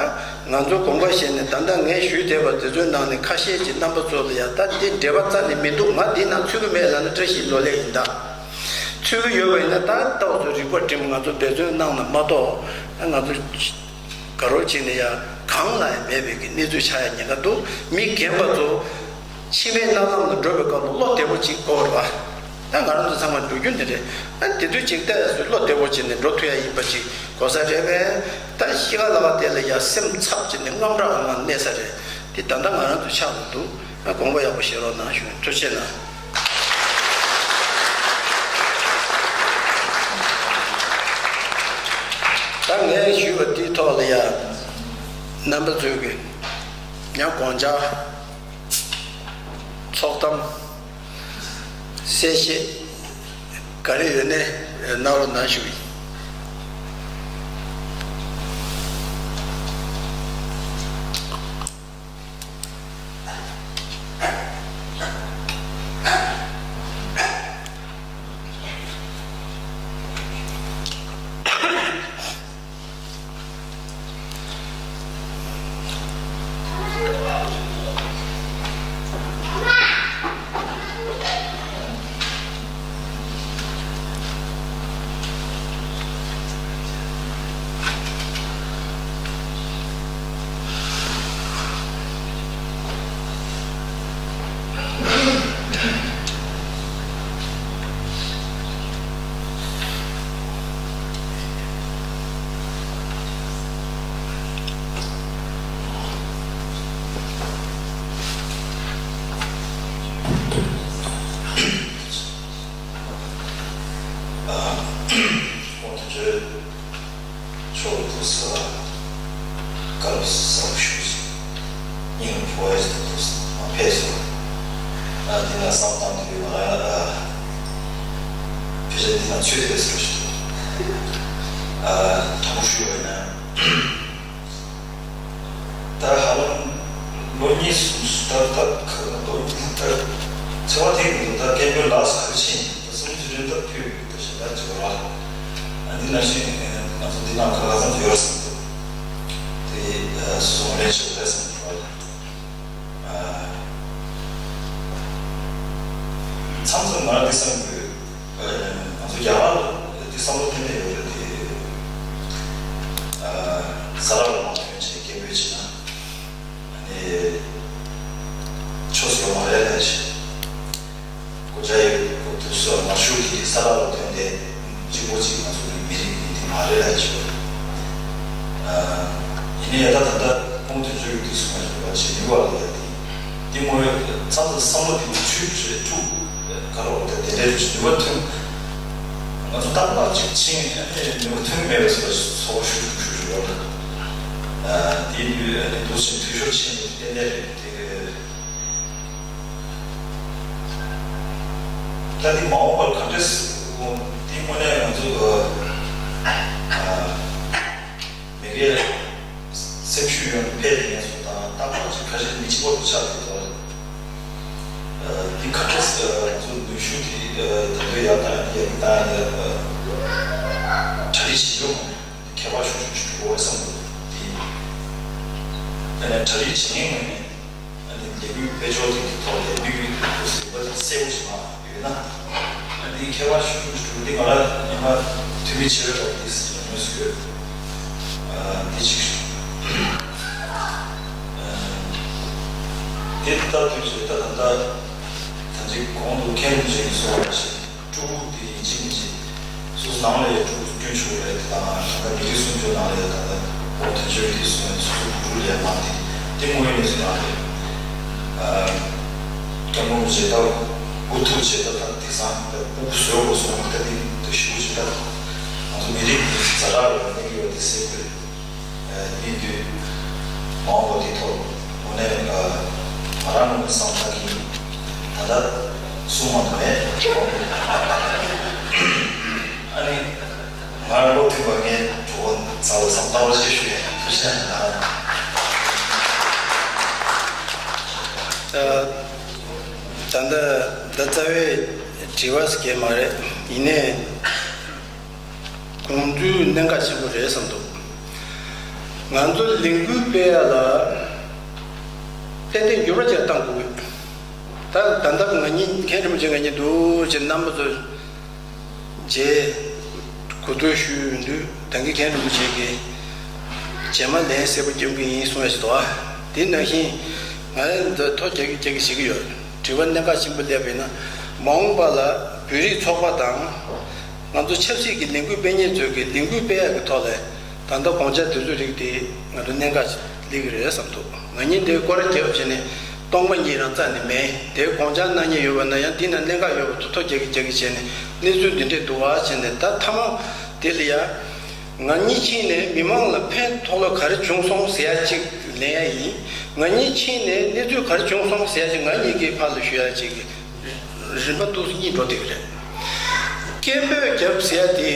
ང་ཚོ་དགོངས་པ་བཞེས་ནས་ད་ལྟ་ངས་ཞུས་བསྡད་པ་དེ་ཚོའི་ནང་ནས་ཁ་ཤས་ཀྱིས་རྣམ་པ་ཚོ་ལ་ཡ་ད་འདི་འབྲེལ་བ་རྩ་ནས་མི་འདུག་ང་འདི་ནང་ཚུད་ཀྱི་མེད་ལབ་ན་བཀྲ་ཤིས་ལོ་ལེགས་ཡིན་ད། ཚུད་ཀྱི་ཡོད་པ་ཡིན་ན་ད་ལྟ་བ་ཚོ་རིག་པ་སྒྲིམ་ང་ཚོ་འབད་བརྩོན་གནང་ན་མ་གཏོགས་ང་ཚོ་དགའ་རབ་བྱས་ནས་ཡ་གང་ལ་ཡང་མེད་པའི་གི་གནས་ཚུལ་ཆགས་ཡ་ཉེན་ཁ་འདུག་མི་རྒན་པ་ཚོ་ཕྱི་མའི་གནའ་ལམ་ལ་འགྲོ་བའི་སྐབས་ལ་བློ་བདེ་པོ་ཅིག་དགོས་རེད་བ། ད་ང་རང་ཚོ་ཚང་མ་འགྲོ་རྒྱུ་འདི་རེད། ཨ་དེ་དུས་ཅིག་ལྟ་ཡ་ཚོས་བློ་བདེ་པོ་བྱས་ནས་འགྲོ་ཐུབ་ཡ་ཡིན་པ་ཅིག་དགོས་ས་རེད་པས། ད་གཤིས་ཀ་ལ་བ་དེ་ལ་ཡ་སེམས་འཚབ་བྱས་ནས་དངངས་སྐྲག་ངང་གནས་ས་རེད། དེ་ད་ལྟ་ང་རང་ཚོ་ཆགས་འགྲོ་འདུག་ཨ་དགོངས་པ་ཡག་པོ་བཞེས་རོགས་གནང་ཞུ། ཐུགས་རྗེ་གནང་། ད་ངས་ཞུས་པ་འདིའི་ཐོག་ལ་ཡ་རྣམ་པ་ཚོས་ཀྱི་ཡང་དགོངས་འཆར། ཚོགས་གཏམ། གསལ་བཤད་ག་རེ་ཡོད་ནའི་གནང་རོགས་གནང་ཞུ་ཡིན། ཕེབས་སོང་། ཨ་འདི་ན་བསམ་བཏང་དུས་ང་རང་ཨ་ཕལ་ཆེར་འདི་ན་ཚོད་ཐིག་ཟེར་ཞིག་ཨ་དྲང་པོ་ཞུ་བ་ཡིན་ན། ད་ཧ་ལམ་ལོ་གཉིས་གསུམ་ད་ད་ལོ་གཉིས་ད་ཚེ་བ་ཐེངས་འདུག་ད་སྐད་འབོད་ལགས་སུ་ག་རེ་ཕྱིན་ད་སུམ་ཅུ་རེ་ད་ཕུལ་ད་ཞེ་དྲག་ཅིག་ར། ཨ་འདི་ན་ཤི་ང་ཚོ་འདི་ན་ག་ག་ཙམ་ཡོད་ར་བསམ་འདུག་དེ་སུ་སོང་ལེན་ཆོག་རེད་བསམ་འདུག་ར། མཚམས་མཚམས་ང་རང་འདི་བསམ་དགོས། ང་ཚོ་རྒྱ་གར་ལ་འདི་བསམ་བློ་གཏན་ནས་ཡོད་རེད་དེ། ས་ར་བ་མང་ཐོན་ཆེ་སྐད་འབོད་བྱེད་ན་ནི་ཆོས་ཡོད་མ་རེད་ལས་ཆེ། སྒོ་ལྕགས་ཡོད་སྒོ་དུས་སུ་མ་ཞུགས་ཀྱི་ས་ར་བ་ཐོན་ཏེ། གཅིག་པོ་གཅིག་ང་ཚོ་གི་མི་རིགས་ནི་དེ་མ་རེད་ལ་ཞུ། ཡིན་ནའི་ད་ད་ལྟ་ཁོང་དོན་གཅོད་ཀྱི་དུས་སུ་མ་ཞུ་བ་བྱེད་ནུས་པ་ལ་ཡ་དེ་དེ་མོའི་མཚམས་སུ་བསམ་བློ་དེ་ཆུད་ཆུད་ཐུག་ག་རོ་དེ་དེ་འདྲའི་ནུས་པ་ཐོན། ང་ཚོ་རྟག་པར་གཅིག་ཕྱིན་ནུས་པ་ཐོན་མེད་པའི་སོ་སོ་ཞུ་ཞུ་ཞུ་བ་ལ། དེའི་དུས་འདུག་ཕྱིན་འཐུས་ཤོར་ཕྱིན་ཏན་ཏན་རེད་དེ། ད་འདི་མ་འོངས་པར་ག་འདྲས་འོང་འདི་དངོས་གནས་ང་ཚོ་མི་སྒེར་སེམས་ཤུགས་ཡོད་འཕེལ་དེ་ངས་སོང་དང་རྟག་པར་ཅིག་ཁ་ཤས་མི་གཅིག་པ་དུ་ཆགས་ཀྱི་འདུག་འདི་ག་འདྲས་ང་ཚོ་ནུས་ཤུགས་དེ་ད་དུང་ཡར་བཏང་ཡར་བཏང་ཡར་གྲ་སྒྲིག་བྱེད་རྒྱུ་ཁྱད་པར་ཤུགས་ཆེན་ཞིག་འགྲོ་བསམ་འདུག་འདི་གྲ་སྒྲིག་བྱེད་མཁན་ངོས་ནས། ཨ་ནི་ལས་འགུལ་སྤེལ་ཕྱོགས་དེ་གི་ཐོག་ལས་འགུལ་གྱི་ཟིན་པ་དེ་གསལ་པོ་ཞིག་མ་ཡོད་ན། ཨ་ནི་ཁྱད་པར་ཤུགས་ཆུང་ཞིག་འགྲོ་འདི་ང་རང་ཉི་མ་འཐུས་མི་ཆེ་བའི་ཐོག་ཏུ་ཡོང་མུས་སུ་ཡོད། ཨ་འདི་གཅིག་ཞུ། ཨ་དེ་ལྟར་དུ་བྱས་ད་ད་ལྟ་ད་ཅིག་གོང་དུ་མཁན་རིན་པོ་ཆེ་གིས་གསུངས་པ་བཞིན། ཕྲུ་གུ་དེ་ཡིན་གཅིག་མིན་གཅིག་སོ་སོ་ནང་ལ་ཡང་ཕྲུ་གུ་སྐྱོན་ཆུང་རེད་དེ་དང་ད་ལྟ་མི་རིགས་སྲུང་སྐྱོབ་ནང་ལ་ཡང་ད་ལྟ་འོ་དོན་ཆོས་དེ་སོ་སོ་སོ་སོ་ཕྲུ་གུ་ལ་ཡང་མང་དེ་དེ་དངོས་ཡོད་གནས་ཚུལ་ནང་ལ་ཡང་སྐྱབས་མགོན་རྗེ་ད་འུ་ཐུག་བྱེད་ད་ད་དེང་སང་ད་སྤུ་གུ་བཟོས་དགོས་སོང་ད་དེ་ད་ཞུ་བྱེད་ད་ང་ཚོ་མི་རིགས་དེ་ཛ་དྲག་རེད་གནས་ཀྱི་ཡོད་དེ་སེ་ཀུ་རེད། ཡིན་དུས་མ་འོངས་པ་དེ་ཐོག་དངོས་གནས་ང་རང་ངོས་ནས་བསམ་བློ་བཏང་གི་ཡིན། ད་ལྟ་གསུང་མ་ཐུབ་མེད། ཨ་ནི་ང་བློ་མཐུན་པ་ངས་གྲོགས་པོ་ཚང་ལ་བསམ་བློ་བཏང་རོགས་ཞེས་ཞུ་ཡ་ཡིན། ད་ལྟ་ད་རྩ་བའི་དྲི་བ་ཟེར་མཁན་མ་རེད། ཡིན་ནའི། དགོངས་ཚུལ་གནད་འགག་ཆེན་པོ་རེད་བསམ་འདུག་ང་ཚོ་ལས་འགུལ་སྤེལ་ཡ་ལ་ཏན་ཏན་འགྱུར་བ་ཅིག་གཏང་དགོས། ད་ད་ལྟ་ང་གཉིས་མཁན་རིན་པོ་ཆེ་ང་གཉིས་འདུག་ཅེས་རྣམ་པ་ཚོ་མཇལ་གོ་ཐོས་ཞུས་ཡོང་དུས་ད་གིན་མཁན་རིན་པོ་ཆེ་གིས་རྗེས་མ་ལན་གསལ་པོ་རྒྱབ་ཀྱི་ཡིན་གསུངས་ཡ་ཞིག་འདུག་དེ་ནང་བཞིན་ང་འདི་ཐོ་རྒྱག་གི་རྒྱག་གི་བྱེད་ཀྱི་ཡོད། དྲི་བ་གནད་འགག་ཆེན་པོ་སླེབས་པ་ཡིན་ན་མ་འོངས་པ་ལ་བོད་རིགས་ཚོགས་པ་དང་། ང་ཚོ་ཆབ་སྲིད་ཀྱི་ལས་འགུལ་སྤེལ་མཁན་ཚོས་ཀྱི་ལས་འགུལ་སྤེལ་ཡག་གི་ཐོག་ལ་ད་ལྟ་དགོངས་འཆར་དེ་ཚོའི་རིགས་དེ་ང་ཚོ་གནད་འགག་ཅིག་སླེབས་ཀྱི་རེད་བསམ་འདུག་ང་གཉིས་འདིར་སྐོར་ར་བརྒྱབ་བྱས་ནས་སྟོང་པ་ཉིད་རང་རྩ་ནས་མེད། དེ་དགོངས་འཆར་གནང་མཁན་ཡོད་པ་ན་ཡང་འདི་ན་གནད་འགག་ཡོད་པ་ཚོ་ཐོ་རྒྱག་གི་རྒྱག་གི་བྱས་ནས་གནས་ཚུལ་འདི་འདྲས་འདུག་བ་བྱས་ནས་ད་མཐའ་མ་དེ་ལ་ཡ་ང་གཉིས་ཕྱིན་ནས་མི་མང་ལ་ཕན་ཐོགས་ལོ་ག་རེ་བྱུང་སོང་ཟེར་ཡ་ཅིག་ལེན་ཡ་ཡིན། ང་གཉིས་ཕྱིན་ནས་གནས་ཚུལ་ག་རེ་བྱུང་སོང་ཟེར་ཡ་ཅིག་ང་གཉིས་ཀྱི་ཕར་ལ་ཞུ་ཡ་ཅིག་གི་རིམ་པ་འདུག་སེ་གཉིས་འགྲོ་བསྡད་ཀྱི་རེད། སྐད་འབོད་རྒྱབ་ཟེར་ཡ་དེ་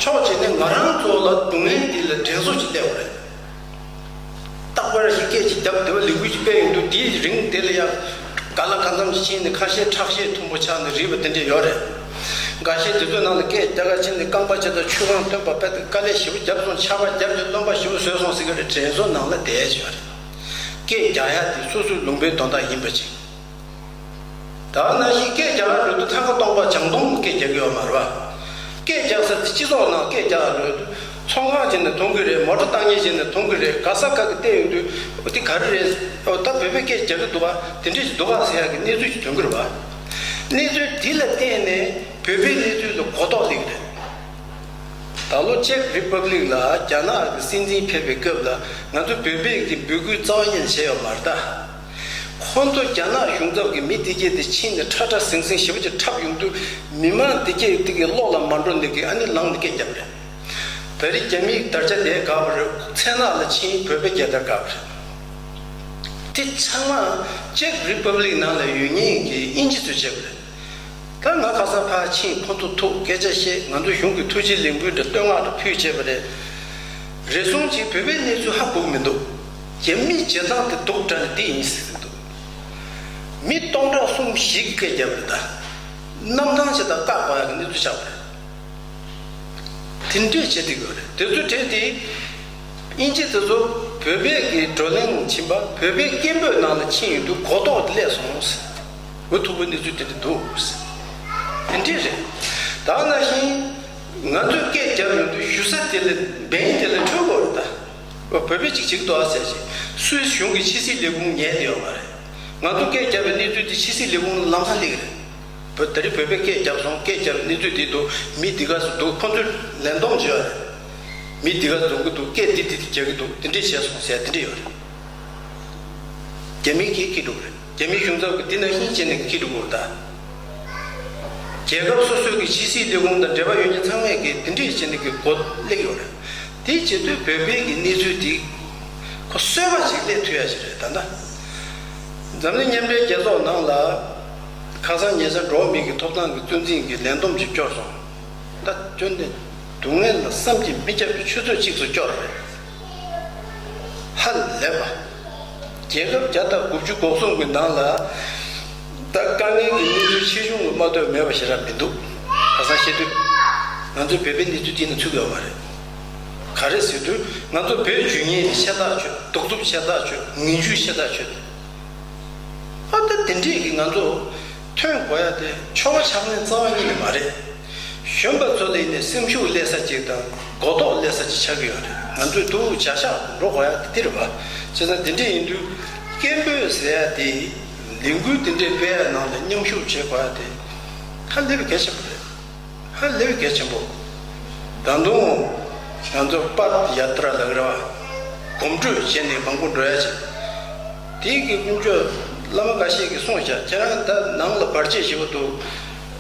ཕྱོགས་གཅིག་ནས་ང་རང་ཚོ་ལ་སྡུག་བསྔལ་དེ་ལ་དྲན་གསོ་ཅིག་སླེབས་པ་རེད། རྟག་པར་ཞིག་སྐད་ཅིག་བརྒྱབ་དེ་བ་ལས་འགུལ་ཅིག་སྤེལ་ཡོང་དུས་དེའི་རིང་དེ་ལ་ཡང་ག་ལ་གང་འཚམ་ཞིག་ཕྱིན་ནས་ཁ་ཤས་ཁྲག་ཤས་མཐོན་པོ་ཆགས་ནས་རིལ་བ་དེ་འདྲས་ཡོད་རེད། འགའ་ཤས་དེ་ཚོའི་ནང་ལ་སྐད་རྒྱག་ག་ཕྱིན་ནས་རྐང་པ་ཇི་ལྟར་ཆུ་གང་བཏོན་པ་དཔེ་དཀའ་ལས་ཞེ་པོ་བརྒྱབ་སོང་། ཆར་པ་བརྒྱབ་ཀྱི་རློན་པ་ཞེ་པོ་བཟོས་སོང་ཟེར་གྱི་རེད། དྲན་གསོ་ནང་ལ་བསྡད་ཡོད་རེད། སྐད་རྒྱག་ཡ་དེ་སོ་སོའི་ལུང་པའི་དོན་དག་ཡིན་པ་ཅིག་ད་ནང་བཞིན་སྐད་རྒྱག་ཡ་འགྲོ་དུས་ཐང་ག་སྟོང་པ་བྱང་སྟོང་སྐད་རྒྱག་གི་ཡོད་མ་རེད་པ། སྐད་རྒྱག་ས་དེ་སྤྱི་ཚོགས་ནང་སྐད་རྒྱག་ཡ་འགྲོ་དུས་ཚོང་ཁང་བྱས་ནས་མཐོང་གི་རེད། མོ་ཊ་བཏང་མཁན་བྱས་ནས་མཐོང་གི་རེད། ག་ས་ག་གི་བལྟས་ཡོང་དུས་འོ་དེ་ག་རེ་རེད། འོ་ད་བོད་པས་སྐད་རྒྱག་གི་འདུག་ག་དེ་འདྲས་ཞིག་འདུག་ག་ཟེར་ཡ་གི་གནས་ཚུལ་ཞིག་ཐོན་གི་རེད་པ། གནས་ཚུལ་དེ་ལ་བརྟེན་ནས་བོད་པའི་གནས་ཚུལ་ལ་གོ་རྟོགས་སླེབས་ཀྱི་རེད། ད་ལོ་ཅེག་རི་པབ་ལིག་ལ་རྒྱ་ནག་གི་སྲིད་འཛིན་ཕེབས་པའི་སྐབས་ལ་ང་ཚོ་བོད་པས་ཀྱི་འབོད་སྐུལ་རྩ་བ་ཉིད་ནས་བྱས་ཡོད་མ་རེད་ད། ཁོ་ཚོ་རྒྱ་ནག་གཞུང་ཚབ་ཀྱི་མི་དེ་གྱད་དེ་ཕྱིན་ནས་ཁྲ་ཁྲ་ཟིང་ཟིང་ཞེ་པོ་ཅིག་འཁྲབ་ཡོང་དུས་མི་མང་དེ་གྱད་དེ་གི་བློ་ལ་མ་འགྲོ་ནས་ཀྱི་ཨ་ནི་ལངས་ནས་སྐད་རྒྱབ་རེད། ད་རེས་རྒྱ་མིའི་དར་ཆ་དེ་དགའ་བ་རེད། མཚན་ནག་ལ་ཕྱིན་བོད་པའི་རྒྱལ་དར་དགའ་བ་རེད། དེ་ཚང་མ་ཅེཀ་རི་པབ་ལིག་ནང་ལ་ཡོད་མཁན་གྱི་དབྱིན་ཇི་ཚོས་བྱས་པ་རེད། ད་ང་ཁ་སང་ཕར་ཕྱིན། ཁོང་ཚོ་ཐུག་སྐད་ཆ་བཤད། ང་ཚོ་གཞུང་གི་ཐུགས་རྗེ་ལེགས་འབུལ་འདྲ་བསྟོད་བསྔགས་འདྲ་ཕུལ་བྱས་པ་རེད། རེ་ཟུང་གིས་བོད་པའི་གནས་ཚུལ་ཧ་གོ་གི་མི་འདུག་རྒྱ་མིའི་བྱེད་སྟངས་དེ་སྡུག་དྲགས་ནས་འདི་ཡིན་ཟེར་གྱི་འདུག་མི་སྟོང་ཕྲག་གསུམ་བཞི་གིས་སྐད་བརྒྱབ་རེད་ད། གནམ་ཐང་ཆེ་ད་བཀག་དགོས་ཡག་གི་གནས་ཚུལ་ཆགས་པ་རེད། དེ་འདྲས་བྱེད་དེ་དགོས་རེད། དེ་ཚོ་གྲས་དེ་དབྱིན་ཇི་དེ་ཚོ་བོད་པའི་གི་བགྲོ་གླེང་ཕྱིན་པ། བོད་པའི་སྐད་འབོད་ནང་ལ་ཕྱིན་ཡོང་དུས་གོ་རྟོགས་དེ་སླེབས་སོང་། འུ་ཐུག་པའི་གནས་ཚུལ་དེ་འདྲ་འདུག་དེ་འདྲས་རེད། ད་ནང་བཞིན་ང་ཚོས་སྐད་བརྒྱབ་ཡོང་དུས་ཞུ་ས་དེ་ལ་འབེན་དེ་ལ་འཕྲོད་དགོས་རེད་ད། བོད་པས་ཅིག་བྱེད་ཀྱི་འདུག་ཨ་ཟེར་ཞིག་སུད་སི་གཞུང་གི་ཕྱི་སྲིད་ལས་ཁུངས་ཉན་བསྡད་ཡོད་མ་རེད། ང་ཚོ་སྐད་བརྒྱབ་པའི་གནས་ཚུལ་དེ་ཕྱི་སྲིད་ལས་ཁུངས་ལ་ལམ་སང་སླེབས་ཀྱི་རེད། བོད་ད་རེས་བོད་པས་སྐད་བརྒྱབ་སོང་། སྐད་བརྒྱབ་པའི་གནས་ཚུལ་དེ་འདུག་མི་འདི་ག་ཚོ་འདུག་ཁོ་ཚོས་ལན་འདེབས་བྱེད་ཡོད་རེད། མི་འདི་ག་འཛོམས་ཀྱི་འདུག་སྐད་འདི་འདི་རྒྱག་གི་འདུག་དེ་འདྲས་བྱས་སོང་ཟེར་དེ་འདྲས་ཡོད་རེད། རྒྱ་མི་གིས་ཁྱེར་འགྲོ་གི་རེད། རྒྱ་མི་གཞུང་ཚབ་ཀྱིས་འདི་ནང་བཞིན་བྱས་ནས་ཁྱེར་འགྲོ་གི་རེད་ད། རྒྱལ་ཁབ་སོ་སོའི་གི་ཕྱི་སྲིད་ལས་ཁུངས་དང་འབྲེལ་བ་ཡོད་མཁན་ཚང་མས་གི་དེ་འདྲས་བྱས་ནས་གི་གོ་སླེབས་ཡོད་རེད། དེ་བྱེད་དུས་བོད་པའི་གི་གནས་ཚུལ་དེ་ཁོ་གསོལ་བ་ཞིག་སླེབས་ཐུབ་ཡ་ཞིག་རེད་ད་ལྟ། འཛམ་གླིང་མཉམ་འབྲེལ་རྒྱལ་ཚོགས་ནང་ལ་ཁ་སང་ཉེ་ཆར་འགྲོ་བ་མིའི་གི་ཐོབ་ཐང་གི་གཙོ་འཛིན་གྱི་ལས་བསྡོམས་ཅིག་བསྐྱོར་སོང་། ད་སྐྱོན་དེ་སྡུག་བསྔལ་ལ་བསམ་གྱིས་མི་ཁྱབ་པའི་ཆུ་ཚོད་གཅིག་ཏུ་སྐྱོར་རེད། ཧ་ལས་པ། རྒྱལ་ཁབ་བརྒྱ་དང་དགུ་བཅུ་གོ་གསུམ་གྱི་ནང་ལ་ད་དཀའ་ངལ་གྱི་གནས་ཚུལ་ཆེ་ཆུང་གི་མ་གཏོགས་མེད་པ་ཞེ་དྲག་མི་འདུག་ཁ་སང་བཤད་དུས་ང་ཚོའི་བོད་པའི་གནས་ཚུལ་དེ་ནི་ཚུད་ཀྱི་ཡོད་མ་རེད། ག་རེ་ཟེར་དུས་ང་ཚོ་བོད་ཇུས་ངན་ཆེ་ཐག་ཆོད། གདུག་རྩུབ་ཆེ་ཐག་ཆོད། ངན་ཇུས་ཆེ་ཐག་ཆོད། ཨ་ད་དེ་འདྲས་ཀྱི་ང་ཚོ་ཐོན་དགོས་ཡ་དེ་ཆོ་ག་ཆག་ནས་རྩ་བ་ཉིད་ནས་མ་རེད། གཞོན་པ་ཚོ་ལ་ཡིན་ནའི་སེམས་ཤུགས་སླེབས་ས་ཅིག་དང་གོ་རྟོགས་སླེབས་ས་ཅིག་ཆགས་ཀྱི་ཡོད་རེད། ང་ཚོས་འདུག་བྱ་གཞག་འགྲོ་དགོས་ཡ་དེ་འདི་རེད་པ། བྱས་ཙང་དེ་འདྲས་ཡིན་དུས་སྐད་འབོད་ཟེར་ཡ་དེ་ལས་འགུལ་དེ་འདྲས་སྤེལ་ཡ་ནང་ལ་མཉམ་ཞུགས་བྱེད་དགོས་ཡ་དེ་ཧ་ལས་པའི་གལ་ཆེན་པོ་རེད། ཧ་ལས་པའི་གལ་ཆེན་པོ། ད་དུང་ང་ཚོ་པད་ཡ་ཏྲ་ལབ་ཀྱི་རེད་པ། གོམ་བགྲོད་བྱས་ནས་མང་པོ་འགྲོ་ཡ་ཅིག་དེའི་གི་ཀུན་སྤྱོད་བླ་མ་འགའ་ཤས་ཀྱིས་གསུངས་བཞག་ཁྱེད་རང་ད་ནང་ལ་བར་ཆད་ཞེ་པོ་འདུག་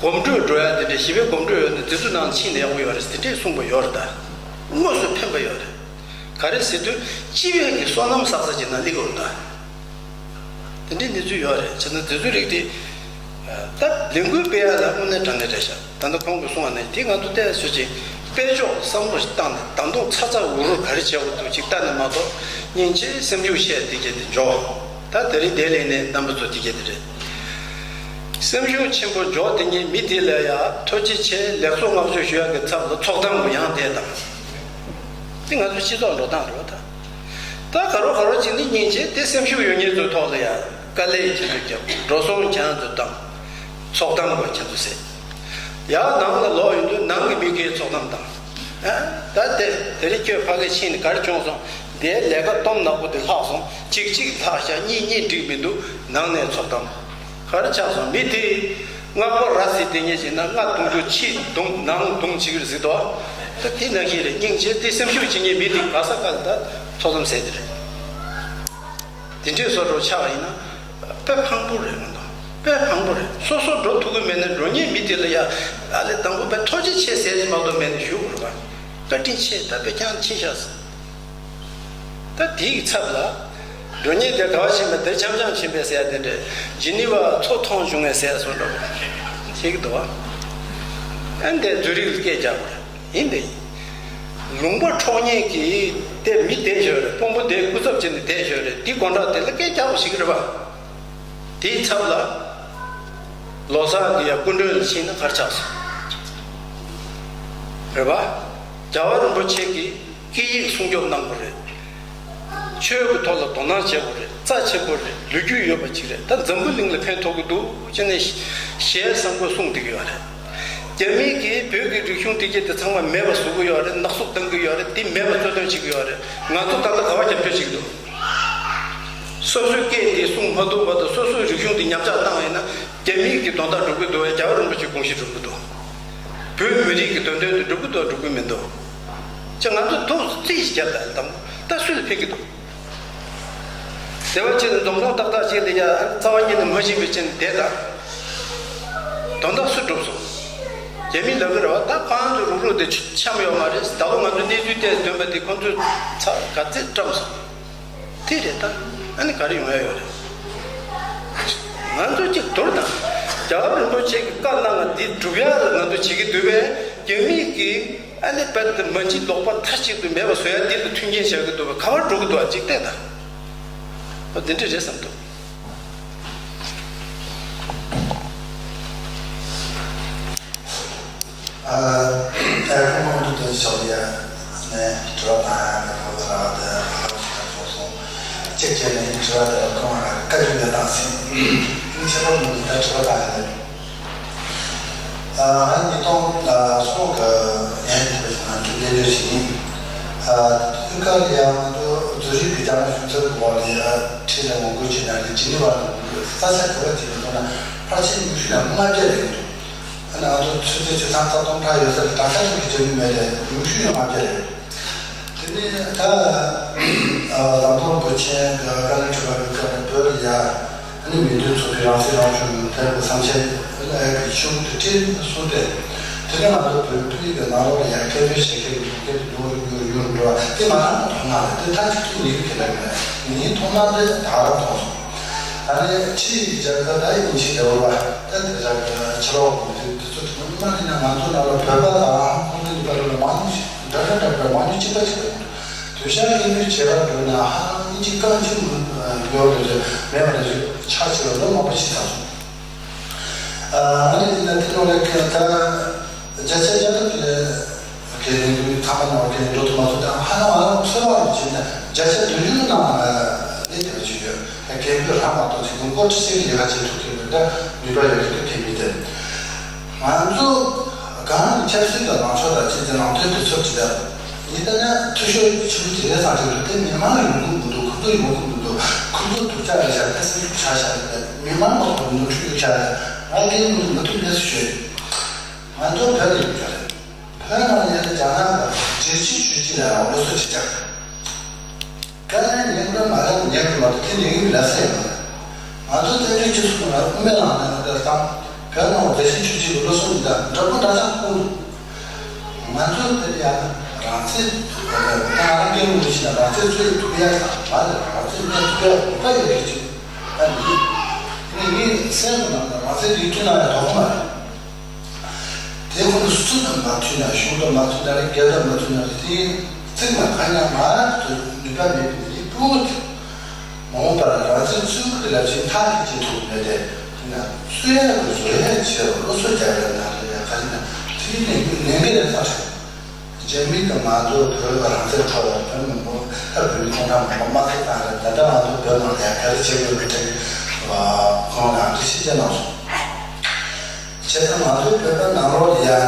གོམ་བགྲོད་འགྲོ་ཡ་དེ་འདྲ་ཞེ་པོའི་གོམ་བགྲོད་ཡོད་ན་དེ་ཚོའི་ནང་ཕྱིན་ན་ཡག་པོ་ཡོད་རེད་ཟེར་དེ་འདྲས་གསུངས་པ་ཡོད་རེད་ད། དངོས་སུ་ཕན་པ་ཡོད་རེད། ག་རེ་ཟེར་དུས་སྤྱི་པའི་གི་བསོད་ནམས་བསགས་ས་ཅིག་ནང་སླེབས་ཀྱི་ཡོད་རེད་ད། དེ་འདྲའི་གནས་ཚུལ་ཡོད་རེད། བྱས་ན་དེ་ཚོའི་རིགས་དེ་ད་ལས་འགུལ་སྤེལ་ཡ་ལ་དངོས་གནས་དྲང་གནས་རེད་ཤག་ད་ལྟ་ཁོང་གིས་གསུངས་པ་ནང་བཞིན་དེ་ང་ཚོ་ཏོག་ཙམ་ཅིག་དཔལ་འབྱོར་བསམ་བློ་ཞིག་བཏང་ནས་ད་དུང་ཚ་ཚ་འུར་འུར་ག་རེ་བྱེད་དགོས་འདུག་ཅིག་ལྟ་ནས་མ་གཏོགས་སྙིང་རྗེ་སེམས་ཤུགས་བཤད་དེ་གྱད་དེ་འཇོག་ད་དེ་རིང་དེ་ལས་ནས་རྣམ་པ་ཚོ་དེ་གྱད་དེ་རེད། སེམས་ཤུགས་ཆེན་པོ་འཇོག་དེ་ཉིད་མི་དེ་ལ་ཡ་ཐུགས་རྗེ་ཆེ་ལེགས་སོ་བསྔགས་བརྗོད་ཞུ་ཡག་གི་ཚབ་ལ་ཚོགས་གཏམ་གོ་ཡང་དེ་དང་། དེ་ང་ཚོའི་སྤྱི་ཚོགས་འགྲོ་སྟངས་རེད་བ་ད། ད་ག་རོ་ག་རོ་ཅིག་ནི་སྙིང་རྗེ་དེ་སེམས་ཤུགས་ཡོད་མཁན་ཚོའི་ཐོག་ལ་ཡ་དཀའ་ལས་ཁྱེད་ཚོས་རྒྱབ་འགྲོ་སོང་ཁྱེད་རང་ཚོས་བཏང་། ཚོགས་གཏམ་གོ་ཁྱེད་ཚོས་ཟེར། ཡ་ནང་ལ་ལོག་ཡོང་དུས་ནང་གི་མི་སྒེར་ཚོགས་གཏམ་བཏང་། ཨ་ད་དེ་དེ་རིང་ཁྱོད་ཕ་གི་ཕྱིན་ནས་ག་རེ་བྱུང་སོང་། དེའི་ལས་ཀ་སྟོང་ནག་པོ་དེ་ལྷག་སོང་། གཅིག་གཅིག་ལྷག་ཤག་གཉིས་གཉིས་འགྲིག་མི་འདུག་ནང་ནས་ཚོགས་གཏམ། ག་རེ་ཆགས་སོང་། མི་དེ་སྔགས་པ་ར་ཟེར་དེ་ངས་བྱས་ན་སྔ་དུང་དུ་ཕྱི་དུང་ནང་དུང་བྱེད་ཀྱི་རེད་ཟེར་དོ། ད་དེ་ནང་བཞིན་རེད། སྙིང་རྗེ་དེ་སེམས་ཤུགས་བྱེད་མཁན་མི་དེ་ག་ས་ག་ལ་ད་ཚོགས་གཏམ་ཟེར་དེ་རེད། དེ་འདྲའི་བཟོ་འདྲ་ཆགས་ཡིན་ན་དཔེ་ཕངས་པོ་རེད་མ་གཏོགས། དཔེ་ཕངས་པོ་རེད། སོ་སོ་འགྲོ་ཐུབ་ཀྱི་མེད་ན་འགྲོ་མཁན་མི་དེ་ལ་ཡ་ཨ་ལེ་དང་པོ་དཔེ་ཐུགས་རྗེ་ཆེ་ཟེར་ནས་མ་གཏོགས་མེད་ནས་ཞུ་དགོས་རེད་པ། བཀའ་དྲིན་ཆེ། ད་དཔེ་ཀྱང་ཆེ་ཤག་ཟེར། ད་དེའི་ཚབ་ལ། འགྲོ་མཁན་དེ་ག་བ་ཕྱིན་པ་དེ་འཆམ་འཆམ་ཕྱིན་པས་ཟེར་ཡ་དེ་འདྲས། ཇི་ནི་ཝ་མཚོ་མཐོང་བྱུང་བས་ཟེར་ཡ་སོགས་འདྲ་བོ་བཤད་ཀྱི་འདུག་བ། ཨ་འདས་ཛུ་རིག་ལ་སྐད་རྒྱག་དགོས་རེད། ཡིན་པས་ཡིན། ལུང་པ་འཕྲོག་མཁན་གྱི་དེ་མི་བསྡད་ཤོད་རེད། དཔོན་པོ་དེ་སྐུ་ཚབ་བྱས་ནས་བསྡད་ཤོད་རེད། དེ་དགོང་དྲག་དེ་ལ་སྐད་རྒྱག་དགོས་ཞིག་རེད་བ། དེའི་ཚབ་ལ། ལོ་གསར་གྱི་ཡ་སྐུ་མགྲོན་ལ་ཕྱིན་ན་ག་རེ་ཆགས་སོང་། རེད་བ། རྒྱལ་བ་རིན་པོ་ཆེ་གིས་སྐད་ཡིག་སྲུང་སྐྱོབ་གནང་དགོས་རེད། ཆོས་ཀྱི་ཐོག་ལ་དོ་སྣང་བྱེད་དགོས་རེད། རྩ་ཆེན་པོ་རེད། ལོ་རྒྱུས་ཡོད་པ་ཅིག་རེད། ད་འཛམ་བུ་གླིང་ལ་ཕན་ཐོགས་ཀྱི་འདུག་ཅེས་ནས་ཞལ་བཟང་པོ་གསུངས་བསྡད་ཀྱི་ཡོད་རེད། རྒྱ་མི་གིས་བོད་ཀྱི་རིག་གཞུང་དེ་གྱད་དེ་ཚང་མ་མེད་པ་བཟོ་གི་ཡོད་རེད། ནག་བསུབ་གཏང་གི་ཡོད་རེད། དེ་མེད་པ་རྩོད་དོན་བྱེད་ཀྱི་ཡོད་རེད། ང་ཚོ་ད་ལྟ་ག་བ་རྒྱབ་སྐྱོར་བྱེད་ཀྱི་འདུག་སོ་སོའི་སྐད་དེ་གསུང་མ་ཐུབ་པ་དང་སོ་སོའི་རིག་གཞུང་དེ་ཉམས་ཆག་བཏང་ཡིན་ན་རྒྱ་མིའི་གི་དོན་དག་འགྲུབ་ཀྱི་འདུག་བས། རྒྱལ་བ་རིན་པོ་ཆེའི་དགོངས་གཞི་འགྲུབ་ཀྱི་འདུག་བོད་མི་རིགས་ཀྱི་དོན་དོན་དུ་འགྲུབ་ཀྱི་འདུག་འགྲུབ་ཀྱི་མི་འདུག་ཅེས་ང་ཚོ་ཐུགས་རྩིས་བརྒྱབ་ལ་དང་ད་སུ་ལ་ཕན་གྱི་འདུག་དེ་བ་ཅན་འཛོམས་འཛོམས་ཏག་ཏག་ཅིག་ལ་ཡ་རྩ་བ་ཉིད་ནས་མ་ཤེས་པའི་ཅན་དེ་དང་། དོན་དག་སུ་འགྲུབ་སོང་། རྒྱ་མི་ལབ་ཀྱི་རེད་བ། ད་ཁོང་ཚོ་རུག་རུག་དེ་འཆམ་ཡོད་མ་རེད། ད་ལོ་ང་ཚོ་གནས་ཚུལ་དེ་འདོན་པ་དེ་ཁོང་ཚོས་ཚ་ག་ཚད་བཀྲམ་སོང་། དེ་རེད་ད། ཨ་ནི་ག་རེ་ཡོང་ཡ་ཡོད་རེད། ང་ཚོ་གཅིག་དོར་དང་། རྒྱལ་བ་རིན་པོ་ཆེ་གི་བཀའ་གནང་བ་འདི་སྒྲུབ་ཡ་ལ་ང་ཚོ་བྱེད་ཀྱི་འདུག་པས། རྒྱ་མི་གིས་ཨ་ནི་རྦད་དེ་མ་བྱིན་ལོག་པ་མཐའ་གཅིག་ཏུ་མེད་པ་བཟོ་ཡ་འདི་ལ་མཐུན་རྐྱེན་བཞག་གི་འདུག་པས། ག་པར་འགྲོ་གི་འདུག་ཨ། གཅིག་བལྟས་དང་། ཨ། འདི་འདྲ་རེད་བསམ་འདུག་ཨ། ཨ། ཁོང་མང་དུ་བསྟན་ཆོག་ཡ། ནས་དྲི་བ་དང་ཡང་ཁོ་ཚོ་ར་བ་དེ་ཧ་ཅང་ཞིག་ཐོག་སོང་། གཅིག་བྱས་ནས་དྲི་བ་དེ་ཁོང་ང་བཀའ་བཀྱོན་ཡོད་དང་ཟིན། ཨིན་ཆེ་བ་མོ་ད་དྲི་བ་དང་ཡང་ལས། ཨ། ཉིས་སྟོང་གསུམ་གི་ཡན་ཐུབ་པའི་ང་ཚོ་ལས་ལས་ཤིག་ཡིན། ཨ། དུས་སྐབས་ལ་ཡང་ང་ཚོ་ཛུ་རིག་གི་རྒྱ་ནག་གཞུང་ཚབ་འོག་ལ་ཁྲིད་ལ་ངོ་རྒོལ་བྱེད་ན་ལས་ཇི་ནི་ཝ་ལ་ས་ཆ་ག་བ་དེ་ལ་ཐོན་ན་ཕལ་ཆེར་ཉི་ཤུ་ཡང་ལྔ་བརྒྱ་རེད་འདུག་ཨ་ནི་ང་ཚོ་ཆུ་ཚོད་བཅུ་ཐམ་རྩ་སྟོང་ཕྲག་ཡོད་ས་རེད། ད་ཆ་ཚོད་ཀྱི་བྱེད་མི་མེད་རེད། ཉི་ཤུ་ཡང་ལྔ་བརྒྱ་རེད། དེ་ནས་ད་ཟམ་གདོང་དགོན་ཆེན་གྱི་བཀའ་བློན་ཁྲི་པ་གི་སྐབས་ནས་བོད་ལ་ཡ་ཨ་ནི་མི་མཐུན་ཚོགས་པའི་རང་སྲིད་རང་སྐྱོང་ཡོང་ཐབས་ཀྱི་བསམ་འཆར་ཨ་ནི་ཨ་ཡ་གི་ཤོག་བུ་དེ་སྤྲད་གསུངས་ཏེ། དེ་ནས་ང་ཚོ་བོད་པའི་གི་ནང་ལོགས་ལ་ཡ་སྐད་འབོད་བྱེད་མཁན་གྱི་ལུང་སྐད་དེ་ཡོང་རུ་ཡོང་རུ་ཡོང་རུ་འགྲོ་བ་དེ་ང་རང་མཐོང་སྣང་རེད། དེ་མཐའ་གཅིག་ཏུ་ཉིད་ཀྱི་ཁེ་ལ་མེད། ངའི་མཐོང་སྣང་དེ་ད་རང་མཐོང་སོང་། ཨ་ནི་ཕྱི་ཡི་རྒྱལ་ཁབ་ད་ཡིན་ཕྱི་རྒྱལ་བ་ད་དེ་ར་གི་ཕྱི་ལོགས་གོང་དུ་དེ་ཚོ་དེ་ཚོ་མ་དེ་ན་ང་ཚོ་ནང་ལ་བོད་པ་དང་ཁོང་ཚོ་གཉིས་པ་ལ་མང་ཉུང་ཞིག་འདྲ་འདྲ་འདྲ་འདྲ་མང་ཉུང་གཅིག་པ་གཅིག་པ་ཡིན། དུས་ཤར་སྐད་འབོད་བྱེད་པར་འགྲོ་ན་ཧ་ལམ་ཨིན་ཇི་རྐང་གཅིག་མ་ཡོད་པ་རེད། མེད་པ་རེད། ཆག་ཆེ་བ་ལོ་མང་པོ་ཞིག་ཚར་སོང་། ཨ་ནི་འདི་ན་དེ་ནང་ལ་ད་བརྒྱ་ཆ་བརྒྱ་ཐམ་གྱི་གལ་ཡིན་དུས་ཚང་མ་ནང་གལ་འགྲོ་ཐུབ་མ་ཐུབ་དང་ཧ་ལམ་ང་རང་ཚོད་དཔག་ལ་བྱས་ན་བརྒྱ་ཆ་བདུན་ཅུ་ནང་ལ་གནས་དེ་བ་ཅིག་ཡོད། ད་སྐད་འབོད་རང་མ་གཏོགས་ཅིག་དགོངས་སྐོར་ཁྲི་སེང་ལས་ཀ་བྱེད་ཐུབ་ཀྱི་མེད། ད་ནུས་པ་ཡོད་ཀྱི་འདུག་དེ་མི་དེ། ང་ཚོ་གང་ཆབ་སྲིད་དང་ལངས་ཕྱོགས་དང་ཅི་དེ་ནང་དོན་དེ་ཚོ་ཅི་ལྟར་ཡིན་ད་ན་འཐུས་ཤོར་ཆེན་པོ་དེ་རེད་བསམ་གྱི་རེད། དེ་མི་མང་ཡོང་གི་མི་འདུག་ཁོ་ཚོ་ཡོང་གི་མི་འདུག་ཁོ་ཚོ་སྡུག་ཅག་རེད་ཤག་ད་སེམས་ཤུགས་ཆག་ཤག་རེད། མི་མང་ལ་ཁོ་ནོར་འཁྲུལ་ཡོད་ཤག་ང་རྒན་མི་མི་ཐུབ་མེད་སུ་ཤོད། ང་ཚོ་བོད་ལ་ཡོད་ཀྱི་རེད། བོད་ནང་ཡོད་ན་རྒྱ་ནག་གི་རྒྱལ་སྤྱིའི་ཆོས་སྲིད་ལ་ཡང་འོས་བཟོ་བྱེད་ཀྱང་། དཀའ་ངལ་ཉན་དགོས་མ་རེད། ཉན་དགོས་མ་རེད། དེ་ཉན་གྱི་མི་ལ་སེ་ཡོད་མ་རེད། ང་ཚོ་བཙན་བྱོལ་སྤྱི་ཚོགས་ནང་དབུ་མའི་ལམ་ནས་ལྟ་སྟངས་བོད་ནང་རྒྱལ་སྤྱིའི་ཆོས་སྲིད་ཀྱི་བློ་སེམས་འདྲ་འདྲ་པོ་འདྲ་ཆགས་ཁོང་དུ། ང་ཚོ་དེ་ཡང་རང་བཙན་ང་རང་སྐད་ངོ་ཤེས་ན་རང་བཙན་རྩོད་ཐུབ་ཡ་དང་མ་རེད། རང་བཙན་གནས་ཐུབ་ཡ་གོ་སྐབས་ཡོད་གི་ཅིག་ད་ནི་ངས་ངས་སེམས་ནང་ལ་རང་བཙན་དེ་མཐུན་ན་ཡང་དོགས་མ་རེད། དེ་ཁོ་ན་སུ་དང་མ་མཐུན་ན། གཞུང་དང་མ་མཐུན་ན་རེད། སྒེར་དང་མ་མཐུན་ན་རེད། དེ་ཚིག་མ་གང་ཡང་མ་ཐོས་ནུས་པ་མེད་པའི་མི་སྤུ་གུ་དེ་མ་འོངས་པར་རང་བཙན་རྩོད་ཁུལ་དེ་ལ་ཅིག་མཐའ་གཅིག་ཅིག་ཐུག་མེད་དེ། དེ་ན་རྩོད་ཡ་གི་བཟོ་ཡ་ཆེ་བ་བློ་སོ་རྒྱག་ཡ་ན་རེད། ཡ་ག་རེ་ན་དེ་ནས་ངན་གི་རེད་ས་རེད། རྒྱ་མི་དང་ང་ཚོ་བོད་རང་བཙན་འཕྲོག་པར་བོད་མི་མང་ད་བོད་མི་ཁོང་རང་མང་པོ་དམར་གསོད་བཏང་རེད། ད་ལྟ་ང་ཚོ་བོད་ནང་ལ་ཡང་ག་རེ་བྱེད་དགོས་མིན་དེ་ཁོང་རང་གིས་ཤེས་ཀྱི་གནང་སོང་། བྱས་ཙང་ང་ཚོའི་བོད་པ་ནང་ལོགས་ལ་ཡང་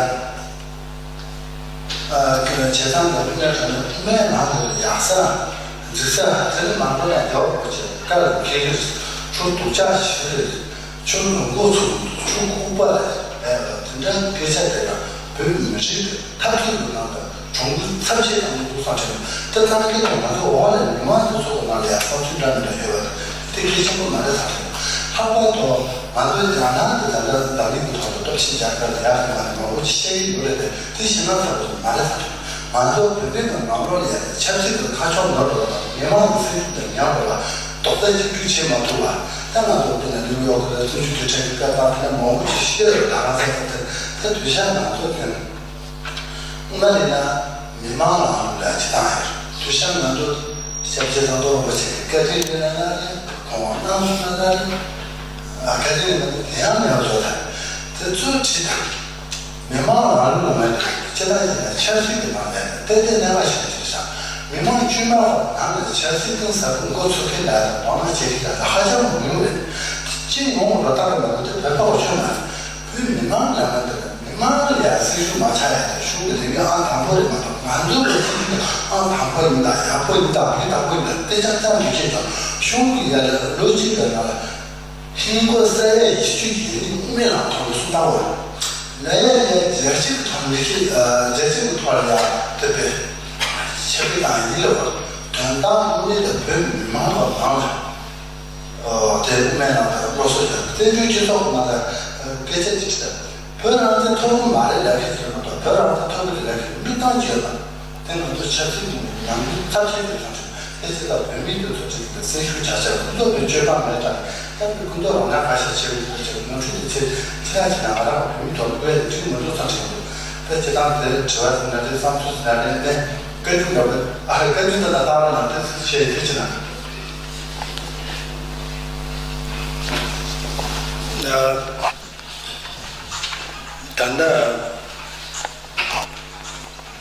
ཨ་བྱས་ཙང་ང་ཚོའི་གནས་སྟངས་ནི་དབུ་མའི་ནང་དུ་ཡག་ས་འཛིག་ས་དེ་ནི་མང་པོ་ཡང་རྒྱ་བོད་ཀྱི་བཀའ་ལ་འཁེལ་གྱི་རེད། ཁྱོད་སྡུག་ཅག་ཞིག་རེད། ཁྱོད་ལ་མགོ་ཚོས་ཁྱོད་ལྐུགས་པ་རེད། དེ་འདྲ་སྐད་ཆ་དེ་དག་བོད་མི་རིགས་ཀྱི་འཐབ་རྩོད་ཀྱི་ནང་དུ་གྱོང་གུན་ཚབས་ཆེ་བཏང་གི་འདུག་བསམ་དྲན། དེ་ལྟར་གྱི་ནང་ང་ཚོ་འོག་ལ་མི་མང་དེ་ཚོ་གི་ནང་ལ་ཡང་བསམ་ཚུལ་འདྲ་མི་འདྲ་ཡོད་པ་དེ་སྐད་ཆེན་པོ་མ་རེད་བསམ་དྲན། ལྷག་པར་དུ་ང་ཚོའི་རྒྱ་ནག་གི་ད་ལྟ་ལྡབ་ལྡིབ་ཀྱི་ཐོག་ཏུ་སྟོབས་ཆེན་རྒྱ་གར་ལ་ཡག་གི་མ་རེད། མང་པོ་ཅིག་བཤད་ཀྱི་ཡོད་རེད་དེ། དེ་ཞེ་དྲག་ཚ་པོ་ཞིག་མ་རེད་བསམ་དྲན། ང་ཚོ་བོད་པའི་ནང་ནང་ལོགས་ལ་ཡང་ཆབ་སྲིད་ཀྱི་ཁ་ཕྱོགས་ནོར་བ་དང་མི་མང་གི་སེམས་ཤུགས་དང་ཉམས་པ་ལ་རྡོག་རྩ་གཅིག་སྒྲིལ་བྱེད་མ་ཐུབ་པ། ད་ང་ཚོ་དཔེར་ན་ནིའུ་ཡོག་གི་བཙན་བྱོལ་དུས་དྲན་གྱི་སྐབས་དང་དེ་ནས་མང་པོ་ཞིག་བཤད་རེད། ད་ག་ས་ད་དེ་ད་དུས་ཤར་ང་ཚོ་དེ་སྔ་ལས་ན་མི་མང་ལ་ལ་ཅི་བཏང་ཡོད། དུས་ཤར་ང་ཚོ་སྐྱབས་རྗེ་ཟམ་གདོང་རིན་པོ་ཆེ་གི་བཀའ་དྲིན་ཡིན་ན་ན་རེད། གོང་འོག་གནང་སོང་ན་ན་རེད། བཀའ་དྲིན་ཡིན་ན་དེ་ཡང་མེད་པ་བཟོ་ད་དེ་ཚོའི་ཁྲིད་དང་། མི་མང་ལ་ལུང་མེད་དེ་སྤྱི་བཏང་ཡིན་ན་ཆབ་སྲིད་ཀྱི་ནང་ནས་ཏན་ཏན་གནས་པ་ཞིག་ཆགས་ཤག་མི་མང་དཀྱུས་མ་བར་ནང་ནས་ཆབ་སྲིད་གཏིང་ཟབ་པོ་མགོ་ཚོས་མཁན་ལ་དང་དོ་སྣང་བྱེད་མཁན་ལ་ཧ་ཅང་མང་པོ་རེད། སྤྱི་ཡོངས་ལ་ལྟ་བ་མ་གོ་དེ་བོད་པ་འོ་ཆོད་མ་རེད། བོད་མི་མང་ལ་མ་ལྟ་བ་མི་མང་ལ་ཡང་སེམས་ཤུགས་མ་ཆག་ཡ་དང་གཞུང་གི་ལས་འགན་ཨང་དང་པོ་རེད་མ་གཏོགས་ང་ཚོ་གི་སེམས་ཤུགས་ཨང་དང་པོ་ཡིན་དང་ཡག་པོ་ཡིན་དང་མི་དག་པོ་ཡིན་དང་དེ་ཅང་ཅང་མི་ཤེས་ཀྱང་གཞུང་གི་ཡ་ལ་ལོ་གཅིག་གི་ནང་ལ། ཧིན་སྒོར་ས་ཡ་ཉི་ཤུ་ཡིན་དབུ་མའི་ལམ་ཐོག་ནས་གསུངས་སྟངས་འོ། ན་ཡ་ཡ་རྒྱལ་སྤྱི་གི་ཐོག་མི་ཤེས་རྒྱལ་སྤྱི་གི་ཐོག་ལ་ཡ་དེ་པའི་ཆབ་སྲིད་དང་ཡིན་ལ་བ་དོན་དག་དངོས་གནས་དང་བོད་མི་མང་ལ་ནང་ལ་དེ་དབུ་མའི་ལམ་དང་སློབ་གསོ་ཡ་བཙན་བྱོལ་སྤྱི་ཚོགས་ནང་ལ་སྐད་ཆ་ཅིག་ཞིག་བོད་རང་བཙན་ཐོབ་ཀྱི་མ་རེད་ལབ་མཁན་ཅིག་མ་གཏོགས་བོད་རང་བཙན་ཐོབ་ཀྱི་རེད་ལབ་མཁན་མི་གཏང་རྒྱུ་ཡོད་པ་དེ་ང་ཚོ་ཆབ་སྲིད་ཀྱི་ནང་ཚབས་ཆེན་པོ་བྱུང་ཆོག་ཚེ་ལ་བོད་མི་དེ་ཚོ་ཅིག་གི་སེམས་ཤུགས་བྱ་བྱ་ཁོང་ཚོ་བོད་སྤྱོད་པ་མེད་ཀྱང་ད་བོད་ཁོང་ཚོ་རང་ཁ་ཁ་ཤས་ཆེ་བོ་ཡོད་ཅིག་ནོར་འཁྲུལ་དེ་ཚེ་ཁྱེད་རང་ཅིག་ན་ང་རང་བོད་མི་ཐོག་ལ་བོད་ལ་ཅིག་ངོ་ཚོ་ཚང་ཆེན་པོ་ད་སྤྱི་བཏང་དེ་དྲི་བ་ཟིན་ན་དེ་བསམ་ཚུལ་ཟིན་ན་དེ་ནས་བཀའ་བཀྱོན་འདྲ་པོ་ཨ་བཀའ་བཀྱོན་དེ་ལ་བཏང་ར་ན་དེ་ཚེ་བཤད་དེ་ཅི་ན། ད་ལྟ་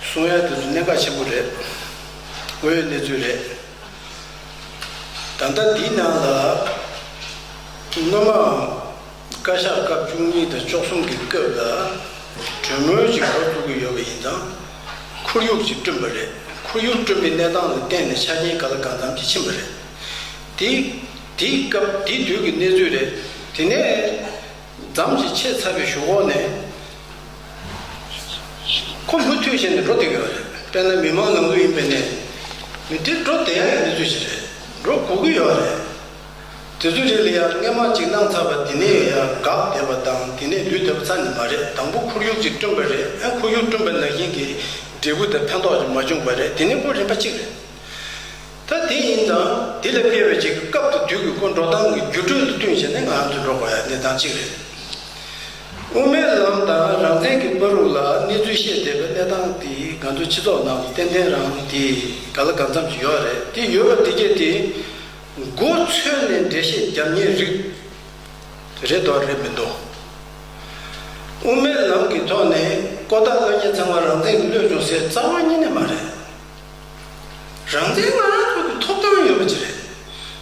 གསུང་ཡ་དེ་ཚོ་གནད་འགག་ཆེན་པོ་རེད། དངོས་ཡོད་གནས་ཚུལ་རེད། ད་ལྟ་འདིའི་ནང་ལ་སྔོན་མ་བཀའ་ཤག་སྐབས་བཅུ་གཉིས་དང་བཅུ་གསུམ་གྱི་སྐབས་ལ་གྲོས་མོལ་ཅིག་འགོ་བཙུགས་ཀྱི་ཡོད་པ་ཡིན་ཙང་། ཁོར་ཡུག་ཅིག་བསྐྲུན་པ་རེད། ཁོར་ཡུག་བསྐྲུན་པའི་གནས་སྟངས་ལ་བརྟེན་ནས་ཆ་རྐྱེན་ག་ལ་གང་འཚམ་ཅིག་ཕྱིན་པ་རེད། དེ་དེའི་སྐབས་དེའི་དུས་ཀྱི་གནས་ཚུལ་རེད། དེ་ནས་མཚམས་ཅིག་ཆད་ཚར་བའི་གཞུག་གུ་ནས་ཁོ་མུ་མཐུད་བྱས་ནས་འགྲོ་བསྡད་ཀྱི་ཡོད་རེད། དཔེར་ན་མི་མང་ནང་ཁུལ་ཡིན་པ་ཡིན་ནའི་མི་དེ་འགྲོ་བསྡད་ཡ་ཡི་གནས་ཚུལ་ཞིག་རེད། འགྲོ་དགོས་ཀྱི་ཡོད་རེད། དེ་ཚོའི་རིགས་ལ་ཡང་སྔོན་མ་ཅིག་གནང་ཚར་བ་དེ་ནས་ཡང་འགག་བསྡད་པ་དང་དེ་ནས་ལུས་བསྡད་པ་རྩ་ནས་མ་རེད། དང་པོ་ཁོར་ཡུག་ཅིག་བསྐྲུན་པ་རེད། ཨ་ཁོར་ཡུག་བསྐྲུན་པ་ནང་བཞིན་གྱི་འབྲས་བུ་དང་ཕན་ཐོགས་ཅིག་མ་བྱུང་བ་རེད། དེ་ནས་ཁོ་རིམ་པ་གཅིག་རེད། ད་དེ་ཡིན་ཙང་དེ་ལ་ཕེབས་པའི་ཅིག་སྐབས་དང་དུས་ཀྱི་ཁོ་འགྲོ་སྟངས་ཀྱི་འགྱུར་འགྲོས་ལ་བསྟུན་བྱས་ནས་ང་ཚོ་འགྲོ་དགོས་ཡ་གནས་སྟངས་གཅིག་རེད། དབུ་མའི་ལམ་དང་རང་བཙན་གྱི་བར་དུ་ལ་གནས་ཚུལ་བཤད་བསྡད་པའི་གནས་སྟངས་དེ་ང་ཚོའི་སྤྱི་ཚོགས་ནང་ལ་ཏན་ཏན་རང་དེ་ག་ལ་གང་འཚམ་ཅིག་ཡོད་རེད། དེ་ཡོད་པ་དེ་གས་དེ་མགོ་ཚོས་ནས་འགྲེལ་བཤད་རྒྱབ་མཁན་རིགས་རེད་དོ་རེད་མི་འདུག་དབུ་མའི་ལམ་གྱི་ཐོག་ནས་ལྐོག་ཟླ་བློན་ཆེན་ཚང་མ་རང་བཙན་གྱི་བློས་བྱུང་ཟེར་རྩ་བ་ཉིད་ནས་མ་རེད། རང་བཙན་ང་རང་ཚོ་གི་ཐོབ་ཐང་ཡོད་པ་ཅིག་རེད།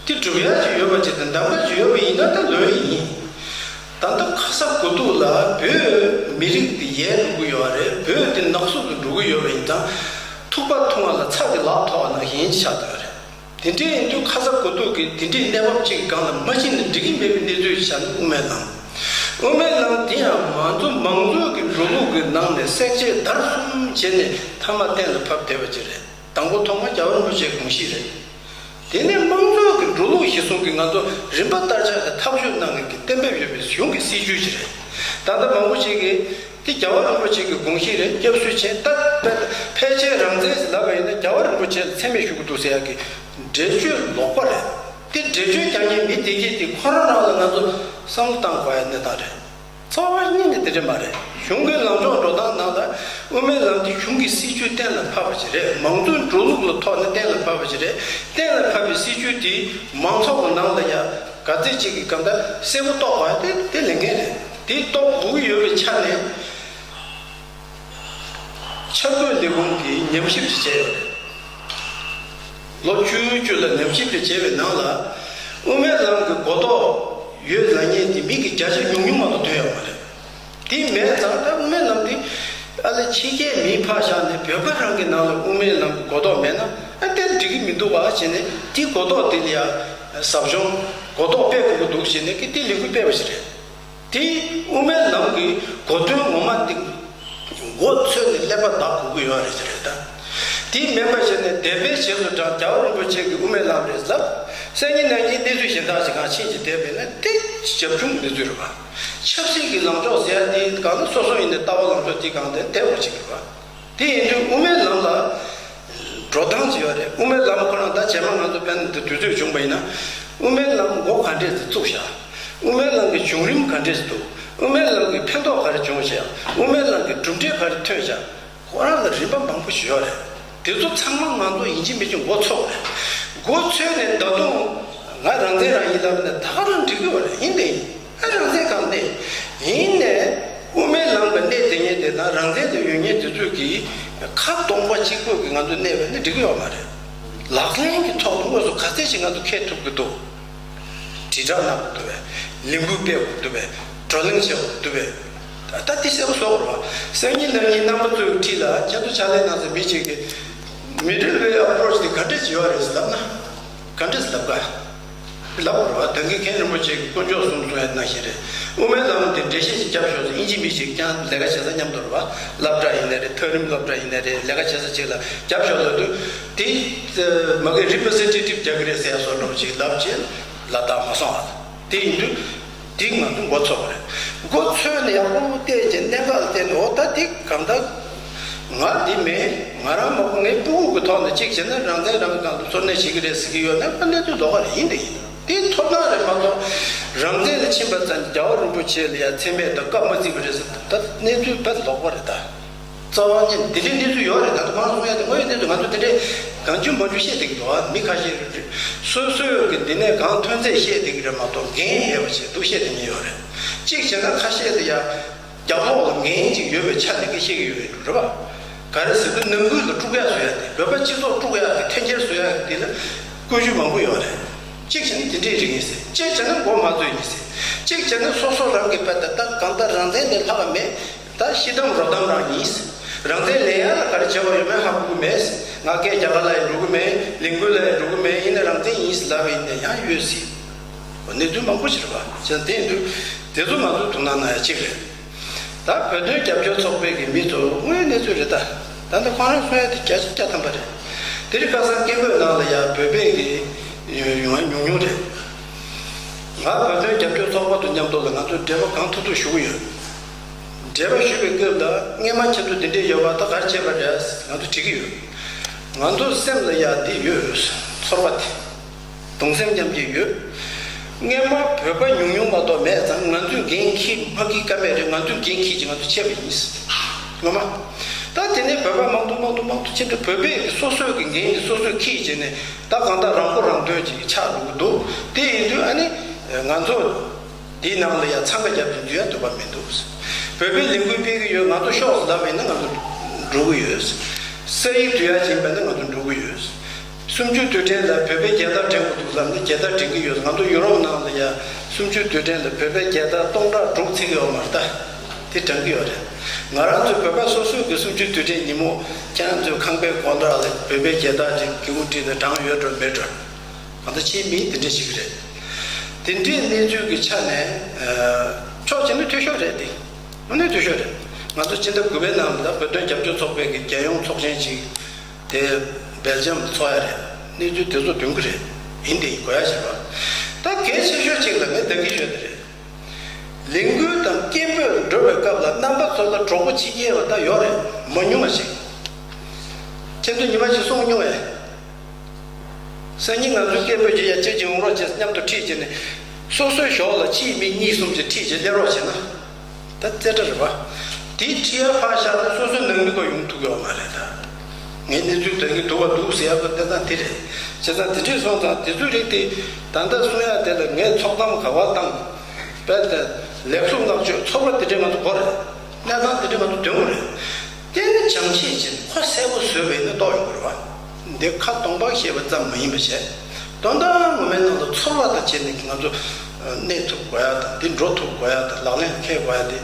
དེ་སྒྲུབ་ཡ་ཅིག་ཡོད་པ་ཅིག་དང་གདམ་ག་ཅིག་ཡོད་པ་ཡིན་ན་ད་ལོས་ཡིན། ད་ལྟ་ཁ་ས་གོ་ཐུག་ལ་བོད་མི་རིགས་དེ་ཡལ་འགྲོ་གི་ཡོད་རེད། བོད་དེ་ནག་སུབ་ཏུ་འགྲོ་གི་ཡོད་པ་ཡིན་ཙང་། ཐུག་པ་འཐུང་བ་ལ་ཚྭ་གི་ལག་ཐོགས་པ་ནང་བཞིན་ཆགས་བསྡད་ཡོད་རེད། དེ་འདྲ་ཡིན་དུས་ཁ་ས་གོ་ཐུག་གིས་དེ་འདྲའི་གནས་བབ་ཅིག་གི་སྒང་ལ་མ་ཕྱིན་ན་འགྲིག་གི་མེད་པའི་གནས་ཚུལ་ཞིག་ཆགས་ནས་དབུ་མའི་ལམ། དབུ་མའི་ལམ་དེ་ཡང་མང་གཙོ་མང་གཙོའི་གི་འགྲོ་ལུགས་ཀྱི་ནང་ནས་བསྲེག་བཅད་བརྡར་གསུམ་བྱས་ནས་མཐའ་མ་གཏན་ལ་ཕབ་བསྡད་པ་ཅིག་རེད། དང་པོ་ཐོག་མ་རྒྱལ་བ་རིན་པོ་ཆེའི་དགོངས་གཞི་རེད། དེ་ནས་དམངས་གཙོ་གི་འགྲོ་ལུགས་གཞིར་བཟུང་གིས་ང་ཚོ་རིམ་པ་བསྟར་ཆགས་ཀྱི་ཐག་གཅོད་གནང་མཁན་གྱི་གཏན་འབེབས་ཡོད་པའི་གཞུང་གི་སྲིད་བྱུས་ཤིག་རེད། ད་ལྟ་མང་པོ་ཞིག་གིས་དེ་རྒྱལ་བ་རིན་པོ་ཆེ་གི་དགོངས་གཞི་རེད། སྐྱབས་བཅོལ་ཆེན་ད་ཕལ་ཆེར་རང་བཙན་ཟེར་ལབ་པ་ཡིན་ན་རྒྱལ་བ་རིན་པོ་ཆེ་ལ་མཚན་སྨད་ཞུ་གི་འདུག་ཟེར་ཡག་གི་འགྲེལ་བརྗོད་ལོག་པ་རེད། དེ་འགྲེལ་བརྗོད་རྒྱག་མཁན་མི་དེ་གས་དེ་ཁོ་རང་རང་ལ་ང་ཚོ་བསམ་བློ་བཏང་དགོས་ཡ་གནས་སྟངས་རེད། རྩ་བ་ཉིད་ནས་དེ་འདྲ་མ་རེད། གཞུང་གི་ལངས་ཕྱོགས་འགྲོ་སྟངས་ནང་ལ་དབུ་མའི་ལམ་དེ་གཞུང་གི་སྲིད་བྱུས་གཏན་ལ་ཕབ་པ་ཞིག་རེད། མང་གཙོའི་འགྲོ་ལུགས་ལ་ཐོག་ནས་གཏན་ལ་ཕབ་པ་ཞིག་རེད། གཏན་ལ་ཕབ་པའི་སྲིད་བྱུས་དེ་མང་ཚོགས་ཀྱི་ནང་ལ་ཡང་ག་ཚོད་ཅིག་གིས་གང་ལྟར་གསལ་པོ་རྟོགས་དགོས་ཡ་དེ་དེ་ལས་འགན་རེད། དེ་རྟོགས་དགོས་ཀྱི་ཡོད་པའི་ཆ་ནས། འཆར་འགོད་ལས་ཁུངས་ཀྱིས་ཉམས་ཞིབ་ཅིག་བྱས་ཡོད་རེད། ལོ་བཅུ་བཅུ་ལ་ཉམས་ཞིབ་ཅིག་བྱས་པའི་ནང་ལ། དབུ་མའི་ལམ་གྱི་གོ་རྟོགས་ཡོད་ལབ་མཁན་དེ་མི་གི་བརྒྱ་ཆ་ཉུང་ཉུང་མ་གཏོགས་ཐོན་ཡོད་མ་རེད། དེ་མེད་ཙང་ད་དབུ་མའི་ལམ་དེ་ཨ་ལས་ཕྱི་རྒྱལ་མིས་ཕར་བཞག་ནས་བོད་པ་རང་གི་ནང་ལ་དབུ་མའི་ལམ་གྱི་གོ་རྟོགས་མེད་ན་ཨ་དེ་འགྲིག་གི་མི་འདུག་བ་བྱས་ནས་དེ་གོ་རྟོགས་དེ་ལ་ཡ་ཟབ་སྦྱོང་གོ་རྟོགས་སྤེལ་དགོས་ཀྱི་འདུག་བྱས་ནས་ཀི་དེ་ལས་འགུལ་སྤེལ་བ་ཞིག་རེད། དེ་དབུ་མའི་ལམ་གྱི་གོ་དོན་ངོ་མ་དེ་མགོ་ཚོས་ནས་ཀླད་པ་བདག་དགོས་ཀྱི་ཡོད་རེད་ཟེར་རེད་ད། དེ་མིན་པ་བྱས་ནས་འདས་པའི་རྗེས་སུ་འབྲང་རྒྱལ་བ་རིན་པོ་ཆེ་གི་དབུ་མའི་ལམ་རེད་ལབ། སང་ཉིན་གནངས་ཉིན་གནས་ཚུལ་གཞན་དག་ཅིག་གང་ཕྱིན་ཅིག་བསྡད་པས་ན་དེ་ཞབས་དྲུང་གི་གནས་ཚུལ་རེད་པ། ཆབ་སྲིད་ཀྱི་ལངས་ཕྱོགས་ཟེར་ཡ་དེ་གང་ན་སོ་སོ་ཡིན་ནའི་ལྟ་བ་ལངས་ཕྱོགས་དེ་གང་དེ་བསྡད་དགོས་ཀྱི་རེད་པ། དེ་ཡིན་དུས་དབུ་མའི་ལམ་ལ་འགྲོ་སྟངས་ཅིག་ཡོད་རེད། དབུ་མའི་ལམ་ཁོ་རང་ད་རྗེས་མ་ང་ཚོ་དཔེར་ན་འདི་དུས་ཚོད་བྱུང་བ་ཡིན་ན། དབུ་མའི་ལམ་འགོ་ག་འདྲས་ཅིག་བཙུགས་བཞག་དབུ་མའི་ལམ་གྱི་བྱུང་རིམ་ག་འདྲས་ཅིག་འདུག་དབུ་མའི་ལམ་གྱི་ཕན་ཐོགས་ག་རེ་བྱུང་བཞག་དབུ་མའི་ལམ་གྱི་གྲུབ་འབྲས་ག་རེ་ཐོན་བཞག་ཁོ་རང་ལ་རིམ་པ་མང་པོ་ཞིག་ཡོད་རེད། དེ་ཚོ་ཚང་མ་ང་ཚོ་ཡིན་གཅིག་མིན་གཅིག་མགོ་ཚོས་དགོས་རེད། མགོ་ཚོས་ནས་ད་དུང་ང་རང་བཙན་རང་ཡིན་ལབ་ན་ད་ག་རང་འགྲིག་གི་ཡོད་རེད། ཡིན་དེ་ཡིན། ཨ་རང་བཙན་གང་གནས། ཡིན་ནས་དབུ་མའི་ལམ་ལ་གནས་བསྡད་མཁན་དེ་དང་རང་བཙན་དུ་ཡོད་མཁན་དེ་ཚོས་ཀྱིས་ཁ་སྟོང་པ་གཅིག་པོ་གིས་ང་ཚོ་གནས་པ་ནི་འགྲིག་གི་ཡོད་མ་རེད། ལག་ལེན་གྱི་ཐོག་ཏུ་དངོས་སུ་ག་ཚད་ཅིག་ང་ཚོ་འཁྱེར་ཐུབ་ཀྱི་འདུག་དྲིལ་བསྒྲགས་གནང་དགོས་འདུག་བས། ལས་འགུལ་སྤེལ་དགོས་འདུག་བས། བགྲོ་གླེང་བྱེད་དགོས་འདུག་བས། ད་ལྟ་དེ་གསལ་པོ་བཟོ་དགོས་རེད་བ། སང་ཉིན་གནངས་ཉིན་རྣམ་པ་ཚོའི་འཁྲིས་ལ་ཁྱེད་ཚོ་ཕྱག་ལས་གནང་ས་མི་གཅིག་གིས་Middle Way Approach དེ་ག་འདྲས་ཅིག་ཡོད་རེད་ཟེར་ལབ་ན། ག་འདྲས་ལབ་ག་ལབ་རེད་བ། ད་གིན་མཁན་རིན་པོ་ཆེ་གི་དཀོན་མཆོག་གསུམ་གསུང་ཡ་ནང་བཞིན་རེད། དབུ་མའི་ལམ་དེ་འགྲེལ་བཤད་ཅིག་རྒྱབ་ཤོག་ཟེར་ཨིན་ཇི་མི་ཞིག་ཀྱང་ལས་ཀ་བྱེད་ས་མཉམ་དུ་རེད་བ། སློབ་གྲྭ་ཡིན་ན་རེད། མཐོ་རིམ་སློབ་གྲྭ་ཡིན་ན་རེད། ལས་ཀ་བྱེད་ས་ཅིག་ལ་རྒྱབ་ཤོག་ལབ་དུས་དེ་མ་གི་representative རྒྱག་གི་རེད་ཟེར་ཡ་བཟོ་འདྲ་པོ་ཅིག་ལབ་བྱས་ལ་དྭགས་མ་སོང་ཨ། དེ་ཡིན་དུས་དེ་ང་ཚོ་མགོ་ཚོས་པ་རེད། མགོ་ཚོས་ནས་ཡག་པོ་བལྟས་རྗེས་གནད་འགག་ལ་བལྟས་ནས་འོ་ད་དེ་གང་ལྟར། ང་འདི་མིན། ང་རང་མ་གོ། ངའི་སྤུ་གུ་གི་ཐོག་ནས་གཅིག་བྱས་ན་རང་བཙན་རང་གི་སྒང་དུ་འཚོ་གནས་བྱེད་ཀྱི་རེད་ཟེར་གྱི་ཡོད་ན། ཨ། གནས་ཚུལ་ལོགས་ཀ་རེད། ཡིན་དེ་ཡིན། དེ་ཐོབ་ཐང་རེད་མ་གཏོགས། རང་བཙན་ལ་ཕྱིན་པ་ཙམ་རྒྱལ་བ་རིན་པོ་ཆེ་ལ་ཡ་མཚན་སྨད་དང་བཀའ་མ་བརྩིས་པ་རེད་ཟེར། ད་གནས་ཚུལ་དཔེ་ལོགས་པ་རེད་ད། རྩ་བ་ཉིད་འདི་འདྲའི་གནས་ཚུལ་ཡོད་རེད། ད་དུང་ཁོང་གསུང་ཡ་དེ་དངོས་ཡོད་གནས་ཚུལ། ང་ཚོ་དེ་འདྲའི་གང་བྱུང་མང་བྱུང་བཤད་བསྡད་ཀྱི་འདུག། ཨ། མི་ཁ་ཤས་རེད། སོ་སོས་གི་འདི་ནས་གང་ཐོན་ཚད་བཤད་བསྡད་ཀྱི་རེད་མ་གཏོགས། འགན་ཡོད་པ་ཞིག་འདུག་བཤད་བསྡད་མཁན་ཡོད་རེད། གཅིག་བྱས་ན་ཁ་ཤས་དེ་ཡ། རྒྱབ་ལོགས་ལ་འགན་ཅིག་ཡོད་པའི་ཆ་ནས་ཀྱི་བཤད་ཀྱི་ཡོད་རེད་པ། ག་རེ་ཟེར་དུས་ནང་ཁུལ་ལ་དཀྲུག་ཡག་བཟོ་ཡག་དེ། བོད་པ་སྤྱི་ཚོགས་དཀྲུག་ཡག་གི་འཐེན་འཁྱེར་བཟོ་ཡག་གི་དེ་ལ་བཀོལ་སྤྱོད་མང་པོ་ཡོད་རེད། གཅིག་བྱས་ན་དེ་འདྲས་རིགས་ཡིན་ཟེར། གཅིག་བྱས་ན་མགོ་མ་ཚོས་ཡིན་ཟེར། གཅིག་བྱས་ན་སོ་སོ་རང་གི་དཔེ་ལྟ། ད་གང་ལྟར་རང་བཙན་དེ་ལྷག་མེད། ད་ཤི་དམ་རོ་དམ་རང་ཡིན་ཟེར། རང་བཙན་ལེན་ཡག་ལ་ག་རེ་བྱས་པ་ཡོད་མེད་ཧ་གོ་གི་མེད་ཟེར། ང་སྐད་རྒྱ་གར་ལ་ཡང་འགྲོ་གི་མེད། ལས་འགུལ་ལ་ཡང་འགྲོ་གི་མེད། ཡིན་ན་རང་བཙན་ཡིན་ཟེར་ལབ་པ་ཡིན་ན་ཡང་ཡོད་ཟེར། གནས་ཚུལ་མང་པོ་ཞིག་རེད་པ། བྱས་ཙང་དེ་ཡིན་དུས་དེ་ཚོ་ང་ཚོས་དོ་སྣང་གནང་ཡ་གཅིག་རེད། ད་བོད་དོན་རྒྱབ་སྐྱོར་ཚོགས་པའི་གི་མི་ཚོ་དངོས་ཡོད་གནས་ཚུལ་རེད་ད། ད་ལྟ་ཁོང་རང་གསུང་ཡ་དེ་བརྒྱ་ཆ་བརྒྱ་ཐམ་པ་རེད། དེ་རིང་ཁ་སང་སྐད་འབོད་ནང་ལ་ཡ་བོད་པའི་གི་ཡོང་ཡ་ཉུང་ཉུང་རེད། ང་བོད་དོན་རྒྱབ་སྐྱོར་ཚོགས་པ་དང་མཉམ་དུ་ལ་ང་ཚོས་འབྲེལ་བ་གང་ཐུབ་ཐུབ་ཞུ་གི་ཡོད། འབྲེལ་བ་ཞུ་བའི་སྐབས་ལ་སྔོན་མ་ཁྱེད་ཚོ་འདི་འདྲས་ཡོད་པ། ད་ག་རེ་བྱས་པ་རེད་ང་ཚོ་དྲི་གི་ཡོད། ང་ཚོ་སེམས་ལ་ཡ་འདི་ཡོད། ཚོར་བ་དེ། གདུང་སེམས་མཉམ་སྐྱེད་ཡོད། སྔོན་མ་བོད་པ་ཉུང་ཉུང་མ་གཏོགས་མེད་ཙང་། ང་ཚོས་འགན་འཁྱེར་མ་འཁྱེར་ཀ་མེད་རེད། ང་ཚོས་འགན་འཁྱེར་ཅིག་ང་ཚོ་ཆད་པ་ཡིན། ངོ་མ། ད་དེ་ནས་བོད་པ་མང་དུ་མང་དུ་མང་དུ་ཕྱིན་དུས། བོད་པས་སོ་སོའི་གི་འགན་དེ་སོ་སོས་འཁྱེར་བྱས་ནས། ད་གང་ལྟར་རང་མགོ་རང་ཐོན་ཅིག་ཆགས་འགྲོ་གི་འདུག། དེ་ཡིན་དུས་ཨ་ནི་ང་ཚོ་དེའི་ནང་ལ་ཡ་འཚང་ཁ་རྒྱབ་ཀྱི་འདུག་ཡ་འདོད་པ་མི་འདུག། བོད་པའི་ལས་འགུལ་སྤེལ་གི་ཡོད། ང་ཚོ་ཤོག་ཟེར་ལབ་པ་ཡིན་ན་ང་ཚོ་འགྲོ་གི་ཡོད། ས་ཡིག་བསྡུ་ཡ་ཅིག་ཡིན་པ་ཡིན་ན་ང་ཚོ་འགྲོ་གི་ཡོད། གསུམ་བཅུའི་དུས་དྲན་ལ་བོད་པའི་རྒྱལ་དར་སྒྲེང་དགོས་འདུག་ལབ་ནས་རྒྱལ་དར་སྒྲེང་གི་ཡོད། ང་ཚོ་ཡུ་རོབ་ནང་ལ་ཡ་གསུམ་བཅུའི་དུས་དྲན་ལ་བོད་པའི་རྒྱལ་དར་སྟོང་ཕྲག་དྲུག་འཚིག་གི་ཡོད་མ་རེད་ད། དེ་སྒྲེང་གི་ཡོད་རེད། ང་རང་ཚོའི་བོད་པ་སོ་སོའི་གི་གསུམ་བཅུའི་དུས་དྲན་ཉིན་མོ་ཁྱེད་རང་ཚོའི་ཁང་པའི་སྒོ་འགྲམ་ལ་བོད་པའི་རྒྱལ་དར་ཅིག་གི་གུ་བསྒྲིགས་ནས་བཀྲམ་ཡོད་འགྲོ་མེད་འགྲོ། གང་ལྟར་ཕྱིའི་མི་དེ་འདྲ་ཞིག་རེད། དེ་འདྲའི་གནས་ཚུལ་གྱི་ཆ་ནས། ཨ། ཕྱོགས་གཅིག་ནས་འཐུས་ཤོར་རེད་དེ། དངོས་གནས་འཐུས་ཤོར་རེད། ང་ཚོ་ཕྱི་ཟླ་དགུ་པའི་ནང་ལ་ད་བོད་དོན་རྒྱབ་སྐྱོར་ཚོགས་པའི་གི་རྒྱལ་ཡོངས་ཚོགས་ཆེན་ཅིག་དེ་སྦེལ་ཇམ་ཚོགས་ཡ་རེད། གནས་ཚུལ་དེ་ཚོ་འདོན་གི་རེད། ཡིན་དེ་ཡིན། དགོས་ཡ་ཞིག་རེད། ད་གལ་ཆེ་ཤོས་གཅིག་ལ་ངས་ད་གིན་ཞུས་དེ་རེད། ལས་འགུལ་དང་སྐད་འབོད་འགྲོ་བའི་སྐབས་ལ་རྣམ་པ་ཚོ་ལ་གྲོགས་པོ་བྱེད་མཁན་ཡོད་པ་ད་ཡོད་རེད། མ་ཉུང་བ་ཞིག། ཁྱེད་ཚོ་ཉི་མ་ཞིག་གསུང་མྱོང་ངས། སང་ཉིན་ང་ཚོའི་སྐད་འབོད་ཀྱི་ཡ་ཅིག་ཅིག་ཡོང་རོགས་བྱེད། མཉམ་དུ་ཁྲིད་བྱས་ནས། སོ་སོའི་ཞོར་ལ་ཕྱིའི་མི་གཉིས་གསུམ་ཅིག་ཁྲིད་བྱས་སླེབས་རོགས་བྱས་ན། ད་རྩེ་གྲ་རེད་པ། དེ་ཁྲིད་ཡ་ཕར་བཞག་ན་སོ་སོའི་ནང་མི་ཁོ་ཡོང་ཐུབ་ཡོད་མ་རེད་ད། ངས་གནས་ཚུལ་དེ་གི་འདུག་པ་འདུག་ཟེར་ཡ་ཁོ་བསྡད་སྟངས་དེ་རེད། བྱས་ཙང་དེ་འདྲས་སོང་ཙང་དེ་ཚོའི་རིགས་དེ་ད་ལྟ་གསུང་ཡ་དེ་ལ་ངས་ཚོགས་གཏམ་ག་པར་བཏང་། དཔེ་དེ་ལེགས་གསུང་བསྔགས་བརྗོད་ཚོར་བ་དེ་འདྲས་ང་ཚོ་དགོས་རེད། གནས་སྟངས་དེ་འདྲས་ང་ཚོ་འདོན་དགོས་རེད། དེ་ནི་སྦྱང་བཤད་བྱས་ནས་ཁོ་གསལ་པོ་བཟོས་པ་ཡིན་ན་རྟོགས་ཡོང་གི་རེད་པ། འདི་ཁ་སྟོང་པ་བཤད་པ་ཙམ་མ་ཡིན་པ་བྱས། དོན་དག་ངོ་མའི་ནང་དུ་ཚོར་བ་དང་བྱས་ནས་ང་ཚོ་གནས་ཐུབ་དགོས་ཡ་དང་། འདི་འགྲོ་ཐུབ་དགོས་ཡ་དང་། ལག་ལེན་འཁེལ་དགོས་ཡ་དེ་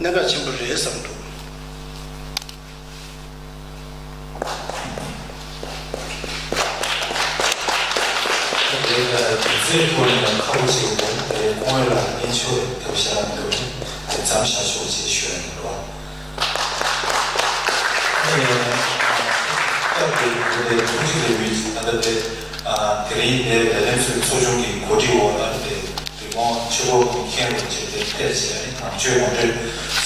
གནད་འགག་ཆེན་པོ་རེད་བསམ་འདུག། དེ་ལ་དུས་ཚོད་ཐོག་ནས་ཁག་པོ་ཞིག་འདུག། དེ་ཁོང་ལ་སྙན་ཞུ་ཐབས་ཤེས་འདུག། དེ་མཚམས་བཞག་ཆོག་ཅེས་ཞུ་ཡ་ཡིན་པ། ཨ་ནི་སྐབས་དེ་དེ་ཐུགས་རྗེ་ལེགས་འབུལ། ད་ལྟ་དེ་དེ་རིང་དེ་ལས་དོན་ཚོགས་ཆུང་གི་གོ་སྒྲིག་འོག་ལ་དེ་རི་བོང་ཆུ་བོ་གི་མཁན་རུ་བྱས་ཏེ་ཕེབས་བྱས། ཨ་ནི་ནང་ཆོས་ངོ་སྤྲོད་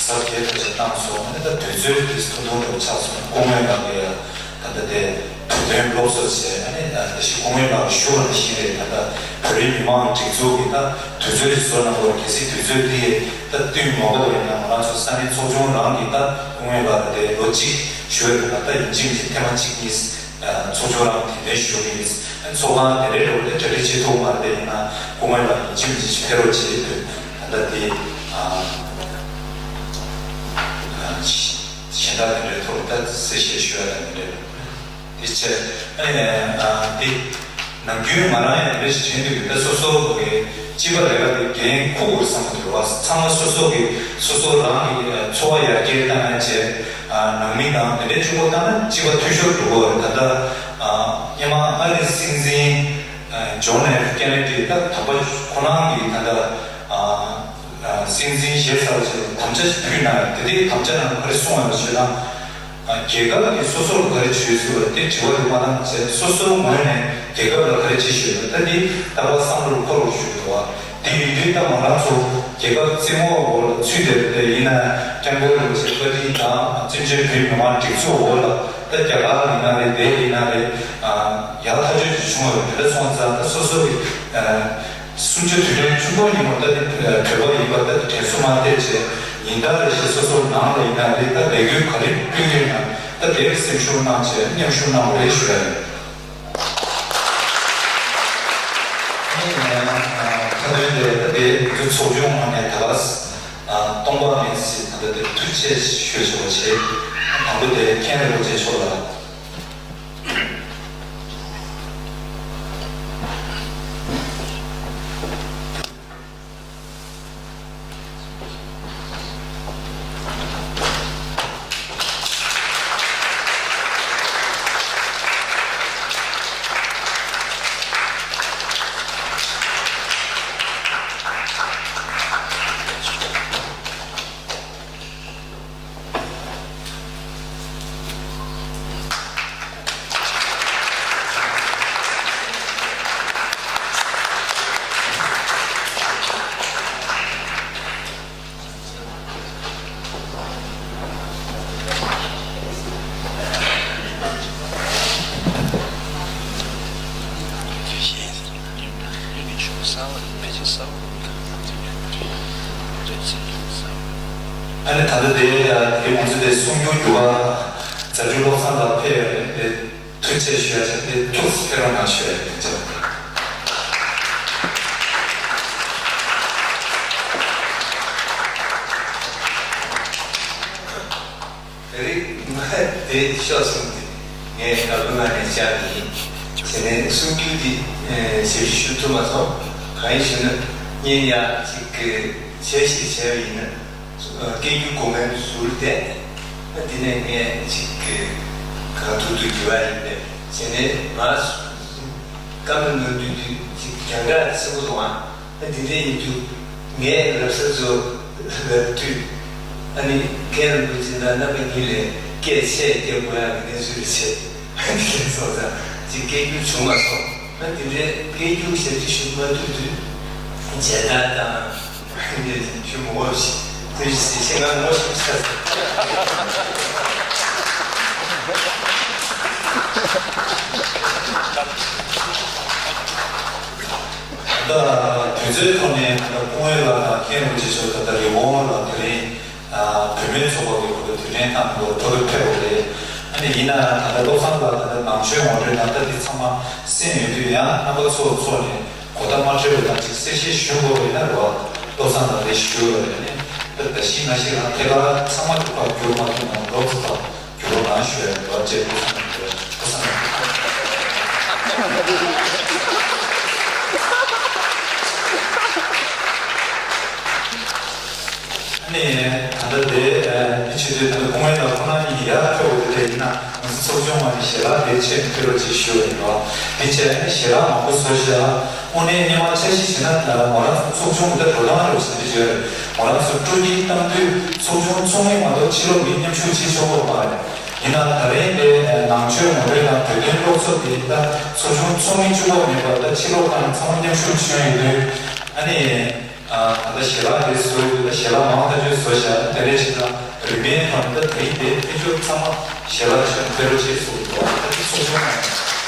ཟབ་རྒྱས་ཐོག་ཆེད་བཏང་སོང་། ཨ་ནི་ད་དུས་ཚོད་དེ་ཐུང་ཐུང་རུ་ཆགས་སོང་། སྐུ་ངོ་ལགས་ཀྱིས་ད་ལྟ་དེ་བོད་དོན་སློབ་གསོ་བྱས། ཨ་ནི་ད་ཞིག་སྐུ་ངོ་ལགས་ཞུ་བ་ནང་བཞིན་རེད། ད་ལྟ་བོད་རིགས་མི་མང་གི་སྒྲིག་འཛུགས་ཀྱི་ད་དུས་ཚོད་ཅིག་བཟོ་གནང་དགོས་རེད། གལ་སྲིད་དུས་ཚོད་དེ་ད་བསྟུན་མ་དགོས་པ་ཡིན་ན། ང་རང་ཚོ་ས་གནས་ཚོགས་ཆུང་རང་གིས་ད་སྐུ་ངོ་ལགས་ལ་དེ་ལོ་གཅིག་ཞུ་ཡ་རེད། ད་ལྟ་ཡིན་གཅིག་མིན་གཅིག་ཐེངས་མ་གཅིག་གཉིས་ཚོགས་ཆུང་རང་གིས་དེ་འདྲ་ཞུ་གི་ཡིན། ཚོགས་ཁང་དེ་འདྲའི་འགྲོ་དེ་གྲ་སྒྲིག་བྱེད་ཐུབ་མ་རེད། དེ་ཡིན་ན་སྐུ་ངོ་ལགས་ཡིན་གཅིག་མིན་གཅིག་ཕེབས་རོགས་བྱེད། ད་ལྟ་དེ་ཨ་ཨ་གཞན་དག་དེ་འདྲའི་ཐོག་ལ་ད་གསལ་བཤད་ཞུ་ཡ་ད་དེ་འདྲའི། དེ་བྱས། ཨ་ནི་ཨ་འདི་ནམ་རྒྱུན་ང་རང་ཡང་འདི་འདྲ་ཞིག་དྲན་འདུག། ད་སོ་སོ་གི་སྤྱི་པ་ལས་ཀ་དེ་འགན་འཁུར་དགོས་བསམ་གྱི་འདུག་པ། ཚང་མ་སོ་སོ་གི་སོ་སོ་རང་གི་འཚོ་བ་ཡར་རྒྱས་བཏང་ཡ་བྱས། ཨ་ནང་མི་དང་དེ་འདྲའི་གཅིག་པོ་བཏང་ན་གཅིག་པ་འཐུས་ཤོར་འགྲོ་གི་རེད། ད་ལྟ་ཨ་སྔོན་མ་ཨ་རིའི་སྲིད་འཛིན་ཨ་ཇོན་ཨེཕ་ཀེ་ནེ་ཌི་ད་དམ་པ་ཁོ་རང་གིས་ད་ལྟ་ཨ་ཨ་སྲིད་འཛིན་ཞེ་ས་ཅིག་དམ་བཅའ་ཞིག་ཕུལ་གནང་ཡོད། དེ་དེའི་དམ་བཅའ་ནང་ག་རེ་གསུངས་ཡོད་ཞུས་ན། རྒྱལ་ཁབ་ཀྱིས་སོ་སོར་ག་རེ་བྱེད་ཟེར་བ་དེ་དྲི་བ་དེ་མ་བཏང་བྱས། སོ་སོའི་ངོས་ནས་རྒྱལ་ཁབ་ལ་ག་རེ་བྱེད་ཤེས་ཡོད། ད་འདི་ལྟ་བ་བསམ་བློར་འཁོར་རོགས་ཞུ་དགོས་པ། དེ་ཡིན་དུས་ད་ང་རང་ཚོ་རྒྱལ་ཁབ་བཙན་འོག་འོག་ལ་ཚུད་བསྡད་པ་དེ་ཡིན་ན། སྐྱབས་མགོན་རིན་པོ་ཆེ་བཀའ་དྲིན་དང་བཙན་བྱོལ་བོད་མི་མང་སྒྲིག་འཛུགས་འོག་ལ་ད་རྒྱ་གར་ཡིན་ན་རེད། དེ་ཡིན་ན་རེད། ཡག་ཐག་ཆོད་ཅིག་བྱུང་བ་རེད། དེ་འདྲ་སོང་ཙང་ད་སོ་སོ་གི་གསུམ་ཆ་དུས་དྲན་ཆུང་ཀུ་ཡིན་པ་ད་ནི་བོད་པ་ཡིན་པ་ད་ནི་དྲན་གསོ་མ་བསྡད་བྱས་ཉིན་ལྟར་རེ་བཞིན་སོ་སོ་ནང་ལ་ཡིན་ན་རེད། ད་ལས་འགུལ་ག་རེ་སྤེལ་གྱི་ཡོད་ན་ད་དེར་སེམས་ཤུགས་གནང་བྱས་མཉམ་ཞུགས་གནང་བ་རེད་ཞུ་ཡ་ཡིན། ཨ་ནི་ངས་ཁ་ཏོན་དེ་ད་དེ་ཚོ་ཚོགས་ཆུང་ངོས་ནས་ད་ག་ས་སྟོང་པ་མིན་ཟེར་ད་ལྟ་དེ་ཐུགས་རྗེ་ཆེ་ཞུ་ཆོག་པ་བྱས། དང་པོ་དེ་མཁན་རིན་པོ་ཆེ་མཆོག་ལ། ཨ་ནི་ད་ལྟ་དེ་དེ་ང་ཚོ་དེ་གསུང་སྒྱུར་རྒྱུ་བ་རྫ་ཆུ་བློ་བཟང་ལགས་ཕེབས་ཡོད་རེད། དེ་ཐུགས་རྗེ་ཆེ་ཞུ་ཡ་ཆེ། དེ་ཐུགས་སུ་ཕེབས་རོགས་གནང་ཞུ་ཡ་ཡིན། དེ་རིང་ང་དེ་ཤོག་གསུངས་ཏེ་ངས་ལག་པ་ལ་ནས་བཅར་གྱི་ཡིན། དེ་ནས་གསུང་རྒྱུ་འདི་ཞབས་ཕྱི་ཞུ་ཐུབ་མ་སོང་། གང་ཡིན་ཞུ་ན་ངས་ཡ་ཅིག་གི་འཆར་གཞི་བྱས་པ་ཡིན་ན་སྐད་སྒྱུར་སྒོ་ངའི་ཟུར་དེ་འདི་ནས་ངས་ཅིག་གི་གང་ཐུབ་ཐུབ་འགྱུར་བ་ཡིན་པས། དེ་ནས་ང་བཀའ་མོལ་གནང་དུས་དུས་ཅིག་རྒྱང་གྲགས་ཆེན་པོ་འདུག་ཨ། ཨ་འདི་འདྲ་ཡིན་དུས་ངས་ལབ་ས་ཚོ་ལབ་དུས་ཨ་ནི་མཁན་རིན་པོ་ཆེ་དང་རྣམ་པ་གཉིས་ལས་སྐད་ཆེ་རྒྱབ་དགོས་ཡག་གི་གནས་ཚུལ་རེད་བྱས། ཨ་འདི་འདྲ་སོང་ཙང་ཅིག་སྐད་སྒྱུར་བྱུང་མ་སོང་། ཨ་འདི་འདྲའི་སྐད་སྒྱུར་ཞབས་ཕྱི་ཞུ་མ་ཐུབ་དུས་མཇལ་དར་དང་ཨ་འདི་ཞུ་མི་དགོས་ཞེས་དེ་བཞིན་ཞེ་ང་ངོ་ཤེས་ས་ཟེར། ད་དུས་ཚོད་ཐོག་ནས་ད་ལྟ་སྐུ་ངོ་ལགས་དང་མཁན་རིན་པོ་ཆེ་མཆོག་ད་ལྟ་རི་བོང་ལ་དེ་རིང་བུད་མེད་ཚོགས་པ་གི་གོ་སྒྲིག་དུས་དྲན་ཐང་གི་ཐོག་ཏུ་ཕེབས་པ་རེད། ཨ་ནི་ཡིན་ན་ད་ལྟ་བློ་བཟང་ལགས་ད་ལྟ་ནང་ཆོས་ངོ་སྤྲོད་དང་ད་འདི་ཚང་མ་གསན་ཡོད་དུས་ཡང་རྣམ་པ་ཚོ་ཚོ་ནས་གོ་བརྡ་མ་འཕྲོད་པ་དང་ཅིག་གསལ་བཤད་ཞུ་དགོས་པ་ཡིན་ན་རེད་བ། བློ་བཟང་ལགས་རེ་ཞུ་དགོས་པ་རེད། ཨ་ནི་ད་ད་ཤི་ང་ཤི་རང་ཐད་ཀར་ཚང་མ་གི་ཕར་བསྒྱུར་མ་ཐུབ་ན་ལོག་ཚོ་ཕར། རྒྱུ་རོ་ནང་ཞུ་ཡ་ཡོད་ཅེས་བཀའ་གསུང་གནང་གི་རེད། བཀའ་གསུང་གནང་གི་རེད། ཨ་ནི་ད་ལྟ་དེ་འདི་བྱེད་དུས་ད་ལྟ་སྐུ་ངོ་ལགས་ཁོ་རང་གཉིས་ཡར་ཕེབས་འོང་དེ་འདྲ་ཡིན་ན་ང་ཚོ་ཚོགས་ཆུང་ནང་ནས་ཞལ་ལག་དེ་ཆེད་ཕེབས་རོགས་ཅེས་ཞུ་བ་ཡིན་ནོ། དེ་བྱས་ནས་ཞལ་ལག་མང་པོ་བཟོ་བཞག་དངོས་གནས་སྔོན་མ་འཆར་གཞི་བྱས་ན་ད་ང་རང་ཚོ་ཚོགས་ཆུང་འདི་འགྲོ་སྟངས་རེད་ཟེར་གྱི་ཡོད་རེད། ང་རང་ཚོ་སྤྲོ་སྐྱིད་གཏོང་དུས་ཚོགས་ཆུང་ཚོགས་མི་མ་གཏོགས་ཕྱི་ལོགས་མི་མཉམ་ཞུགས་བྱེད་ཆོག་གི་མ་རེད། ཡིན་ནའང་ད་རེས་འདི་ནང་ཆོས་ངོ་སྤྲོད་དང་བོད་དོན་སློབ་གསོ་དེ་ད་ཚོགས་ཆུང་ཚོགས་མི་གཅིག་པོ་མིན་པར་ད་ཕྱི་ལོགས་ཁག་ནས་ཚང་མ་མཉམ་ཞུགས་བྱུང་ཡོད་དུས། ཨ་ནི་ད་ལྟ་ཞལ་ལག་དེ་བཟོ་ཡོད་དུས་ད་ཞལ་ལག་མང་ཐག་ཆོད་བཟོ་བཞག་དེ་འདྲ་བྱེད་ཙང་རིན་མེད་ཐོག་ནས་ད་དེ་རིང་དེ་ཕེབས་ཞོར་ཚང་མ་ཞལ་ལག་ཞིག་ཕེབས་རོགས་བྱེད་གསུངས་འདུག་ད་དེ་ཚོགས་ཆུང་ནང་